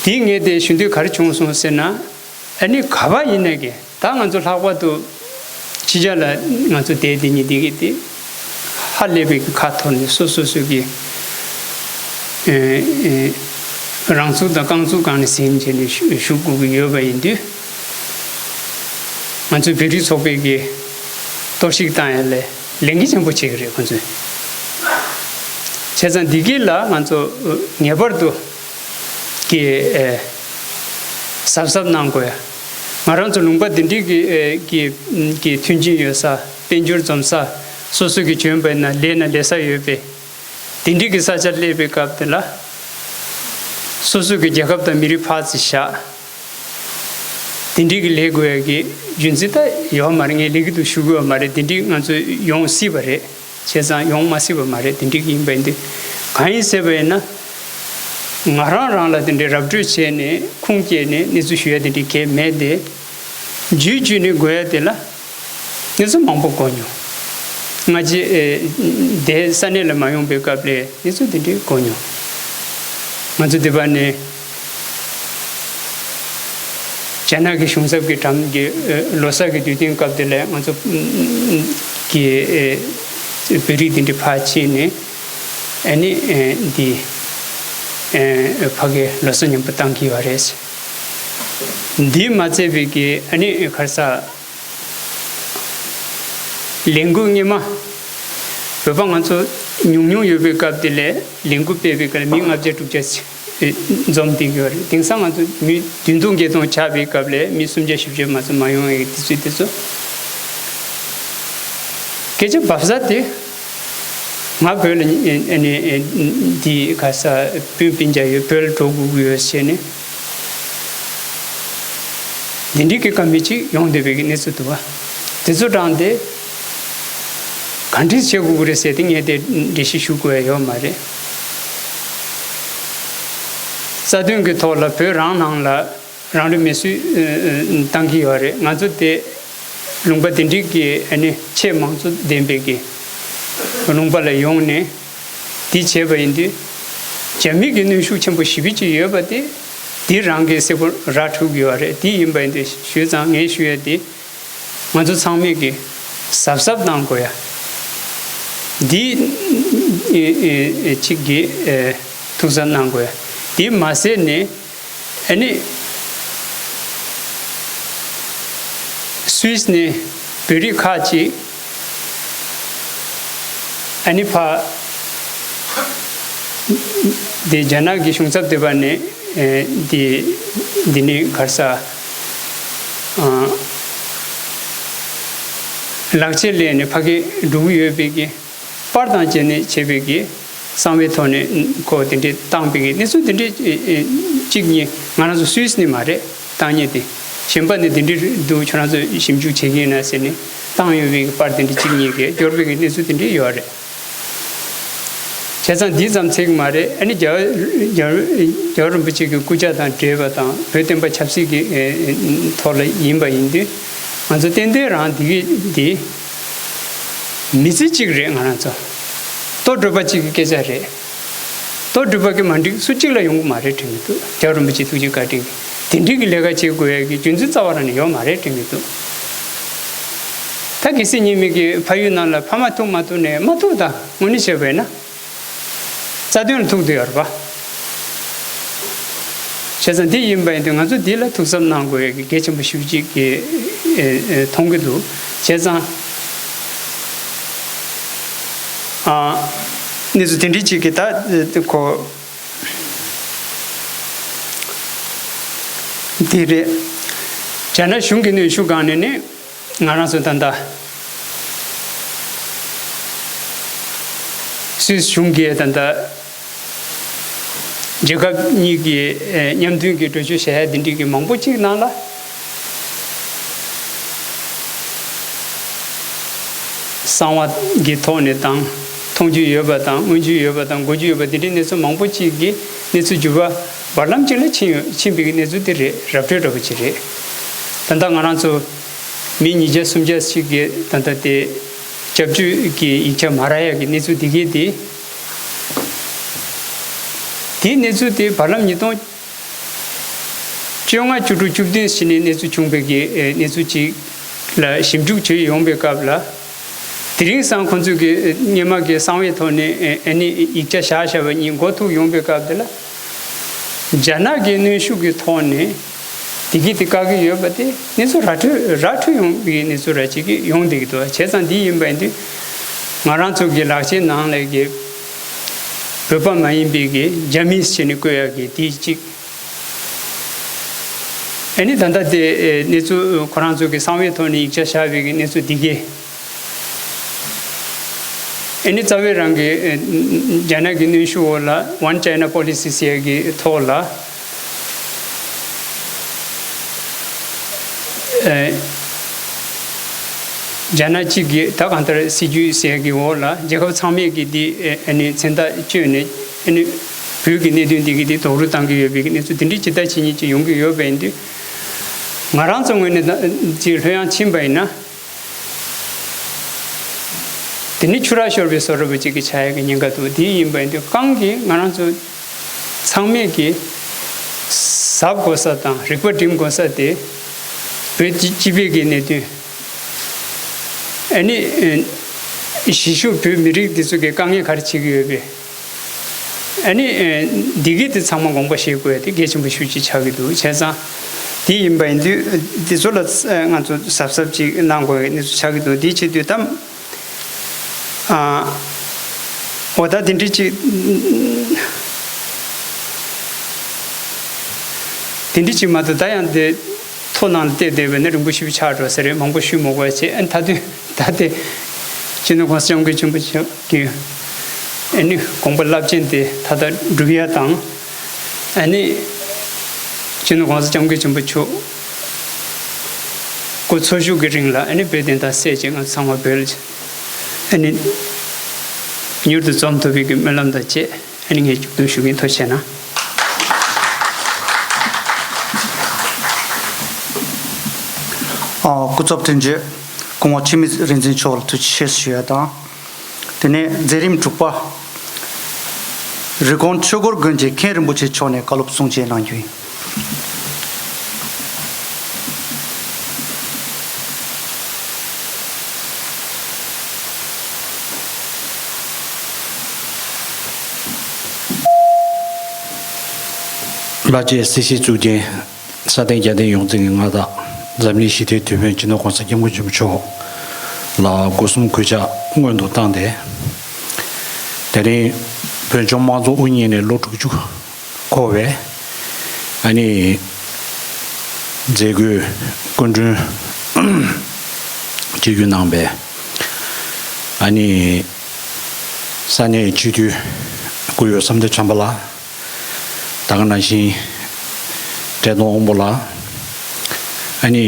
དེ་ངས་དེ་ཞུ་འདོད་ག་རེ་བྱུང་སོང་ཟེར་ན། ཨ་ནི་ག་པར་ཡིན་ནའི་གི་ད་ང་ཚོ་ལྷག་པར་དུ་ཕྱི་རྒྱལ་ལ་ང་ཚོ་བསྡད་དེ་ཉིད་དེ་གི་དེ་ཧ་ལས་པའི་གི་ཁ་འཐོར་ནས་སོ་སོ་སོ་གི་ཨེ་ཨེ་རང་ཚུགས་དང་རྐང་ཚུགས་སྒང་ནས་ཟིན་བྱས་ནས་བཞུགས་བཞུགས་དགོས་ཀྱི་ཡོད་པ་ཡིན་དུས། ང་ཚོའི་བོད་རིགས་ཚོགས་པའི་གི་གཏོར་བཤིག་བཏང་ཡ་ལས་ལས་འགན་ཆེན་པོ་བྱེད་ཀྱི་རེད་ཁོང་ཚོས། བྱས་ཙང་འདི་གི་ལ་ང་ཚོ་ངེས་པར་དུ་གི་ཨེ་གཟབ་གཟབ་གནང་དགོས་ཡ། ང་རང་ཚོ་ལུང་པ་འདི་འདྲའི་གི་ཨེ་གི་གི་མཐུན་རྐྱེན་ཡོད་ས། དཔལ་འབྱོར་འཛོམས་ས། སོ་སོ་གི་བྱོན་པ་ཡིན་ན་ལས་ན་ལས་ས་ཡོད་པའི་འདི་འདྲའི་གི་ས་ཆར་སླེབས་པའི་སྐབས་དེ་ལ་སོ་སོ་གི་རྒྱལ་ཁབ་དང་མི་རིགས་ཕར་ཙམ་བཞག་དེ་འདྲའི་གི་ལས་དགོས་ཡ་གི་རྒྱུ་མཚན་ད་ཡོད་མ་རེད། ངས་ལས་ཀྱི་འདུག་ཞུ་གི་ཡོད་མ་རེད། དེ་འདྲའི་ང་ཚོ་ཡོང་སྲིད་པ་རེད། བྱས་ཙང་ཡོང་མ་སྲིད་པ་མ་རེད། དེ་འདྲའི་གི་ཡིན་པ་ཡིན་དུས་གང་ཡིན་ཟེར་བ་ཡིན་ན། ང་རང་རང་ལ་དེ་འདྲའི་ར་སྤྲོད་བྱས་ནས་ཁུངས་སྐྱེལ་ནས་གནས་ཚུལ་ཞུ་ཡ་དེ་འདྲའི་གལ་མེད་དེ། བརྒྱུད་བརྒྱུད་ནས་དགོས་ཡ་དེ་ལ་གནས་ཚུལ་མང་པོ་གོ་མྱོང་། སྔ་རྗེས་ཨེ་དེ་ས་གནས་ལ་མ་ཡོང་པའི་སྐབས་ལ་གནས་ཚུལ་དེ་འདྲའི་གོ་མྱོང་། ང་ཚོ་འདི་པ་ནས་རྒྱ་ནག་གི་གཞུང་ཚབ་ཀྱི་འགྲམ་གྱི་ཨེ་ལོ་གསར་གྱི་དུས་སྟོན་སྐབས་དེ་ལ་ང་ཚོ་གི་ཨེ་བོད་རིགས་དེ་འདྲ་ཕར་ཕྱིན་ནས་ཨ་ནི་ཨེ་འདི་ཨེ་ཕ་གི་ལོ་གསར་མཉམ་པོ་བཏང་གི་ཡོད་རེད། འདི་མ་ཚད་པའི་གི་ཨ་ནི་ཁར་ས། ལས་འགུལ་སྔོན་མ། བོད་པ་ང་ཚོ་ཉུང་ཉུང་ཡོད་པའི་སྐབས་དེ་ལས་ལས་འགུལ་སྤེལ་བའི་སྐབས་ལ་མི་ལྔ་བརྒྱ་དྲུག་བརྒྱ་འཛོམས་བསྡད་ཀྱི་ཡོད་རེད། དེང་སང་ང་ཚོ་མི་བདུན་སྟོང་བརྒྱད་སྟོང་ཆགས་པའི་སྐབས་ལ་མི་སུམ་བརྒྱ་བཞི་བརྒྱ་མ་ཚད་མ་ཡོང་ཡག་དུས་ཚོད་དེ་ཚོ། སྐད་ཆ་འབབ་ས་དེ། ང་བོད་ལ་ཨ་ནི་འདི་ག་ས་སྤུན་སྤུན་ཀྱག་ཡོད། བོད་ལ་འགྲོ་དགོས་ཀྱི་ཡོད་ཟེར་ནས། འདི་འདྲའི་གི་བཀའ་མོལ་ཅིག་ཡོང་བསྡད་པའི་གི་གནས་ཚུལ་འདུག་བ། དེ་ཚོ་དྲངས་ཏེ་ག་འདྲས་བྱེད་དགོས་ཀྱི་རེད་ཟེར་ཏེ་ངས་དེ་འགྲེལ་བཤད་ཞུ་དགོས་ཡ་ཡོད་མ་རེད། རྩ་དོན་གྱི་ཐོག་ལ་བོད་རང་ནང་ལ་རང་རེ་མེ་གསོད་བཏང་གི་ཡོད་རེད། ང་ཚོ་དེ་ལུང་པ་དེ་འདྲའི་གི་ཨ་ནི་ཆེས་མང་གཙོ་ལྡན་པའི་གི་ལུང་པ་ལ་ཡོང་ནས། དེ་བྱས་པ་ཡིན་དུས། རྒྱ་མི་གི་གནོན་ཤུགས་ཆེན་པོ་ཞེ་པོ་ཅིག་ཡོད་པ་དེ། དེ་རང་གི་གསལ་པོ་ར་འཕྲོད་ཀྱི་ཡོད་རེད། དེ་ཡིན་པ་ཡིན་དུས་ཞུས་ཙང་ངས་ཞུ་ཡ་དེ། ང་ཚོ་ཚང་མས་ཀྱི་གཟབ་གཟབ་གནང་དགོས་ཡ། འདི་ཨེ་ཨེ་ཨེ་གཅིག་གི་ཨེ་ཐུགས་གཟབ་གནང་དགོས་ཡ། དེ་མ་ཟད་ནས། ཨ་ནི། སུད་སི་ནས་བོད་རིགས་ཁག་ཅིག་ཨ་ནི་ཕ། དེ་རྒྱ་ནག་གི་གཞུང་ཚབ་སྡེ་པ་ནས་ཨེ་དེ་འདི་ནས་ག་རེ་ཟ། ཨ། ལག་ཁྱེར་ལེན་ནས་ཕ་གི་འགྲོ་གི་ཡོད་པའི་གི། པར་དང་བཅས་ནས་བྱས་པའི་གི་ གསང་བའི་ཐོག་ནས་ཁོ་དེ་འདྲའི་བཏང་པའི་གནས་ཚུལ་དེ་འདྲའི་གཅིག་གཉིས་ང་རང་ཚོ་སུད་སི་ནས་མ་རེད། བཏང་མཁན་དེ་གཞན་པ་ནས་དེ་འདྲའི་འདུག་ཁྱོད་རང་ཚོ་ཞིབ་འཇུག་བྱེད་ཀྱི་ཡིན་ན་ཟེར་ནས་བཏང་ཡོད་པའི་པར་དེ་འདྲ་གཅིག་གཉིས་ཀྱིས་འབྱོར་བའི་གནས་ཚུལ་དེ་འདྲ་ཡོད་རེད། བྱས་ཙང་འདི་ཙམ་ཚད་ཀྱི་མ་རེད། ཨ་ནི་རྒྱལ་བ་རྒྱལ་བ་རྒྱལ་བ་རིན་པོ་ཆེ་གི་སྐུ་ཕྱྭ་དང་འབྲེལ་བ་དང་བོད་བསྟན་པ་ཆབ་སྲིད་ཀྱི་ཐོག་ལ་ཡིན་པ་ཡིན་དུས་ང་ཚོ་ཏན་ཏན་རང་འདི་གི་འདི་མི་ཚེ་གཅིག་རེད། ང་རང་ཚོ་ལྟོ་འགྲོ་པ་གཅིག་གི་སྐད་ཆ་རེད། ལྟོ་འགྲོ་པ་གི་མ་འགྲིག་སུ་གཅིག་ལ་ཡོང་གི་མ་རེད་དྲན་གྱི་འདུག་རྒྱལ་བ་རིན་པོ་ཆེ་ཐུགས་རྗེ་བཀའ་དྲིན་གྱིས་དེ་འདྲའི་གི་ལས་ཀ་བྱེད་དགོས་ཡ་གི་རྒྱུ་མཚན་རྩ་བ་རང་ནས་ཡོད་མ་རེད་དྲན་གྱི་འདུག་ད་གལ་སྲིད་ཉིན་མོ་གི་ཕ་ཡུལ་ནང་ལ་ཕ་མ་ཐུག་མ་ཐུག་ནས་མ་ཐུག་ད་དངོས་གནས་བྱས་པས་ན། རྩ་དོན་ལ་ཐུག་བསྡད་ཡོད་རེད་པ། བྱས་ཙང་འདི་ཡིན་པ་ཡིན་དུས་ང་ཚོ་འདི་ལ་ཐུགས་གཟབ་གནང་དགོས་ཡ་གི་གལ་ཆེན་པོ་ཞེ་པོ་ཅིག་གི་ཨེ་ཨེ་མཐོང་གི་འདུག་བྱས་ཙང་ཨ་གནས་ཚུལ་དེ་འདྲའི་ཅིག་གི་ད་ཨེ་ཁོ་འདི་རེད། རྒྱ་ནག་གཞུང་གི་གནོན་ཤུགས་སྒང་ནས་ནི། ང་རང་ཚོ་ད་ལྟ་སུད་སི་གཞུང་གིས་ད་ལྟ་རྒྱལ་ཁབ་གཉིས་ཀྱི་ཨེ་མཉམ་མཐུན་གྱི་གྲོས་ཆོད་བཞག་ཡ་འདི་འདྲའི་གི་མང་པོ་ཅིག་ནང་ལ་གསང་བ་གི་ཐོག་ནས་དང་མཐོང་རྒྱུ་ཡོད་པ་དང་མངོན་རྒྱུ་ཡོད་པ་དང་གོ་རྒྱུ་ཡོད་པ་འདི་འདྲའི་གནས་ཚུལ་མང་པོ་ཅིག་གི་གནས་ཚུལ་འགྱུར་བ་བར་ལམ་ཅིག་ལ་ཕྱིན་ཡོད་ཕྱིན་པའི་གནས་ཚུལ་འདི་རེད། ར་སྤྲོད་འདྲ་པོ་ཅིག་རེད། ད་ལྟ་ང་རང་ཚོ། མི་ཉིས་བརྒྱ་སུམ་བརྒྱ་ཞིག་གིས་ད་ལྟ་དེ་སྐྱབས་བཅོལ་གྱི་ཡིག་ཆ་མ་རག་ཡག་གི་གནས་ཚུལ་དེ་གས་དེ། དེའི་གནས་ཚུལ་དེ་བར་ལམ་ཉིས་སྟོང་བཅོ་ལྔ་བཅུ་དྲུག་བཅུ་བདུན་ཕྱི་ནས་གནས་ཚུལ་བྱུང་བའི་གི་གནས་ཚུལ་ཅིག་ལ་ཞིབ་འཇུག་བྱེད་ཡོང་པའི་སྐབས་ལ། དེ་རིང་སང་ཁོང་ཚོས་ཀྱི་སྔོན་མ་གི་གསང་བའི་ཐོག་ནས་ཨ་ནི་ཡིག་ཆ་བཞག་བཞག་པ་གཉིས་མགོ་ཐུག་ཡོང་པའི་སྐབས་དེ་ལ། རྒྱ་ནག་གི་གནོན་ཤུགས་ཀྱི་ཐོག་ནས་དེ་གི་དེ་བཀག་གི་ཡོད་པ་དེ་གནས་ཚུལ་ར་འཕྲོད་ར་འཕྲོད་ཡོང་བའི་གནས་ཚུལ་ར་ཅིག་གི་ཡོང་བསྡད་ཀྱི་འདུག་བྱས་ཙང་འདི་ཡིན་པ་ཡིན་དུས་ང་རང་ཚོ་གི་ལག་ཆའི་ནང་ལ་གི་བོད་པ་མ་ཡིན་པའི་གི་རྒྱ་མིས་བྱས་ནས་བཀོད་ཡག་གི་དེ་གཅིག་ཨ་ནི་ད་ལྟ་དེ་ཨེ་གནས་ཚུལ་ཁོ་རང་ཚོ་གི་གསང་བའི་ཐོག་ནས་ཡིག་ཆ་བཞག་པའི་གི་གནས་ཚུལ་འདི་གས། ཨ་ནི་རྩ་བའི་རང་གི་ཨེ་རྒྱ་ནག་གི་གནོན་ཤུགས་འོག་ལ་One China Policy ཟེར་ཡ་གི་ཐོག་ལ་ཨེ་རྒྱ་ནག་གཅིག་གི་ད་གང་ལྟར་སྲིད་ཇུས་ཟེར་ཡ་གི་འོག་ལ་རྒྱལ་ཁབ་ཚང་མས་གི་འདི་ཨེ་ཨ་ནི་མཚན་རྟགས་བཅོས་ནས་ཨ་ནི་བོད་ཀྱི་གནད་དོན་འདི་གི་འདི་རྡོག་རོལ་བཏང་གི་ཡོད་པའི་གི་གནས་ཚུལ་འདི་འདྲའི་ཇི་ལྟར་ཇི་སྙེད་ཅིག་ཡོང་གི་ཡོད་པ་ཡིན་དུས་ང་རང་ཚོ་ངོས་ནས་ད་ཅིག་ལྷོད་ཡངས་ཕྱིན་པ་ཡིན་ན། དེ་ནི་ཆུ་རགས་ཤོར་བའི་བཟོ་འདྲ་པོ་ཅིག་གི་ཆགས་ཡག་གི་ཉེན་ཁ་འདུག་དེ་ཡིན་པ་ཡིན་དུས་གང་གིས་ང་རང་ཚོ་ཚང་མས་ཀྱི་གཟབ་དགོས་ས་དང་རིག་པ་སྒྲིམ་དགོས་ས་དེ་བོད་སྤྱི་སྤྱི་པའི་གི་གནད་དོན་ཨ་ནི་གཞིས་བཞུགས་བོད་མི་རིགས་འདི་ཚོ་གི་དཀའ་ངལ་ག་རེ་བྱེད་ཀྱི་ཡོད་པས། ཨ་ནི་ཨེ་འདི་གའི་དེ་ཚང་མ་དགོངས་པ་བཞེས་དགོས་ཡ་དེ་གལ་ཆེན་པོ་ཤུགས་ཆེ་ཆགས་ཀྱི་འདུག་བྱས་ཙང་དེ་ཡིན་པ་ཡིན་དུས་དེ་ཚོ་ལ་ང་ཚོ་གཟབ་གཟབ་ཅིག་གནང་དགོས་ཡ་གནས་ཚུལ་ཆགས་ཀྱི་འདུག་དེ་བྱེད་དུས་ད་ཨ་འོ་ད་དེ་འདྲ་ཅིག་དེ་འདྲ་ཅིག་མ་གཏོགས་ད་ཡང་དེ། ཐོ་ནང་ལ་བལྟས་བསྡད་པ་ནི་རིང་པོ་ཞིག་ཆགས་འགྲོ་ས་རེད། མང་པོ་ཞུ་མི་དགོས་བྱས། ཨ་ནི་ད་དུང་ད་ལྟའི་སྤྱི་ནོར་༸གོང་ས་༸སྐྱབས་མགོན་ཆེན་པོ་མཆོག་གི་ཨ་ནི་དགོངས་པ་རླབས་ཆེན་དེ་ད་ལྟ་སྒྲུབ་ཡ་དང་། ཨ་ནི་སྤྱི་ནོར་༸གོང་ས་༸སྐྱབས་མགོན་ཆེན་པོ་མཆོག་སྐུ་འཚོ་བཞུགས་ཀྱི་རིང་ལ་ཨ་ནི་བོད་བདེན་མཐའ་གསལ་བྱེད་ང་ཚོ་ཚང་མ་བོད་ལ་ཨ་ནི་མྱུར་དུ་འཛོམས་ཐུབ་པའི་གི་སྨོན་ལམ་དང་བཅས། ཨ་ནི་ངས་མཇུག་སྡོམ་ཞུ་གི་ཡིན། ཐུགས་རྗེ་གནང་། ཨ། སྐུ་ཚབ་དྲུང་ཆེ་སྐུ་ངོ་འཆི་མེད་རིག་འཛིན་མཆོག་ལ་ཐུགས་རྗེ་ཆེ་ཞུ་ཡ་དང་། དེ་ནས་མཛད་རིམ་དྲུག་པ། རི་ཀོན་ཆོས་འཁོར་དགོན་གྱི་མཁན་རིན་པོ་ཆེ་མཆོག་ནས་བཀའ་སློབ་གསུང་བཤད་གནང་རྒྱུ་ཡིན། ལ་རྒྱའི་སྲིད་ཞིའི་གཙུག་རྒྱན་ས་སྟེང་རྒྱལ་བསྟན་ཡོངས་འཛིན་གྱི་མངའ་བདག་འཛམ་གླིང་ཞི་བདེའི་དེད་དཔོན་སྤྱི་ནོར་༸གོང་ས་༸སྐྱབས་མགོན་ཆེན་པོ་མཆོག་ལ་སྒོ་གསུམ་གུས་ཕྱག་སྔོན་དུ་བཏང་སྟེ། དེ་རིང་བོད་ལྗོངས་དམངས་གཙོ་དབུ་བརྙེས་ནས་ལོ་དྲུག་ཅུ་འཁོར་བའི་ཨ་ནི་མཛད་སྒོའི་སྐུ་མགྲོན་བྱེད་རྒྱུ་གནང་བའི་ཨ་ནི་ས་གནས་སྤྱི་འཐུས་ སྐུ་ཡོད་བསམ་གཏན་བྱམས་པ་ལགས། ད་ག་ནང་བཞིན་བཀྲས་མཐོང་དབང་པོ་ལགས། ཨ་ནི་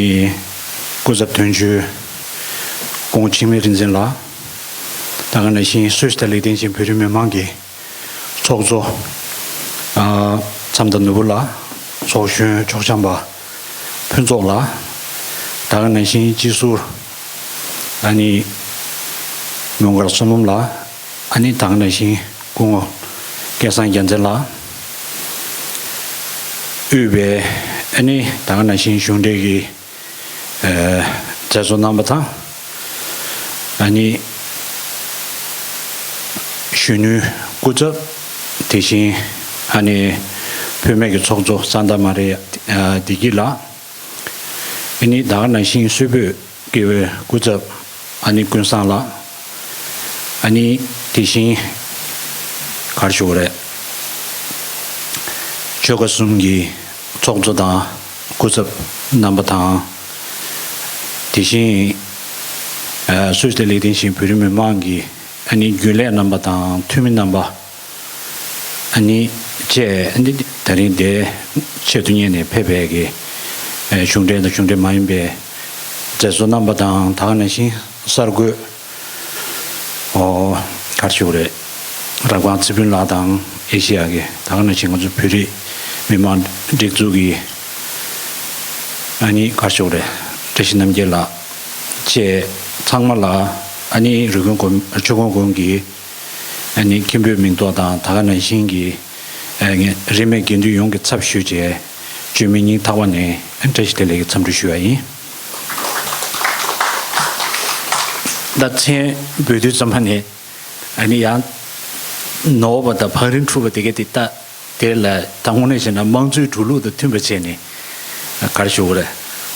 སྐུ་ཚབ་དོན་གཅོད་སྐུ་ངོ་འཆི་མེད་རིག་འཛིན་ལགས། ད་ག་ནང་བཞིན་སུད་སི་དང་ལིག་ཏེན་ཅིན་བོད་རིགས་མི་མང་གི་ཚོགས་གཙོ་ཨ་མཚམས་དང་ནོར་བུ་ལགས། ཚོགས་གཞོན་ཕྱོགས་བྱམས་པ་ཕུན་ཚོགས་ལགས། ད་ག་ནང་བཞིན་སྤྱི་ཟུར་ཨ་ནི་མོང་སྒར་བསོད་ནམས་ལགས། ཨ་ནི་ད་ག་ནང་བཞིན་སྐུ་ངོ་སྐལ་བཟང་རྒྱལ་མཚན་ལགས། དབུས་པའི་ཨ་ནི་ད་ག་ནང་བཞིན་གཞུང་འབྲེལ་གྱི་ཨ་མཛད་གཙོ་རྣམ་པ་དང་། ཨ་ནི་གཞོན་ནུའི་སྐུ་ཚབ། དེ་བཞིན་ཨ་ནི་བུད་མེད་ཀྱི་ཚོགས་གཙོ་ས་མཐའ་མ་རེད། ཨ་བདེ་སྐྱིད་ལགས། ཨ་ནི་ད་ག་ནང་བཞིན་སུད་བོད་དགེ་བའི་སྐུ་ཚབ་ཨ་ནི་ཀུན་བཟང་ལགས། ཨ་ནི་དེ་བཞིན་ག་རེ་ཞུ་དགོས་རེད། ཆོལ་ཁ་གསུམ་གྱི་ཚོགས་གཙོ་དང་སྐུ་ཚབ་རྣམ་པ་དང་། དེ་བཞིན་ཨ་སུད་སི་དང་ལིག་ཏེན་ཅིན་བོད་རིགས་མི་མང་གི་ཨ་ནི་རྒྱུན་ལས་རྣམ་པ་དང་འཐུས་མི་རྣམ་པ། ཨ་ནི་བཅས་ཨ་ནི་ད་རིང་འདིར་ཆེད་དུ་གཉེར་ནས་ཕེབས་པའི་གི་ཨ་གཞུང་འབྲེལ་དང་གཞུང་འབྲེལ་མ་ཡིན་པའི་མཛད་གཙོ་རྣམ་པ་དང་། ད་ག་ནང་བཞིན་གསར་འགོད་ཨོ་ག་རེ་ཞུ་དགོས་རེད། རབ་སྒང་ཚེ་ཕུན་ལགས་དང་ཨེ་ཤེ་ཡ་གི། ད་ག་ནང་བཞིན་ང་ཚོ་བོད་རིགས་མི་མང་སྒྲིག་འཛུགས་ཀྱི་ཨ་ནི་ག་རེ་ཞུ་དགོས་རེད། བཀྲ་ཤིས་རྣམ་རྒྱལ་ལགས་བཅས་ཚང་མ་ལ་ཨ་ནི་རི་ཀོན་དགོན་ཆོས་ཁང་དགོན་གྱི་ཨ་ནི་མཁན་པོའི་མིང་ཐོག་དང་། ད་ག་ནང་བཞིན་གྱི་ཨ་ནི་རིས་མེད་དགེ་འདུན་ཡོངས་ཀྱི་ཚབ་ཞུས་བྱས་བཅོས་མིན་སྙིང་ཐག་པ་ནས་བཀྲ་ཤིས་བདེ་ལེགས་ཀྱི་འཚམས་འདྲི་ཞུ་བ་ཡིན། ད་མཚན་འབོད་དུས་ཙམ་པ་ནས་ཨ་ནི་ཡང་ནོར་བ་དང་བང་རིམ་འཁྲུགས་པ་དེ་ག་དེ་ལྟ། དེ་ལ་ད་དངོས་གནས་བྱས་ན་དམངས་གཙོའི་འགྲོ་ལུགས་དང་མཐུན་པ་བྱས་ནས་ག་རེ་ཞུ་དགོས་རེད།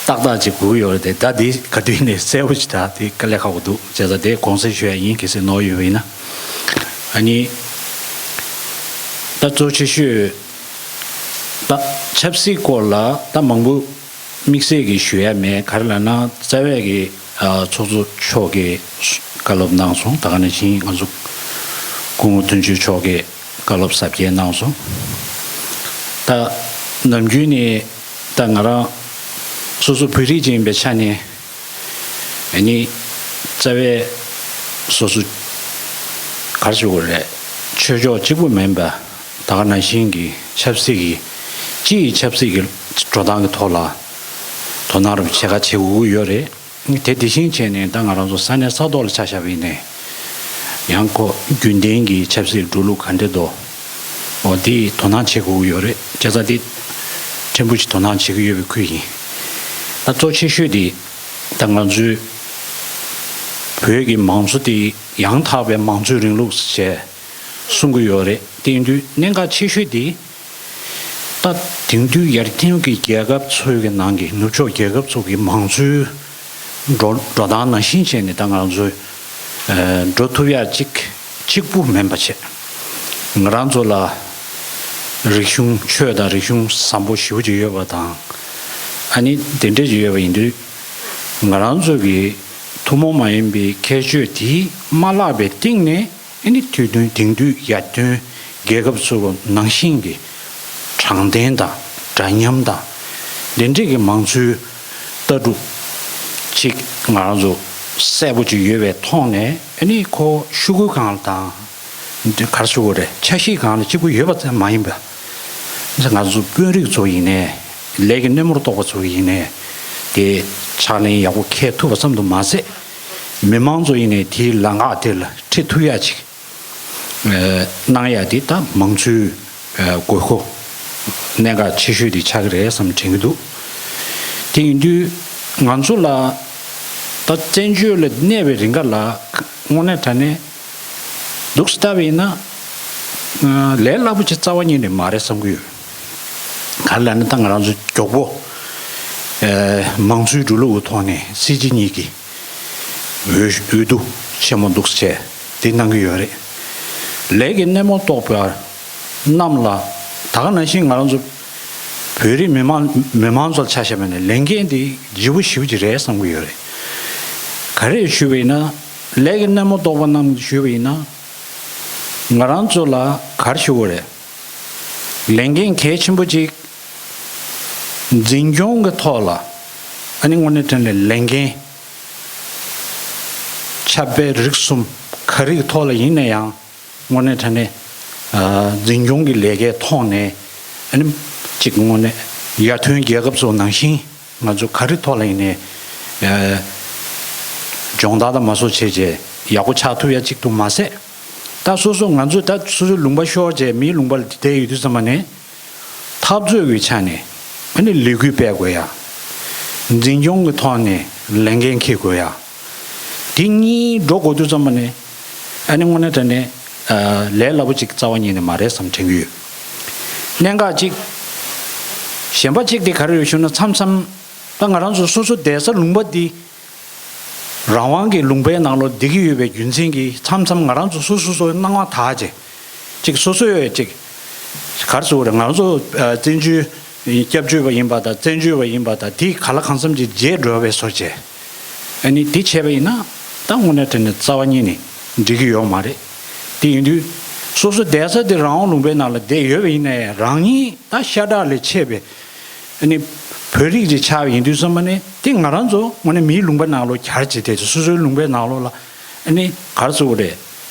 ཏག་ཏག་ཅིག་དགོས་ཀྱི་ཡོད་རེད་དེ། ད་འདི་ག་དུས་ནས་གསལ་པོ་ཅིག་ད་དེ་དཀའ་ལས་ཁག་པོ་འདུག་བྱས་ཙང་དེ་དགོངས་སེལ་ཞུ་ཡ་ཡིན། གལ་སྲིད་ནོར་ཡོད་པ་ཡིན་ན། ཨ་ནི་ད་གཙོ་ཆེ་ཤོས་ད་ཆབ་སྲིད་སྐོར་ལ་ད་མང་པོ་དམིགས་བསལ་གྱི་ཞུ་ཡ་མེད། ག་རེ་ལབ་ན་རྩ་བའི་གི་ཨ་ཚོགས་གཙོ་མཆོག་གིས་བཀའ་སློབ་གནང་སོང་། ད་ག་ནང་བཞིན་ང་ཚོ་སྐུ་ངོ་དོན་གཅོད་མཆོག་གིས་བཀའ་སློབ་ཟབ་རྒྱས་གནང་སོང་། ད་ནམ་རྒྱུན་ནས་ད་ང་རང་སོ་སོ་བོད་རིགས་ཅིག་ཡིན་པའི་ཆ་ནས་ཨ་ནི་རྩ་བའི་སོ་སོ་ག་རེ་ཞུ་དགོས་རེད། ཆོས་ཕྱོགས་གཅིག་པུ་མིན་པ། ད་ག་ནང་བཞིན་གྱི་ཆབ་སྲིད་ཀྱི་སྤྱི་ཡི་ཆབ་སྲིད་ཀྱི་འགྲོ་སྟངས་ཀྱི་ཐོག་ལ་དོ་སྣང་རུ་ཆེ་ཁ་བྱེད་དགོས་ཀྱི་ཡོད་རེད། དེ་དེ་བཞིན་བྱས་ནས་ད་ང་རང་ཚོ་ས་གནས་ས་ཐོག་ལ་ཆ་བཞག་པ་ཡིན་ནའི་ཡང་ཁོ་རྒྱུན་ལྡན་གྱི་ཆབ་སྲིད་འགྲོ་ལུགས་ག་འདྲ་འདུག་འོ་དེ་དོ་སྣང་བྱེད་དགོས་ཀྱི་ཡོད་རེད། བྱས་ཙང་དེ་ཕྲན་བུ་ཞིག་དོ་སྣང་བྱེད་ཀྱི་ཡོད་པའི་ཁུལ་ཡིན། ད་གཙོ་ཆེ་ཤོས་དེ་ད་ང་ཚོའི་བོད་ཀྱི་མང་གཙོ་དེ་ཡང་དག་པའི་མང་གཙོའི་རིང་ལུགས་ཞེས་གསུང་གི་ཡོད་རེད། དེ་ཡིན་དུས་གནད་འགག་ཆེ་ཤོས་དེ་ད་དེང་དུས་ཡར་ཐོན་གྱི་རྒྱལ་ཁབ་ཚོའི་གི་ནང་གི་ནུབ་ཕྱོགས་རྒྱལ་ཁབ་ཚོ་གི་མང་གཙོའི་འགྲོ་འགྲོ་སྟངས་ནང་བཞིན་བྱས་ནས་ད་ང་རང་ཚོས་ཨ་འགྲོ་ཐུབ་ཡ་གཅིག་གཅིག་པུ་མིན་པ་བྱས། ང་རང་ཚོ་ལ་རིག་གཞུང་ཆོས་དང་རིག་གཞུང་བཟང་པོ་ཞེ་པོ་ཅིག་ཡོད་པ་དང་། ཨ་ནི་དེ་འདྲས་ཅིག་ཡོད་པ་ཡིན་དུས་ང་རང་ཚོ་གི་ཐུན་མོང་མ་ཡིན་པའི་ཁྱད་ཆོས་དེ་མ་བརླག་པའི་སྟེང་ནས། ཨ་ནི་དུས་སྟོན་དེང་དུས་ཡར་ཐོན་རྒྱལ་ཁབ་ཚོ་ནང་བཞིན་གྱི་དྲང་བདེན་དང་འདྲ་མཉམ་དང་དེ་འདྲས་ཀྱི་མང་གཙོའི་ལྟ་གྲུབ་ཅིག་ང་རང་ཚོ་གསལ་པོ་ཅིག་ཡོད་པའི་ཐོག་ནས། ཨ་ནི་ཁོ་ཤོག་གུ་སྒང་ལ་དང་ག་རེ་ཞུ་དགོས་རེད། ཆ་ཤས་སྒང་ལ་གཅིག་པུ་ཡོད་པ་ཙམ་མ་ཡིན་པ། ང་ཚོ་དཔོན་རིགས་ཚོ་ཡིན་ནའི་ལས་ཀྱི་སྣེ་མོར་གཏོགས་པ་ཚོ་ཡིན་ནའི་དེ་ཕྱག་ལེན་ཡག་པོ་འཁེལ་ཐུབ་པ་ཙམ་དུ་མ་ཟད། མི་མང་ཚོ་ཡིན་ནའི་དེའི་ལམ་ཁ་དེ་ལ་ཁྲིད་ཐུབ་ཡ་ཅིག་གནང་ཡ་དེ་ད་མང་གཙོའི་དགོས་མཁོ་གནད་འགག་ཆེ་ཤོས་དེ་ཆགས་ཀྱི་རེད་བསམ་དྲན་གྱི་འདུག་དེ་ཡིན་དུས་ང་ཚོ་ལ་ད་བཙན་བྱོལ་ལ་གནས་པའི་རིང་ག་ལ་དངོས་གནས་དྲང་གནས་འདུག་སེ་ལྟ་བ་ཡིན་ན་ལས་སླ་པོ་ཅིག་རྩ་བ་ཉིད་ནས་མ་རེད་བསམ་གྱི་ཡོད། ག་རེ་ལབ་ན་ད་ང་རང་ཚོ་མགྱོགས་པོ་མང་གཙོའི་འགྲོ་ལུགས་ཀྱི་ཐོག་ནས་སྲིད་སྤྱི་གཉིས་ཀྱི་འོས་འོས་བསྡུ་ཆེན་མོ་འདུག་སེ་བྱས་དེ་གནང་གི་ཡོད་རེད། ལས་ཀྱི་སྣེ་མོ་གཏོགས་པ་རྣམས་ལ་ད་ག་ནང་བཞིན་ང་རང་ཚོ་བོད་རིགས་མི་མང་མི་མང་ཚོ་ལ་ཆ་བཞག་པ་ན་ལས་འགན་དེ་ལྗིད་པོ་ཞེ་པོ་ཅིག་རེད་བསམ་གྱི་ཡོད་རེད། ག་རེ་ཞུས་པ་ཡིན་ན་ལས་ཀྱི་སྣེ་མོ་གཏོགས་པ་རྣམས་ཞུས་པ་ཡིན་ན་ ང་རང་ཚོ་ལ་ག་རེ་ཞུ་དགོས་རེད། ལས་འགན་གལ་ཆེན་པོ་གཅིག་འཛིན་སྐྱོང་གི་ཐོག་ལ་ཨ་ནི་དངོས་གནས་དྲང་གནས་ལས་འགན་ཆབ་དཔལ་རིག་གསུམ་ག་རེ་གི་ཐོག་ལ་ཡིན་ན་ཡང་། དངོས་གནས་དྲང་གནས་ཨ་འཛིན་སྐྱོང་གི་ལས་ཀའི་ཐོག་ནས་ཨ་ནི་གཅིག་དངོས་གནས་ཡར་ཐོན་རྒྱལ་ཁབ་སོགས་ནང་བཞིན་ང་ཚོ་ག་རེ་ཐོག་ལ་ཡིན་ནའི་ཨ་སྦྱོང་བརྡར་དང་མ་སོགས་བྱས་རྗེས་ཡག་པོ་ཆགས་ཐུབ་ཡ་གཅིག་ཏུ་མ་ཟད། ད་སོ་སོ་ང་ཚོས་ད་སོ་སོའི་ལུང་པ་ཤོར་རྗེས་མིའི་ལུང་པ་ལ་བསྡད་ཡོད་དུས་ཙམ་པ་ནས་འཐབ་རྩོད་ཀྱི་ཆ་ནས་ཨ་ནི་ལས་འགུལ་སྤེལ་དགོས་ཡ། འཛིན་སྐྱོང་གི་ཐོག་ནས་ལས་འགན་འཁྱེར་དགོས་ཡ། དེ་གཉིས་འགྲོ་དགོས་དུས་ཙམ་པ་ནས་ཨ་ནི་དངོས་གནས་དྲང་གནས་ཨ་ལས་སླ་པོ་ཅིག་རྩ་བ་ཉིད་ནས་མ་རེད་བསམ་དྲན་གྱི་ཡོད། གནད་འགག་ཅིག་གཞན་པ་ཅིག་དེ་ག་རེ་རེད་ཞུ་ན། མཚམས་མཚམས་ད་ང་རང་ཚོ་སོ་སོ་བསྡད་ས་ལུང་པ་འདི་རང་དབང་གི་ལུང་པའི་ནང་ལོགས་བསྡད་ཀྱི་ཡོད་པའི་རྒྱུ་མཚན་གྱིས་མཚམས་མཚམས་ང་རང་ཚོ་སོ་སོ་སོའི་སྣང་བ་དག་ཅིག་ཅིག་སོ་སོས་ཅིག་ག་རེ་ཟེར་དགོས་རེད། ང་རང་ཚོ་ཨ་བཙན་བྱོལ་སྐྱབས་བཅོལ་བ་ཡིན་པ་དང་བཙན་བྱོལ་བ་ཡིན་པ་དང་དེ་ག་ལ་གང་འཚམ་ཅིག་བརྗེད་འགྲོ་བའི་བཟོ་བྱས། ཨ་ནི་དེ་བྱས་པ་ཡིན་ན་ད་དངོས་གནས་དྲང་གནས་རྩ་བ་ཉིད་ནས་འགྲིག་གི་ཡོད་མ་རེད། དེ་ཡིན་དུས་སོ་སོ་བསྡད་ས་དེ་རང་དབང་ལུང་པའི་ནང་ལ་བསྡད་ཡོད་པ་ཡིན་ན་ཡང་རང་ཉིད་ད་ཤ་ཁྲག་ལས་ཆད་པའི་ཨ་ནི་བོད་རིགས་ཅིག་ཆགས་པ་ཡིན་དུས་ཙམ་པ་ནས་དེ་ང་རང་ཚོ་དངོས་གནས་མིའི་ལུང་པའི་ནང་ལོགས་གྱར་བྱས་ཏེ་སོ་སོའི་ལུང་པའི་ནང་ལོགས་ལ་ཨ་ནི་ག་རེ་ཟེར་དགོས་རེད།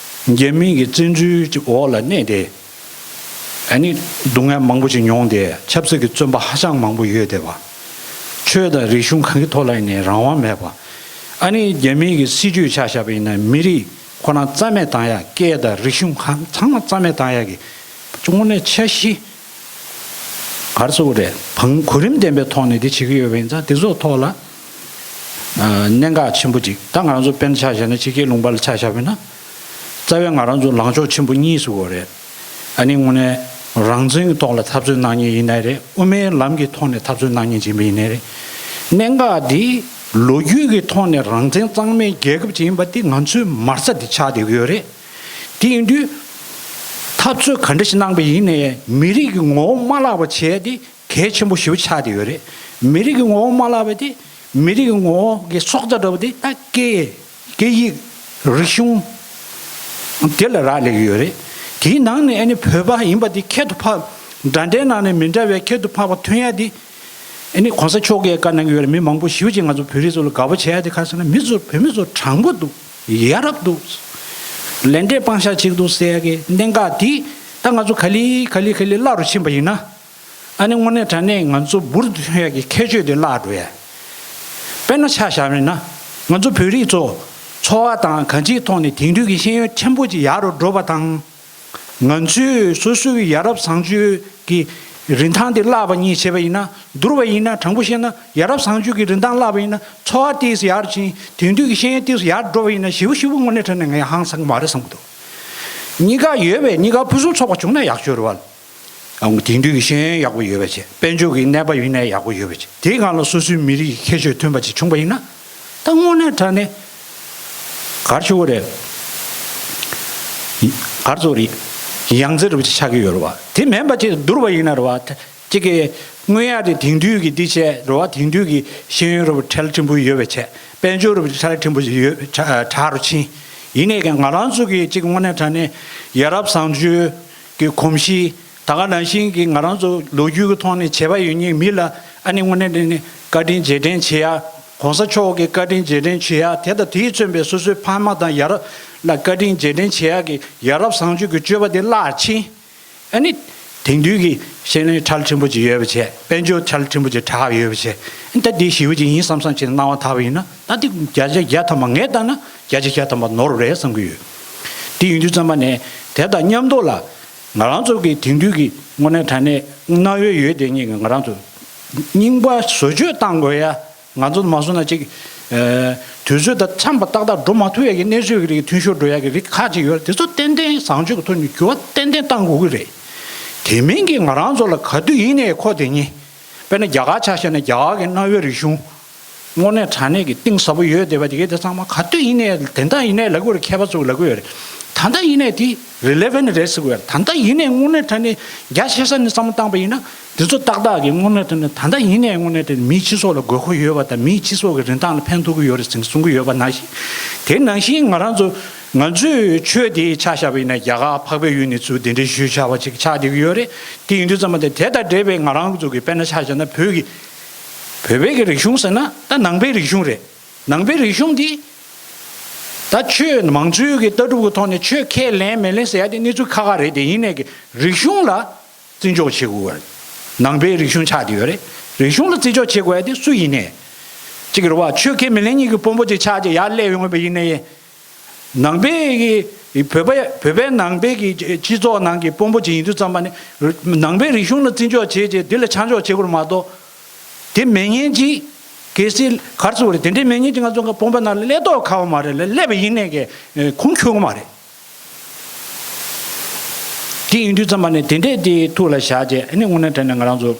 རྒྱ་མི་གི་བཙན་འཛུལ་གྱི་འོག་ལ་གནས་ཏེ། ཨ་ནི་སྡུག་བསྔལ་མང་པོ་ཞིག་མྱོང་སྟེ་ཆབ་སྲིད་ཀྱི་བཙོན་པ་ཧ་ཅང་མང་པོ་ཡོད་བསྡད་པ། ཆོས་དང་རིག་གཞུང་གང་གི་ཐོག་ལ་ཡིན་ནའི་རང་དབང་མེད་པ། ཨ་ནི་རྒྱ་མི་གི་སྲིད་ཇུས་ཆ་བཞག་པ་ཡིན་ན་མི་རིགས་ཁོ་རང་རྩ་མེད་བཏང་ཡ། སྐད་དང་རིག་གཞུང་གང་ཚང་མ་རྩ་མེད་བཏང་ཡ་གི་དངོས་གནས་འཆར་གཞི་ག་རེ་ཟེར་དགོས་རེད། བང་གོ་རིམ་ལྡན་པའི་ཐོག་ནས་དེ་བྱེད་ཀྱི་ཡོད་པ་ཡིན་ཙང་དེ་ཚོའི་ཐོག་ལ་ཨ་གནད་འགག་ཆེན་པོ་ཅིག་ད་ང་རང་ཚོ་དཔེར་ན་ཆ་བཞག་ན་ཕྱི་རྒྱལ་ལུང་པ་ལ་ཆ་བཞག་པ་ཡིན་ན། རྩ་བའི་ང་རང་ཚོ་ལངས་ཕྱོགས་ཆེན་པོ་གཉིས་སུ་དགོས་རེད། ཨ་ནི་དངོས་གནས་རང་བཙན་གྱི་ཐོག་ལ་འཐབ་རྩོད་གནང་མཁན་ཡིན་ནའི་རེད། དབུ་མའི་ལམ་གྱི་ཐོག་ནས་འཐབ་རྩོད་གནང་མཁན་ཡིན་པ་ཡིན་ནའི་རེད། གནད་འགག་འདི་ལོ་རྒྱུས་ཀྱི་ཐོག་ནས་རང་བཙན་གཙང་མའི་རྒྱལ་ཁབ་ཅིག་ཡིན་པ་འདི་ང་ཚོའི་མ་རྩ་འདི་ཆགས་བསྡད་ཀྱི་ཡོད་རེད། དེ་ཡིན་དུས་འཐབ་རྩོད་ག་འདྲ་ཞིག་གནང་པ་ཡིན་ནའི་མི་རིགས་ཀྱི་ངོ་བོ་མ་བརླག་པ་བྱས་ཏེ་གལ་ཆེན་པོ་ཞེ་པོ་ཆགས་བསྡད་ཡོད་རེད། མི་རིགས་ཀྱི་ངོ་བོ་མ་བརླག་པ་དེ་མི་རིགས་ཀྱི་ངོ་བོ་གི་སྲོག་རྩ་འདྲ་བོ་དེ་ད་སྐད། སྐད་ཡིག་རིག་གཞུང་དེ་ལ་རག་ལས་ཀྱི་ཡོད་རེད། དེའི་ནང་ནས་ཨ་ནི་བོད་པ་ཡིན་པ་དེ་ཁྱད་དུ་འཕགས། འདྲ་འདྲའི་ནང་ནས་མི་འདྲ་བའི་ཁྱད་དུ་འཕགས་པ་ཐོན་ཡ་དེ་ཨ་ནི་གོང་ས་མཆོག་གིས་བཀའ་གནང་གི་ཡོད་རེད། མི་མང་པོ་ཞེ་པོ་ཅིག་ང་ཚོ་བོད་རིགས་ཚོ་ལ་དགའ་པོ་བྱེད་ཡ་དེ་ག་རེ་ཟེར་ན་མི་ཚོ་བོད་མི་ཚོ་དྲང་པོ་འདུག་ཡ་རབས་འདུག་ལས་འབྲས་སྤང་བཞག་བྱེད་ཀྱི་འདུག་ཟེར་ཡ་གི་གནད་འགག་དེ་ད་ང་ཚོ་ག་ལེ་ག་ལེ་ག་ལེ་བརླག་རུ་ཕྱིན་པ་ཡིན་ན། ཨ་ནི་དངོས་གནས་དྲང་གནས་ང་ཚོ་འབུར་དུ་ཐོན་ཡག་གི་ཁྱད་ཆོས་དེ་བརླག་འགྲོ་ཡ། དཔེར་ན་ཆ་བཞག་པ་ཡིན་ན། ང་ཚོ་བོད་ རིགས་ཚོ་འཚོ་བ་དང་གང་ཅིའི་ཐོག་ནས་དེང་དུས་ཀྱི་ཤེས་ཡོན་ཕྲན་བུ་ཅིག་ཡག་རུ་འགྲོ་བ་དང་། ང་ཚོས་སོ་སོའི་ཡ་རབས་བཟང་སྤྱོད་ཀྱི་རིན་ཐང་དེ་བརླག་པ་གཉིས་བྱས་པ་ཡིན་ན། བསྡུར་བ་ཡིན་ན། དྲང་པོ་བཤད་ན་ཡ་རབས་བཟང་སྤྱོད་ཀྱི་རིན་ཐང་བརླག་པ་ཡིན་ན་འཚོ་བ་ཏོག་ཙམ་ཡག་རུ་ཕྱིན། དེང་དུས་ཀྱི་ཤེས་ཡོན་ཏོག་ཙམ་ཡག་རུ་འགྲོ་བ་ཡིན་ན་ཞེ་པོ་ཞེ་པོ་དངོས་གནས་དྲང་གནས་ང་ཡང་ཧང་སང་གི་མ་རེད་བསམ་གྱི་འདུག་གཉིས་ཀ་ཡོད་པས་གཉིས་ཀ་ཕུན་སུམ་ཚོགས་པ་བྱུང་ན་ཡག་ཤོས་རེད་བ། ཨང་། དེང་དུས་ཀྱི་ཤེས་ཡོན་ཡག་པོ་ཡོད་པ་བྱས། དཔལ་འབྱོར་གྱི་གནས་བབ་ཡིན་ནའི་ཡག་པོ་ཡོད་པ་བྱས། དེའི་སྒང་ལ་སོ་སོའི་མི་རིགས་ཀྱི་ཁྱད་ཆོས་ཐོན་པ་ཅིག་བྱུང་པ་ཡིན་ན། ད་དངོས་གནས་དྲང་གནས་ག་རེ་ཞུ་དགོས་རེད། ག་རེ་ཟེར་དགོས་རེད། ཡང་རྩེ་འདྲ་པོ་ཅིག་ཆགས་ཀྱི་ཡོད་རེད་བ། དེ་མིན་པ་ཅིག་བསྡུར་བ་ཡིན་ན་རེད་བ། ཅིག་གི་དངོས་ཡག་དེ་དེང་དུས་ཀྱི་འདི་བྱས་རེད་བ། དེང་དུས་ཀྱི་ཤེས་ཡོན་འདྲ་པོ་ཁྲལ་ཕྲན་བུ་ཡོད་པ་བྱས། དཔལ་འབྱོར་འདྲ་པོ་ཁྲལ་ཕྲན་བུ་ཡོད་དྲག་དྲག་རུ་ཕྱིན། ཡིན་ནའི་ཀྱང་ང་རང་ཚོ་གི་ཅིག་དངོས་གནས་དྲང་གནས་ཡ་རབས་བཟང་སྤྱོད་ཀྱི་གོམས་གཤིས། ད་ག་ནང་བཞིན་གྱི་ང་རང་ཚོ་ལོ་རྒྱུས་ཀྱི་ཐོག་ནས་བྱས་པ་ཡོད་མཁན་མི་ལ་ཨ་ནི་དངོས་གནས་དྲང་གནས་བཀའ་དྲིན་རྗེས་དྲན་བྱེད་ཡ། གོང་ས་མཆོག་གི་བཀའ་དྲིན་རྗེས་དྲན་བྱེད་ཡ། དེ་དང་དེས་མཚོན་པའི་སོ་སོའི་ཕ་མ་དང་ཡ་རབས་ལ་བཀའ་དྲིན་རྗེས་དྲན་བྱེད་ཡ་གི་ཡ་རབས་བཟང་སྤྱོད་ཀྱི་སྤྱོད་པ་དེ་བརླག་ཕྱིན། ཨ་ནི་དེང་དུས་ཀྱི་ཤེས་ཡོན་ཁྲལ་ཕྲན་བུ་ཅིག་ཡོད་པ་བྱས། དཔལ་འབྱོར་ཁྲལ་ཕྲན་བུ་ཅིག་དྲག་ཡོད་པ་བྱས། ཨ་ནི་ད་འདི་ཞེ་པོ་ཅིག་ཡིན་བསམ་བསམ་བྱས་སྣང་བ་དག་པ་ཡིན་ན། ད་འདི་བརྒྱ་ཆ་བརྒྱ་ཐམ་པ་ངས་བལྟས་ན་བརྒྱ་ཆ་བརྒྱ་ཐམ་པ་ནོར་རེད་བསམ་གྱི་ཡོད། དེ་ཡིན་དུས་ཙམ་པ་ནས་དེ་དང་མཉམ་དུ་ལ། ང་རང་ཚོ་གི་དེང་དུས་ཀྱི་དངོས་གནས་དྲང་གནས་གནང་འོས་ཡོད་དེ་ཉིད་ཀྱི་ང་རང་ཚོ་རྙིང་པ་བཟོ་བཅོས་བཏང་དགོས་ཡ། ང་ཚོ་མ་སོང་ན་ཅིག་ཨ་དུས་ཚོད་དང་འཚམས་པ་ཏག་ཏག་འགྲོ་མ་ཐུབ་ཡ་གི་གནས་ཚུལ་གྱི་རིགས་ཐོན་ཤོར་འགྲོ་ཡ་གི་རིགས་ཁག་ཅིག་ཡོད་རེད། དེ་ཚོ་ཏན་ཏན་བཟང་སྤྱོད་ཀྱི་ཐོག་ནས་འགྱུར་བ་ཏན་ཏན་བཏང་དགོས་ཀྱི་རེད། དེ་མིན་གྱི་ང་རང་ཚོ་ལ་ག་དུས་ཡིན་ནའི་ཁོ་དེ་ཉིད། དཔེར་ན་རྒྱ་གར་ཆ་བཞག་ན་རྒྱ་གར་གྱི་གནའ་བོའི་རིག་གཞུང་། དངོས་གནས་དྲང་གནས་ཀྱི་གཏིང་ཟབ་པོ་ཡོད་བསྡད་པ་དེ་གའི་དེ་ཚང་མ་ག་དུས་ཡིན་ནའི་དེ་འདྲ་ཡིན་ནའི་ལབ་དགོས་རེད། མཁས་པ་ཚོས་ལབ་དགོས་ཡོད་རེད། ད་ལྟ་ཡིན་ནའི་དེ་relevant་རེད་ཟེར་དགོས་ཡོད་རེད། ད་ལྟ་ཡིན་ནའི་དངོས་གནས་དྲང་གནས་རྒྱ་ཆེ་ས་ནས་བསམ་བློ་བཏང་པ་ཡིན་ན་དེ་ཚོ་ཏག་ཏག་གི་དངོས་གནས་དྲང་གནས་ད་ལྟ་ཡིན་ནའི་དངོས་གནས་དྲང་གནས་མིའི་སྤྱི་ཚོགས་ལ་དགོས་མཁོ་ཡོད་པ་དང་མིའི་སྤྱི་ཚོགས་ཀྱི་རིན་ཐང་ལ་ཕན་ཐོགས་ཀྱི་ཡོད་རེད་ཟེར་གསུང་གི་ཡོད་པ་ནང་བཞིན། དེ་ནང་བཞིན་ང་རང་ཚོ་ ང་ཚོས་ཆོས་དེ་ཆ་བཞག་པ་ཡིན་ན། རྒྱ་གར་འཕགས་པའི་ཡུལ་ནས་ཚུར་གདན་འདྲེན་ཞུས་བཞག་པ་ཅིག་ཆགས་བསྡད་ཀྱི་ཡོད་རེད། དེ་ཡིན་དུས་ཙམ་པ་དེ་དེ་དང་འབྲེལ་བའི་ང་རང་ཚོ་གི་དཔེར་ན་ཆ་བཞག་ན་བོད་ཀྱི་བོད་པའི་གི་རིག་གཞུང་ཟེར་ན་ད་ནང་པའི་རིག་གཞུང་རེད། ནང་པའི་རིག་གཞུང་འདི་ད་ཆོས་མང་གཙོའི་གི་ལྟ་གྲུབ་ཀྱི་ཐོག་ནས་ཆོས་ཁས་ལེན་མི་ལེན་ཟེར་ཡ་དེ་གནས་ཚུལ་ཁག་ཁག་རེད། དེ་ཡིན་ནའི་གི་རིག་གཞུང་ལ་བརྩི་འཇོག་བྱེད་དགོས་པ་རེད། ནང་པའི་རིག་གཞུང་ཆགས་བསྡད་ཡོད་རེད། རིག་གཞུང་ལ་བརྩི་འཇོག་བྱེད་དགོས་ཡ་དེ་སུ་ཡིན་ནའི་གཅིག་རེད་བ། ཆོས་ཁས་མི་ལེན་མཁན་གྱི་དཔོན་པོ་ཅིག་ཆགས་བྱས་ཡར་སླེབས་ཡོང་བ་ཡིན་ནའི། ནང་པའི་གི་བོད་པ་བོད་པའི་ནང་པའི་གི་སྤྱི་ཚོགས་ནང་གི་དཔོན་པོ་ཅིག་ཡིན་དུས་ཙམ་པ་ནི་ནང་པའི་རིག་གཞུང་ལ་བརྩི་འཇོག་བྱེད་བྱས་དེ་ལ་ཆ་འཇོག་བྱེད་དགོས་རེད་མ་གཏོགས། དེ་མེད་མཁན་ཅིག་གལ་སྲིད་ག་རེ་ཟེར་དགོས་རེད། དེ་འདྲའི་མེད་མཁན་ཅིག་ང་ཚོ་གི་དཔོན་པོ་ནང་ལ་སླེབས་མདོག་ཁ་པོ་མ་རེད་ལ། སླེབས་པ་ཡིན་ནའི་གི་ཁུངས་འཁྱོལ་གི་མ་རེད། དེ་ཡིན་དུས་ཙམ་པ་ནས་དེ་འདྲས་དེ་ཐུགས་ལ་བཞག་བྱས། ཨ་ནི་དངོས་གནས་དྲང་གནས་ང་རང་ཚོ་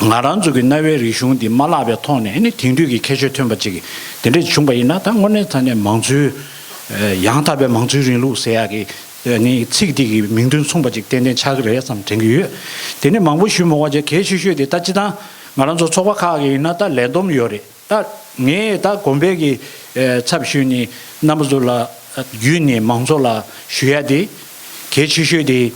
ང་རང་ཚོ་གི་གནའ་བོའི་རིག་གཞུང་འདི་མ་བརླག་པའི་ཐོག་ནས། ཨ་ནི་དེང་དུས་ཀྱི་ཁྱད་ཆོས་ཐོན་པ་ཅིག་དེ་འདྲས་བྱུང་པ་ཡིན་ན། ད་དངོས་གནས་དྲང་གནས་མང་གཙོའི་ཡང་དག་པའི་མང་གཙོའི་རིང་ལུགས་ཟེར་ཡག་གི་ཨ་ནི་ཚིག་འདི་གི་མིང་དོན་མཚུངས་པ་ཅིག་ཏན་ཏན་ཆགས་ཀྱི་རེད་བསམ་དྲན་གྱི་ཡོད། དེ་ནས་མང་པོ་ཞུ་མི་དགོས་བྱས། གལ་ཆེ་ཤོས་དེ་ད་སྤྱིར་བཏང་ང་རང་ཚོ་ཚོགས་པ་ཁག་གི་ཡིན་ན་ད་ལས་བསྡོམས་ཡོད་རེད། ད་ངས་ད་དགོན་པའི་གི་ཨེ་ཚབ་ཞུས་ནས་རྣམ་པ་ཚོ་ལ་བརྒྱུད་ནས་མང་ཚོགས་ལ་ཞུ་ཡ་དེ་གལ་ཆེ་ཤོས་དེ།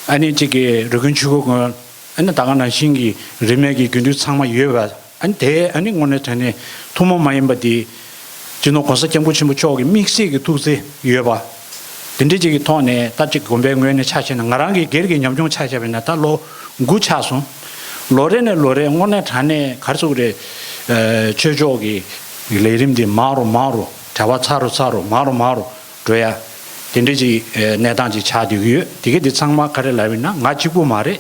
ཨ་ནི་གཅིག་གི་རི་ཀོན་ཆོས་འཁོར་དགོན། ཨ་ནི་ད་ག་ནང་བཞིན་གྱི་རིས་མེད་ཀྱི་དགེ་འདུན་ཚང་མ་ཡོད་པ། ཨ་ནི་དེ་ཨ་ནི་དངོས་གནས་དྲང་གནས་ཐུན་མོང་མ་ཡིན་པ་དེ་སྤྱི་ནོར་༸གོང་ས་༸སྐྱབས་མགོན་ཆེན་པོ་མཆོག་གི་དམིགས་བསལ་གྱི་ཐུགས་བརྩེ་ཡོད་པ། དེ་འདྲའི་ཅིག་གི་ཐོག་ནས་ད་ཅིག་དགོན་པའི་ངོས་ནས་ཆ་བཞག་ན། ང་རང་གི་སྒེར་གྱི་ཉམས་མྱོང་ཆ་བཞག་པ་ཡིན་ན་ད་ལོ་དགུ་ཆགས་སོང་། ལོ་རེ་ནས་ལོ་རེ་དངོས་གནས་དྲང་གནས་ག་རེ་ཟེར་དགོས་རེད། ཨ་ཆོས་ཕྱོགས་ཀྱི་ལས་རིམ་འདི་མང་རུ་མང་རུ། བྲེལ་བ་ཚ་རུ་ཚ་རུ། མང་རུ་མང་རུ་འགྲོ་ཡ། དེ་འདྲའི་ཅིག་ཨ་གནས་སྟངས་ཅིག་ཆགས་བསྡད་ཀྱི་ཡོད། དེ་ག་དེ་ཚང་མ་ག་རེ་ལབ་ཡིན་ན་ང་གཅིག་པུ་མ་རེད།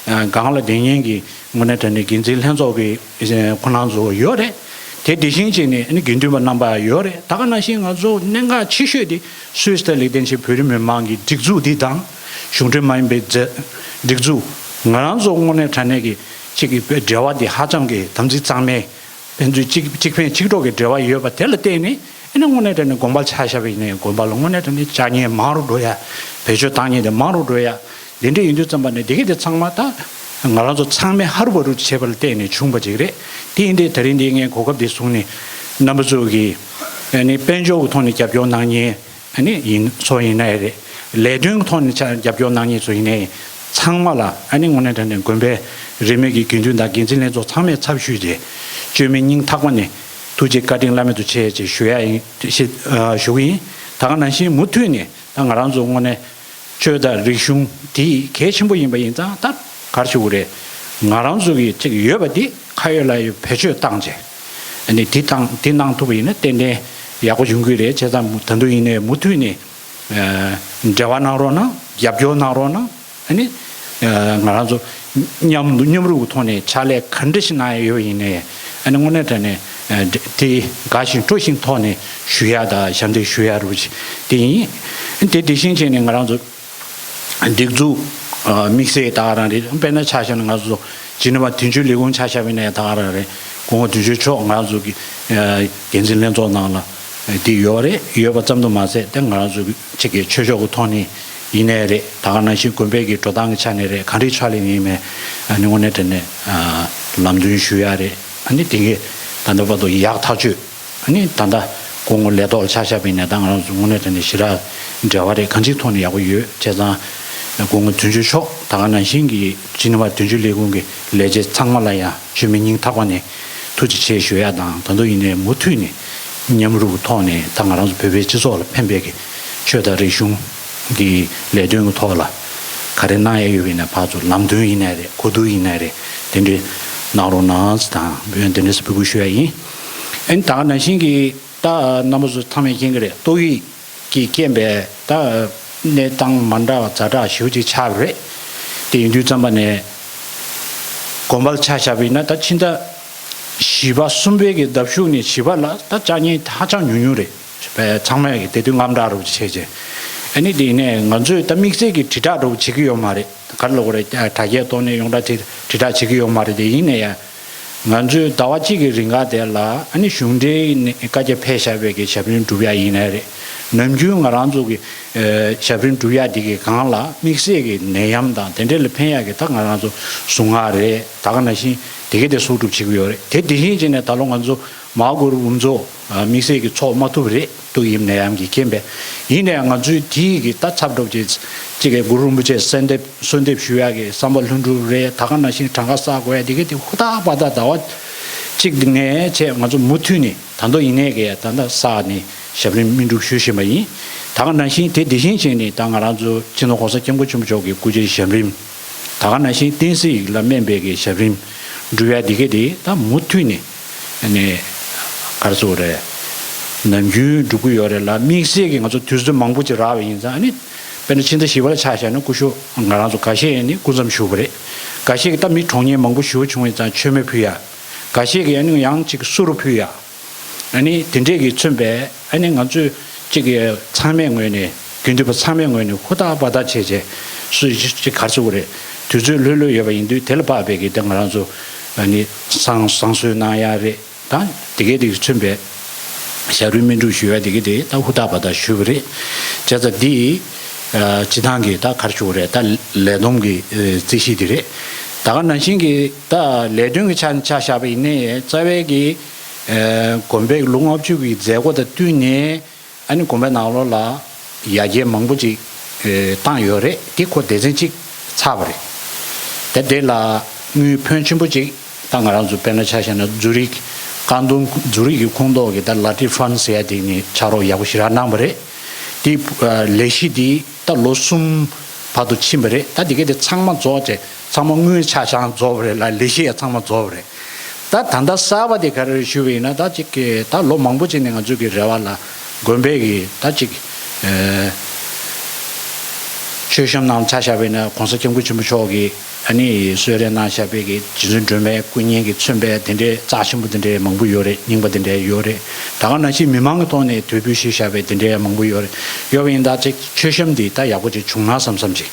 ཨ་སྒང་ལ་དེ་སྔོན་གྱི་དངོས་གནས་དྲང་གནས་འགན་འཛིན་ལྷན་ཚོགས་ཀྱི་ཁོང་རྣམ་ཚོ་ཡོད་རེད། དེ་དེ་བཞིན་བྱས་ནས་ཨ་ནི་དགེ་འདུན་པ་རྣམ་པ་ཡོད་རེད། ད་ག་ནང་བཞིན་ང་ཚོ་གནད་འགག་ཆེ་ཤོས་དེ་སུད་སི་དང་ལིག་ཏེན་ཤན་བོད་རིགས་མི་མང་གི་སྒྲིག་འཛུགས་འདི་དང་། གཞུང་འབྲེལ་མ་ཡིན་པའི་རྫ་སྒྲིག་འཛུགས། ང་རང་ཚོ་དངོས་གནས་དྲང་གནས་ཀྱི་གཅིག་གི་འབྲེལ་བ་འདི་ཧ་ཅང་གི་དམ་ཚིག་གཙང་མའི། ཕན་ཚུན་གཅིག་གཅིག་ཕན་གཅིག་གྲོགས་ཀྱི་འབྲེལ་བ་ཡོད་པ་དེ་ལ་བརྟེན་ནས། ཨ་ནི་དངོས་གནས་དྲང་གནས་དགོན་པ་ཆ་བཞག་པ་ཡིན་ནའི་དགོན་པ་ལ་དངོས་གནས་དྲང་གནས་བཅར་མཁན་མང་རུ་འགྲོ་ཡ། བེད་སྤྱོད་བཏང་མཁན་དེ་མང་རུ་འགྲོ་ཡ། དེ་འདྲ་ཡིན་དུས་ཙམ་པ་ནས་དེ་ག་དེ་ཚང་མ་ད་ང་རང་ཚོ་ཚང་མས་ཧ་རུ་བ་རུ་བྱས་པ་ལ་བརྟེན་ནས་བྱུང་བ་ཅིག་རེད། དེ་ཡིན་དུས་ད་རིང་འདི་ངས་གོ་སྐབས་འདི་བཟུང་ནས་རྣམ་པ་ཚོ་གི་ཨ་ནི་དཔལ་འབྱོར་གྱི་ཐོག་ནས་རྒྱབ་སྐྱོར་གནང་མཁན་ཨ་ནི་ཡིན་ཚོ་ཡིན་ནའི་རེད། ལས་དོན་གྱི་ཐོག་ནས་ཆ་རྒྱབ་སྐྱོར་གནང་མཁན་ཚོ་ཡིན་ནའི་ཚང་མ་ལ་ཨ་ནི་དངོས་གནས་དྲང་གནས་དགོན་པའི་རིས་མེད་ཀྱི་དགེ་འདུན་དང་འགན་འཛིན་ལྷན་ཚོགས་ཚང་མས་ཚབ་ཞུས་ཏེ་བཅོས་མིན་སྙིང་ཐག་པ་ནས་ཐུགས་རྗེ་བཀའ་དྲིན་བླ་མེད་དུ་ཆེ་ཞེས་ཞུ་ཡ་ཡིན་ཞེས་ཞུ་གི་ཡིན། ད་ག་ནང་བཞིན་མུ་མཐུད་ནས་ད་ང་རང་ཚོ་དངོས་གནས་ཆོས་དང་རིག་གཞུང་དེ་གལ་ཆེན་པོ་ཡིན་པ་ཡིན་ཙང་། ད་ག་རེ་ཞུ་དགོས་རེད། ང་རང་ཚོ་གི་ཅིག་ཡོད་པ་དེ་ཁ་ཡོད་ལག་ཡོད་བེད་སྤྱོད་བཏང་བྱས། ཨ་ནི་དེ་བཏང་དེ་གནང་ཐུབ་པ་ཡིན་ན་ཏན་ཏན་ཡག་པོ་ཡོང་གི་རེད། བྱས་ཙང་ད་དུང་ཡིན་ནའི་མུ་མཐུད་ནས་ཨ་འབྲེལ་བ་གནང་རོགས་གནང་། རྒྱབ་སྐྱོར་གནང་རོགས་གནང་། ཨ་ནི་ཨ་ང་རང་ཚོ་མཉམ་དུ་མཉམ་རུབ་ཀྱི་ཐོག་ནས་ཕྱག་ལས་ག་འདྲ་ཞིག་གནང་ཡ་ཡོད་པ་ཡིན་ནའི། ཨ་ནི་དངོས་གནས་དྲང་གནས་ཨ་དེ་དགའ་ཞིང་སྤྲོ་ཞིང་ཐོག་ནས་ཞུ་ཡ་དང་ཞབས་འདེགས་ཞུ་ཡ་རུ་དེ་ཡིན། དེ་དེ་བཞིན་བྱས་ནས་ང་རང་ཚོ་སྒྲིག་འཛུགས་ཨ་དམིགས་བསལ་ད་ག་རང་རེད། དཔེར་ན་ཆ་བཞག་ན་ང་ཚོ་ཇི་ནི་ཝ་དོན་གཅོད་ལས་ཁུངས་ཆ་བཞག་པ་ཡིན་ན་ཡང་ད་ག་རང་རེད། སྐུ་ངོ་དོན་གཅོད་མཆོག་ང་ཚོ་གི་ཨ་འགན་འཛིན་ལྷན་ཚོགས་ནང་ལ་དེ་ཡོད་རེད། ཡོད་པ་ཙམ་དུ་མ་ཟད། དེ་ང་རང་ཚོ་གི་ཆེད་ཀྱི་ཆོས་ཕྱོགས་ཀྱི་ཐོག་ནས་ཡིན་ནའི་རེད། ད་ག་ནང་བཞིན་དགོན་པའི་གི་འགྲོ་སྟངས་ཀྱི་ཆ་ནས་རེད། ག་འདྲའི་ཕྱོགས་ལ་ཡིན་མིན་ཨ་ནི་དངོས་གནས་དྲང་གནས་ཨ་ལམ་སྟོན་ཞུ་ཡ་རེད། ཨ་ནི་དེ་གའི་ད་ལྟ་བར་དུ་ཡག་ཐག་ཆོད། ཨ་ནི་ད་ལྟ་སྐུ་ངོ་ལས་ཐོག་ལ་ཆ་བཞག་པ་ཡིན་ན་ད་ང་རང་ཚོ་དངོས་གནས་དྲང་གནས་ཞེ་དྲག་འབྲེལ་བ་རེད། གང་ཅིའི་ཐོག་ནས་ཡག་པོ་ཡོད། བྱས་ཙང་སྐུ་ངོ་དོན་གཅོད་མཆོག་ད་ག་ནང་བཞིན་གྱི་ཇི་ནི་ཝ་དོན་གཅོད་ལས་ཁུངས་ཀྱི་ལས་བྱེད་ཚང་མ་ལ་ཡང་བཅོས་མིན་སྙིང་ཐག་པ་ནས་ཐུགས་རྗེ་ཆེ་ཞུ་ཡ་དང་། ད་དུང་ཡིན་ནའི་མུ་མཐུད་ནས་མཉམ་རུབ་ཀྱི་ཐོག་ནས་ད་ང་རང་ཚོ་བོད་པའི་སྤྱི་ཚོགས་ལ་ཕན་པའི་གི་ཆོས་དང་རིག་གཞུང་གི་ལས་དོན་གྱི་ཐོག་ལ་ག་རེ་གནང་ཡ་ཡོད་པ་ཡིན་ན་ཕར་ཚུར་ལམ་སྟོན་ཡིན་ནའི་རེད། གོ་བསྡུར་ཡིན་ནའི་རེད། དེ་འདྲའི་གནང་རོགས་གནང་ཟེར་དང་། འོན་དེ་འདྲའི་འབོད་སྐུལ་ཞུ་ཡ་ཡིན། ཨ་ནི་ད་ག་ནང་བཞིན་གྱི་ད་རྣམ་པ་ཚོ་ཚང་མས་མཁྱེན་གྱི་རེད། ཏོག་དབྱིབས་ཀྱི་རྐྱེན་པས་ད་གནས་སྟངས་མ་འདྲ་བ་ཛ་དྲག་ཞེ་པོ་ཅིག་ཆགས་པ་རེད། དེ་ཡིན་དུས་ཙམ་པ་ནས་དགོན་པ་ལ་ཆ་བཞག་པ་ཡིན་ན་ད་ཕྱི་ཟླ་བཞི་པ་གསུམ་པའི་གི་ཟླ་གཞུག་ནས་བཞི་པ་ལ་ད་བཅར་མཁན་ཧ་ཅང་ཉུང་ཉུང་རེད། ཚང་མས་ཀྱི་དེ་དུས་དངངས་སྐྲག་འདྲ་པོ་ཅིག་བྱས་བྱས། ཨ་ནི་དེ་ཡིན་ནའི་ང་ཚོས་ད་དམིགས་བསལ་གྱི་དྲིལ་བསྒྲགས་འདྲ་པོ་བྱེད་ཀྱི་ཡོད་མ་རེད། ག་རེ་ལབ་དགོས་རེད། དྲ་རྒྱའི་ཐོག་ནས་ཡོངས་གྲགས་དྲིལ་དྲིལ་བསྒྲགས་བྱེད་ཀྱི་ཡོད་མ་རེད། དེ་ཡིན་ན་ཡང་ང་ཚོས་ཟླ་བ་གཅིག་གི་རིང་ག་དེ་ལ་ཨ་ནི་གཞུང་འབྲེལ་ནས་བཀའ་རྒྱ་ཕེབས་བཞག་པའི་གི་ཞབས་རིམ་སྒྲུབ་ཡ་ཡིན་ནའི་རེད། ནམ་རྒྱུན་ང་རང་ཚོ་གི་ཨ་ཞབས་རིམ་སྒྲུབ་ཡ་དེ་གི་སྒང་ལ་དམིགས་བསལ་གྱི་ནད་ཡམས་དང་དེ་འདྲ་ལ་ཕན་ཡ་གི་ད་ང་རང་ཚོ་གཟུངས་སྔགས་རེད། ད་ག་ནང་བཞིན་ དེ་གས་དེ་གསོག་སྒྲུབ་བྱེད་ཀྱི་ཡོད་རེད། དེ་དེ་བཞིན་བྱས་ནས་ད་ལོ་ང་ཚོ་མ་ཧཱ་གུ་རུ་འོབ་མཚོ་དམིགས་བསལ་གྱི་ཚོགས་མ་ཐུབ་པ་རེད། ཏོག་དབྱིབས་ནད་ཡམས་ཀྱི་རྐྱེན་པས། ཡིན་ནའང་ང་ཚོའི་དེའི་གི་ད་ཚབ་སྒྲུབ་ཀྱི་གཅིག་གི་གུ་རུ་རིན་པོ་ཆེ་གསོལ་འདེབས་གསོལ་འདེབས་ཞུ་ཡག་གི་བསམ་པ་ལྷུན་གྲུབ་རེད། ད་ག་ནང་བཞིན་གྲངས་ཀ་བསགས་དགོས་ཡ་དེ་གས་དེ་ཧུར་ཐག་པ་ཐག་ཟླ་བ་གཅིག་ནས་བྱས་ང་ཚོ་མུ་མཐུད་ནས་ད་དུང་ཡིན་ནའི་གི་ད་ལྟ་བསགས་ནས་ཞབས་རིམ་སྨིན་སྒྲུབ་ཞུ་བཞིན་པ་ཡིན། ད་ག་ནང་བཞིན་དེ་དེ་བཞིན་བྱས་ནས་ད་ང་རང་ཚོ་སྤྱི་ནོར་༸གོང་ས་༸སྐྱབས་མགོན་ཆེན་པོ་མཆོག་གི་སྐུ་ཕྱྭའི་ཞབས་རིམ། ད་ག་ནང་བཞིན་བསྟན་སྲིད་ཡིག་ལ་སྨན་པའི་གི་ཞབས་རིམ་སྒྲུབ་ཡ་འདི་གས་དེ་ད་མུ་མཐུད་ནས་ཨ་ནི་ག་རེ་ཟེར་དགོས་རེད། ནམ་རྒྱུན་སྒྲུབ་ཀྱི་ཡོད་རེད་ལ། དམིགས་བསལ་གྱི་ང་ཚོ་དུས་ཚོད་མང་པོ་ཅིག་རག་པ་ཡིན་ཙང་ཨ་ནི་དཔེར་ན་ཕྱི་ཟླ་བཞི་པ་ལ་ཆ་བཞག་ན་སྐུ་ཞབས་ང་རང་ཚོ་འགའ་ཤས་ཨ་ནི་སྐུ་མཚམས་བཞུགས་པ་རེད། འགའ་ཤས་ཀྱི་ད་མི་གྲོངས་མཁན་མང་པོ་ཞེ་པོ་བྱུང་བ་ཡིན་ཙང་མཆོད་མེ་ཕུལ་ཡ། འགའ་ཤས་ཀྱི་ཨ་ནི་ཡང་ཅིག་གསུར་ཕུལ་ཡ། ཨ་ནི་དེ་འདྲས་ཀྱིས་མཚོན་པའི་ཨ་ནི་ང་ཚོས་གཅིག་གི་ཚང་མའི་ངོས་ནས་དགེ་འདུན་པ་ཚང་མའི་ངོས་ནས་ཧུར་ཐག་པ་ཐག་བྱས་བྱས་སུ་ཞིག་གཅིག་ག་རེ་ཟེར་དགོས་རེད། དུས་ཚོད་ལྷོད་ལྷོད་ཡོད་པ་ཡིན་དུས་དེ་ལ་དཔག་པའི་གི་དེ་ང་རང་ཚོ་ཨ་ནི་བསང་བསང་གསོལ་གནང་ཡ་རེད། ད་དེ་གས་དེ་གིས་མཚོན་པའི་ཞབས་རིམ་སྨིན་སྒྲུབ་ཞུ་ཡ་དེ་གས་དེ་ད་ཧུར་ཐག་པ་ཐག་ཞུས་པ་རེད། བྱས་ཙང་འདི་ཨ་སྤྱི་བཏང་གི་ད་ག་རེ་ཞུ་དགོས་རེད། ད་ལས་བསྡོམས་ཀྱི་ཨ་རྩིས་གཞི་དེ་རེད། ད་ག་ནང་བཞིན་གྱི་ད་ལས་དོན་གྱི་ཆ་ནས་ཆ་བཞག་པ་ཡིན་ནའི་རྩ་བའི་གི་ཨ་དགོན་པའི་ལོ་ལྔ་བཅུ་གི་མཛད་སྒོ་དང་བསྟུན་ནས་ཨ་ནི་དགོན་པའི་ནང་ལོགས་ལ་ཡར་རྒྱས་མང་པོ་ཅིག་ཨེ་བཏང་ཡོད་རེད། དེ་ཁོ་སྡེ་ཚན་གཅིག་ཚར་བ་རེད། དེ་དེ་ལ་དངུལ་ཕོན་ཆེན་པོ་ཅིག་ད་ང་རང་ཚོ་དཔེར་ན་ཆ་བཞག་ན་ཛུ་རིག་ཀན་ཏུང་ཛུ་རིག་གི་ཁོངས་གཏོགས་ཀྱི་ད་ལ་ཏི་ཧྥན་ཟེར་ཡ་དེ་ནས་ཕྱག་རོགས་ཡག་པོ་ཞེ་དྲག་གནང་བ་རེད། དེ་ཨ་ལས་གཞི་དེ་ད་ལོ་གསུམ་བར་དུ་ཕྱིན་པ་རེད། ད་དེ་གས་དེ་ཚང་མ་རྫོགས་བྱས་ཚང་མ་དངུལ་ཆ་ཚང་རྫོགས་པ་རེད་ལ། ལས་གཞི་ཡང་ཚང་མ་རྫོགས་པ་རེད། ད་ད་ལྟ་གསར་པ་དེ་ག་རེ་རེད་ཞུས་པ་ཡིན་ན་ད་ཅིག་གི་ད་ལོ་མང་པོ་ཅིག་ནས་ང་ཚོའི་གི་རེ་བ་ལ་དགོན་པའི་གི་ད་ཅིག་ཨེ་མཆོད་བཤམས་ནང་ཆ་བཞག་པ་ཡིན་ན་༸གོང་ས་༸སྐྱབས་མགོན་ཆེན་པོ་མཆོག་གི་ཨ་ནི་གསོལ་རས་གནང་བཞག་པའི་གི་རྗེ་བཙུན་སྒྲོལ་མའི་སྐུ་བརྙན་གྱིས་མཚོན་པའི་དེ་འདྲའི་རྩ་ཆེན་པོ་དེ་འདྲའི་མང་པོ་ཡོད་རེད། རྙིང་པ་དེ་འདྲའི་ཡོད་རེད། ད་ག་ནང་བཞིན་མི་མང་གི་ཐོག་ནས་དོལ་པོ་ཞུས་བཞག་པའི་དེ་འདྲའི་མང་པོ་ཡོད་རེད། ཡོད་པ་ཡིན་ད་ཅིག་མཆོད་བཤམས་འདི་ད་ཡག་པོ་ཅིག་བྱུང་ན་བསམ་བསམ་ཅིག་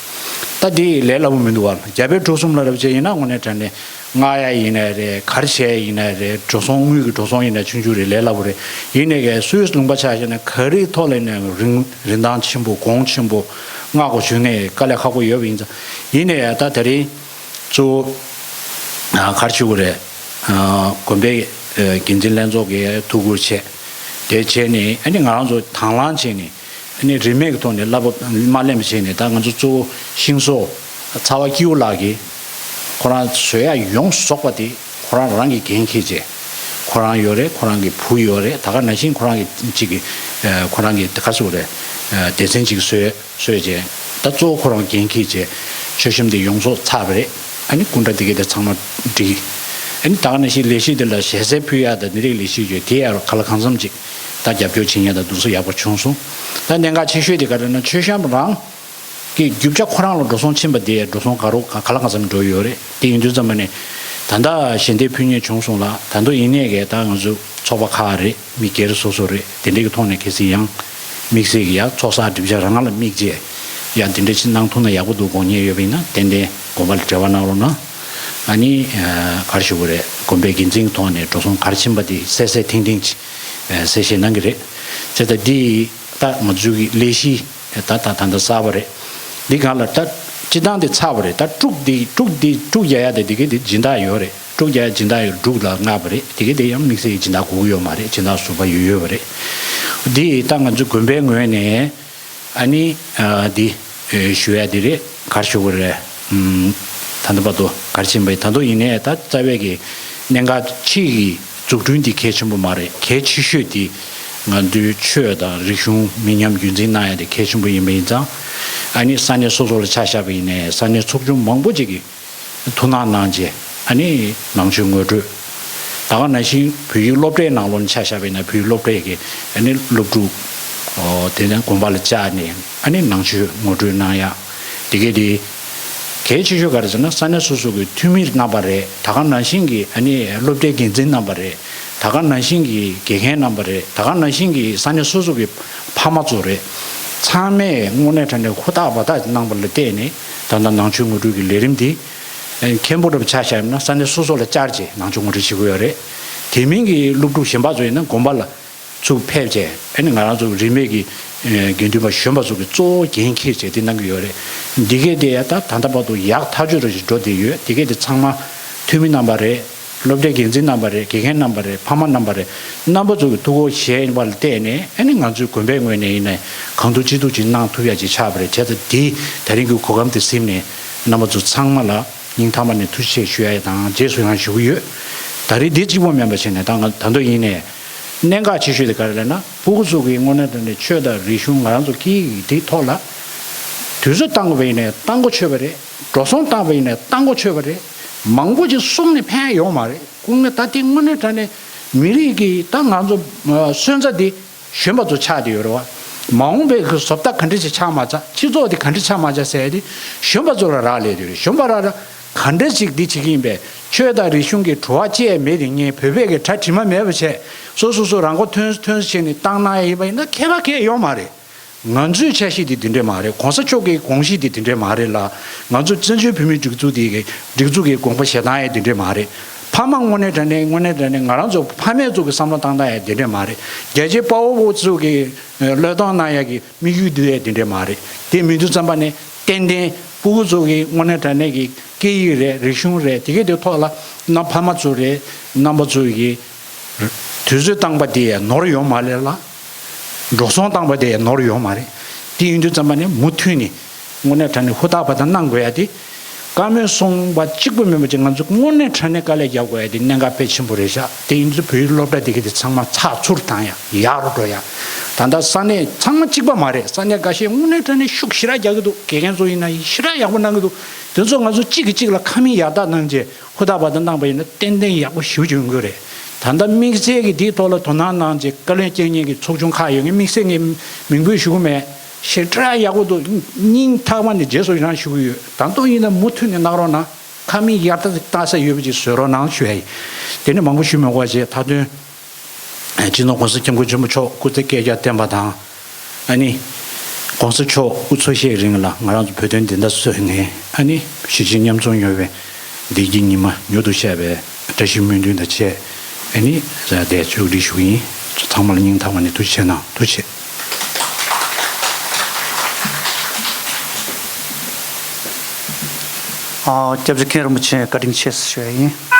ད་འདི་ལས་སླ་པོ་མི་འདུག་བ། རྒྱ་བལ་འབྲུག་གསུམ་ལ་རེ་བ་བྱས་ཡིན་ན་དངོས་གནས་དྲང་གནས་མངགས་ཡ་ཡིན་ནའི་རེད། ག་རེ་བྱས་ཡིན་ནའི་རེད། འགྲོ་སོང་དངུལ་གྱི་འགྲོ་སོང་ཡིན་ན་ཆུང་ཆུང་རེད། ལས་སླ་པོ་རེད། ཡིན་ནའི་གི་སུད་སི་ལུང་པ་ཆ་བཞག་ན་ག་རེའི་ཐོག་ལ་ཡིན་ནའི་རིན་རིན་ཐང་ཆེན་པོ་གོང་ཆེན་པོ་མངགས་དགོས་བྱུང་ནའི་དཀའ་ལས་ཁག་པོ་ཡོད་པ་ཡིན་ཙང་། ཡིན་ནའི་ད་དེ་རིང་གཙོ་བོ་ཨ་ག་རེ་ཞུ་དགོས་རེད། ཨ་དགོན་པའི་ཨ་འགན་འཛིན་ལྷན་ཚོགས་ཀྱིས་ཐུགས་ཁུར་བྱས། དེ་བྱས་ནས་ཨ་ནི་ང་རང་ཚོ་དང་བླངས་བྱས་ནས་ཨ་ནི་རིན་མེད་ཀྱི་ཐོག་ནས་གླ་ཕོགས་མ་ལེན་པ་བྱས་ནས། ད་ང་ཚོ་གཙོ་བོ་ཤིང་བཟོ་ཚ་བ་སྐྱིད་པོ་ལགས་ཀྱིས་ཁོ་རང་བཟོ་ཡ་ཡོངས་རྫོགས་པ་དེ་ཁོ་རང་རང་གིས་འགན་འཁྱེར་བྱས། ཁོ་རང་ཡོད་རེད། ཁོ་རང་གི་བུ་ཡོད་རེད། ད་ག་ནང་བཞིན་ཁོ་རང་གི་གཅིག་གི་ཨ་ཁོ་རང་གི་ག་རེ་ཟེར་དགོས་རེད། ཨ་སྡེ་ཚན་གཅིག་བཟོས། གསོལ་བྱས། ད་གཙོ་བོ་ཁོ་རང་འགན་འཁྱེར་བྱས། མཆོད་བཤམས་དེ་ཡོངས་རྫོགས་ཚར་བ་རེད། ཨ་ནི་སྐུ་འདྲ་དེ་གས་དེ་ཚང་མ་བསྒྲིགས། ཨ་ནི་ད་ག་ནང་བཞིན་ལས་གཞི་དེ་ལ་ཞལ་ཟས་ཕུལ་ཡག་དང་འདི་རིགས་ལས་གཞི་ཡོད། དེ་ཡང་ག་ལ་གང་འཚམ་ཅིག་ད་རྒྱབ་སྐྱོར་བྱེད་མཁན་དང་འདུག་སེ་ཡག་པོ་བྱུང་སོང་། ད་གནད་འགག་ཆེ་ཤོས་དེ་ག་རེ་ན་མཆོད་བཤམས་རང་གི་རྒྱུ་ཆ་ཁོ་རང་ལ་འགྲོ་སོང་ཕྱིན་པ་དེ་འགྲོ་སོང་ག་རུ་ག་ག་ལ་གང་འཚམ་འགྲོ་ཡོད་རེད། དེ་ཡིན་དུས་ཙམ་པ་ནས་ད་ལྟ་ཞལ་འདེབས་ཕུལ་མཁན་བྱུང་སོང་ལ། ད་དུང་ཡིན་ནའི་གས་ད་ང་ཚོ་ཚོགས་པ་ཁག་རེད། མི་སྒེར་སོ་སོ་རེད། དེ་འདྲའི་གི་ཐོག་ནས་གལ་སྲིད་ཡང་དམིགས་བསལ་གྱི་ཡ་ཚོགས་བསགས་སྒྲིབ་སྦྱང་རང་ལ་དམིགས་བྱས་ཡ་དེ་འདྲ་ཅིག་གནང་ཐུབ་ན་ཡག་པོ་འདུག་དགོངས་མཁན་ཡོད་པ་ཡིན་ན་ཏན་ཏན་དགོན་པ་ལ་འབྲེལ་བ་གནང་རོགས་གནང་། ཨ་ནི་ཨ་ག་རེ་ཞུ་དགོས་རེད། དགོན་པའི་འགན་འཛིན་གྱི་ཐོག་ནས་འགྲོ་སོང་ག་རེ་ཕྱིན་པ་དེ་གསལ་གསལ་ཐིང་ཐིང་ཅིག་ཨ་གསལ་བཤད་གནང་གི་རེད། བྱས་ཙང་འདི་ད་ང་ཚོའི་གི་ལས་གཞི་ད་ད་ད་ལྟ་གསར་པ་རེད། འདི་སྒང་ལ་ད་སྤྱི་བཏང་དེ་ཚར་བ་རེད། ད་དཀྲུག་འདི་དཀྲུག་འདི་དཀྲུག་རྒྱག་ཡ་དེ་དེ་གི་དེ་སྦྱིན་བདག་ཡོད་རེད། དཀྲུག་རྒྱག་ཡ་སྦྱིན་བདག་ཡོད། འབྲུག་ལ་མངགས་པ་རེད། དེ་གི་དེ་ཡང་དམིགས་བསལ་གྱི་སྦྱིན་བདག་དགོས་ཀྱི་ཡོད་མ་རེད། སྦྱིན་བདག་ཟུར་པ་ཡོད་ཡོད་པ་རེད། འདི་ད་ང་ཚོའི་དགོན་པའི་ངོས་ནས་ཨ་ནི་ཨ་འདི་ཨེ་ཞུ་ཡ་འདི་རེད། ག་རེ་ཞུ་དགོས་རེད། ཨམ་ད་ལྟ་བར་དུ་ག་རེ་ཕྱིན་པ་ཡིན། ད་དུང་ཡིན་ནའི་ད་རྩ་བའི་གི་གནད་འགག་ཕྱི་གི་འཛུགས་སྐྲུན་འདི་གལ་ཆེན་པོ་མ་རེད། གལ་ཆེ་ཤོས་འདི་ང་ཚོའི་ཆོས་དང་རིག་གཞུང་མི་ཉམས་རྒྱུན་འཛིན་གནང་ཡ་དེ་གལ་ཆེན་པོ་ཡིན་པ་ཡིན་ཙང་། ཨ་ནི་ས་གནས་སོ་སོ་ལ་ཆ་བཞག་པ་ཡིན་ནའི་ས་གནས་ཚོགས་ཆུང་མང་པོ་ཅིག་གིས་ཐུགས་སྣང་གནང་རྗེས་ཨ་ནི་ནང་ཆོས་ངོ་སྤྲོད། ད་ག་ནང་བཞིན་བོད་ཡིག་སློབ་གྲྭའི་ནང་ལོགས་ནས་ཆ་བཞག་པ་ཡིན་ན་བོད་ཡིག་སློབ་གྲྭའི་གི་ཨ་ནི་སློབ་ཕྲུག་ཨོ་དེ་ནས་དགོན་པ་ལ་བཅར་ནས་ཨ་ནི་ནང་ཆོས་ངོ་སྤྲོད་གནང་ཡ། དེ་གས་དེ་གལ་ཆེ་ཤོས་ག་རེ་ཟེར་ན་ས་གནས་སོ་སོ་གི་འཐུས་མི་རྣམ་པ་རེད། ད་ག་ནང་བཞིན་གི་ཨ་ནི་སློབ་གྲྭའི་འགན་འཛིན་རྣམ་པ་རེད། ད་ག་ནང་བཞིན་གྱི་དགེ་རྒན་རྣམ་པ་རེད། ད་ག་ནང་བཞིན་གྱི་ས་གནས་སོ་སོ་གི་ཕ་མ་ཚོ་རེད། ཚང་མས་དངོས་གནས་དྲང་གནས་ཧུར་ཐག་འབད་ཐག་གནང་པ་ལ་བརྟེན་ནས་ད་ལྟ་ནང་ཆོས་ངོ་སྤྲོད་ཀྱི་ལས་རིམ་འདི་མཁན་པོ་འདྲ་པོ་ཆ་བཞག་ན་ས་གནས་སོ་སོ་ལ་བཅར་བྱས་ནང་ཆོས་ངོ་སྤྲོད་བྱེད་ཀྱི་ཡོད་རེད། དེ་མིན་གྱི་སློབ་ཕྲུག་གཞན་པ་ཚོ་ཡིན་ན་དགོན་པ་ལ་ཚུར་ཕེབས་བྱས་ཨ་ནི་ང་རང་ཚོ་རིས་མེད་ཀྱི་དགེ་འདུན་པ་གཞོན་པ་ཚོ་གི་གཙོ་བོ་འགན་འཁྱེར་བྱས་དེ་གནང་གི་ཡོད་རེད། འདི་གས་དེ་ཡ་ད་ད་ལྟ་བར་དུ་ཡག་ཐག་ཆོད་འདྲ་ཞིག་འགྲོ་བསྡད་ཡོད། དེ་གས་དེ་ཚང་མ་འཐུས་མི་རྣམ་པ་རེད། སློབ་གྲྭའི་འགན་འཛིན་རྣམ་པ་རེད། དགེ་རྒན་རྣམ་པ་རེད། ཕ་མ་རྣམ་པ་རེད། རྣམ་པ་ཚོ་གི་ཐུགས་ཁུར་བཞེས་ཡིན་པ་ལ་བལྟས་ནས། ཨ་ནི་ང་ཚོའི་དགོན་པའི་ངོས་ནས་ཡིན་ནའི་གང་ཐུབ་ཅི་ཐུབ་ཅིག་གནང་ཐུབ་ཡ་ཅིག་ཆགས་པ་རེད། བྱས་ཙང་འདི་ད་རིང་གི་གོ་སྐབས་འདི་ཟིན་ནས་རྣམ་པ་ཚོ་ཚང་མ་ལ་སྙིང་ཐག་པ་ནས་ཐུགས་རྗེ་ཆེ་ཞུ་ཡ་དང་རྗེས་སུ་ཡང་ཞུ་གི་ཡོད། ད་རེས་འདི་གཅིག་པོ་མིན་པ་བྱས་ནས་ད་ང་ད་དུང་ཡིན་ནའི་གནད་འགག་ཆེ་ཤོས་དེ་ག་རེ་ལབ་ན། ཕྲུ་གུ་ཚོ་གི་དངོས་གནས་དྲང་གནས་ཆོས་དང་རིག་གཞུང་ང་རང་ཚོ་སྐད་ཡིག་དེའི་ཐོག་ལ་དུས་ཚོད་བཏང་དགོས་པ་ཡིན་ནའི་བཏང་གོ་ཆོད་པ་རེད། འགྲོ་སོང་བཏང་པ་ཡིན་ནའི་བཏང་གོ་ཆོད་པ་རེད། མང་པོ་ཅིག་གསུངས་ནས་ཕན་ཡོད་མ་རེད། སྐུ་ངལ་ད་དེ་དངོས་གནས་དྲང་གནས་མི་རིགས་ཀྱི་ད་ང་ཚོ་ཨ་སོན་རྩ་འདི་གཞོན་པ་ཚོ་ཆགས་བསྡད་ཡོད་རེད་བ། མ་འོངས་པའི་གི་བཟོ་ལྟ་ག་འདྲ་ཞིག་ཆགས་མ་ཆགས། སྤྱི་ཚོགས་འདི་ག་འདྲ་ཆགས་མ་ཆགས་ཟེར་ཡ་དེ་གཞོན་པ་ཚོ་ལ་རག་ལས་བསྡད་ཡོད་རེད། གཞོན་པ་རག་རག་ག་འདྲ་ཞིག་འདི་བྱེད་ཀྱི་ཡིན་པས། ཆོས་དང་རིག་གཞུང་གི་བྲོ་བ་བཅས་མེད་དེ། ངས་བོད་པའི་གི་གྲ་དྲི་མ་མེད་པ་བྱས། སོ་སོ་སོ་རང་མགོ་ཐོན་ཐོན་བྱས་ནས་བཏང་གནང་ཡ་ཡིན་པ་ཡིན་ན་ཁྱད་པར་གང་ཡང་ཡོད་མ་རེད། ང་ཚོའི་འཆར་གཞི་དེ་དེ་འདྲས་མ་རེད། གོང་ས་མཆོག་གི་དགོངས་གཞི་དེ་དེ་འདྲས་མ་རེད་ལ། ང་ཚོ་བཙན་བྱོལ་བོད་མིའི་སྒྲིག་འཛུགས་དེ་གི་སྒྲིག་འཛུགས་ཀྱི་དགོངས་པ་བཞེས་སྟངས་ཡང་དེ་འདྲས་མ་རེད། ཕ་མ་དངོས་གནས་དྲང་གནས་དངོས་གནས་དྲང་གནས་ང་རང་ཚོ་ཕ་མས་ཚོ་གི་བསམ་བློ་བཏང་སྟངས་ཡང་དེ་འདྲས་མ་རེད། རྒྱལ་གཅེས་དཔའ་བོ་ཚོ་གི་བློས་གཏོང་གནང་ཡ་གི་དམིགས་ཡུལ་དེ་ཡང་དེ་འདྲས་མ་རེད། དེ་མི་འདུག་བསམ་པ་ནས་ཏན་ཏན་ཕྲུ་གུ་ཚོ་གི་དངོས་གནས་དྲང་གནས་ཀྱི་སྐད་ཡིག་རེད། རིག་གཞུང་རེད། དེ་གའི་དེ་ཐོག་ལ་ན་ཕ་མ་ཚོ་རེད། རྣམ་པ་ཚོ་གི་དུས་ཚོད་བཏང་པ་དེ་ཡང་ནོར་ཡོད་མ་རེད་ལ། འགྲོ་སོང་བཏང་པ་དེ་ཡང་ནོར་ཡོད་མ་རེད། དེ་ཡིན་དུས་ཙམ་པ་ནས་མུ་མཐུད་ནས་དངོས་གནས་དྲང་གནས་ཧུར་ཐག་པ་དང་གནང་དགོས་ཡ་དེ། བཀའ་མོལ་གསུངས་པ་གཅིག་པུ་མིན་པ་ཅིག་ང་ཚོ་དངོས་གནས་དྲང་གནས་དཀའ་ལས་རྒྱག་དགོས་ཡ་དེ་གནད་འགག་དཔེ་ཆེན་པོ་རེད་ཤག་དེ་ཡིན་དུས་བོད་ཡིག་སློབ་གྲྭ་དེ་གི་དེ་ཚང་མ་ཚགས་ཚུད་བཏང་ཡ། ཡག་རུ་འགྲོ་ཡ། ད་ལྟ་ས་གནས་ཚང་མ་གཅིག་པ་མ་རེད། ས་གནས་འགའ་ཤས་དངོས་གནས་དྲང་གནས་ཤུགས་ཞེ་དྲག་རྒྱག་གི་འདུག་དགེ་རྒན་ཚོ་ཡིན་ན་ཞེ་དྲག་ཡག་པོ་གནང་གི་འདུག་དེ་ཚོ་ང་ཚོ་གཅིག་གིས་གཅིག་ལ་ཁ་མིག་ཡར་ལྟ་གནང་རྗེས། ཧུར་ཐག་པ་དང་གནང་པ་ཡིན་ན་ཏན་ཏན་ཡག་པོ་ཞེ་པོ་ཅིག་ཡོང་གི་རེད། ད་ལྟ་དམིགས་བསལ་གྱིས་འདིའི་ཐོག་ལ་དོ་སྣང་གནང་བྱས་བཀའ་བློན་རྒྱ་ཆེན་གྱི་ཚོགས་ཆུང་ཁག་ཡོད། ངས་དམིགས་བསལ་ངས་མིང་འབོད་ཞུ་གི་མེད། ཞེ་དྲག་ཡག་པོ་འདུག་སྙིང་ཐག་པ་ནས་རྗེས་སུ་ཡི་རང་ཞུ་གི་ཡོད། ད་དུང་ཡིན་ན་མུ་མཐུད་ནས་གནང་རོགས་གནང་། ཁ་མིག་ཡར་ལྟ་ལྟ་ས་ཡོད་པ་ཅིག་བཟོས་རོགས་གནང་ཞུ་ཡ་ཡིན། དེ་ནས་མང་པོ་ཞུ་མི་དགོས་པ་བྱས། མཐའ་དོན། སྤྱི་ནོར་༸གོང་ས་༸སྐྱབས་མགོན་ཆེན་པོ་མཆོག་སྐུ་ཚེ་བསྐལ་བརྒྱར་བརྟན་པ་དང་། ཨ་ནི། ༸གོང་ས་མཆོག་སྐུ་འཚོ་གཞེས་རིང་ལ་ང་རང་ཚོ་བོད་དོན་བདེན་མཐའ་གསོལ་ནས། ཨ་ནི། གཞིས་བྱེས་མཉམ་འཛོམས་ཡོང་བའི་བདེ་སྐྱིད་ཉི་མ་མྱུར་དུ་ཤར་བའི་བཀྲ་ཤིས་སྨོན་འདུན་དང་བཅས། ཨ་ནི། བདེ་མཆོག་གི་ཞུ་ཡིན། ཚང་མ་ལ་སྙིང་ཐག་པ་ནས་ཐུགས་རྗེ་ཆེ་གནང་། ཐུགས་རྗེ་ཆེ། ཨ། སྐྱབས་རྗེ་མཁན་རིན་པོ་ཆེ་བཀའ་དྲིན་ཆེ་ཞུ་ཡ་ཡིན།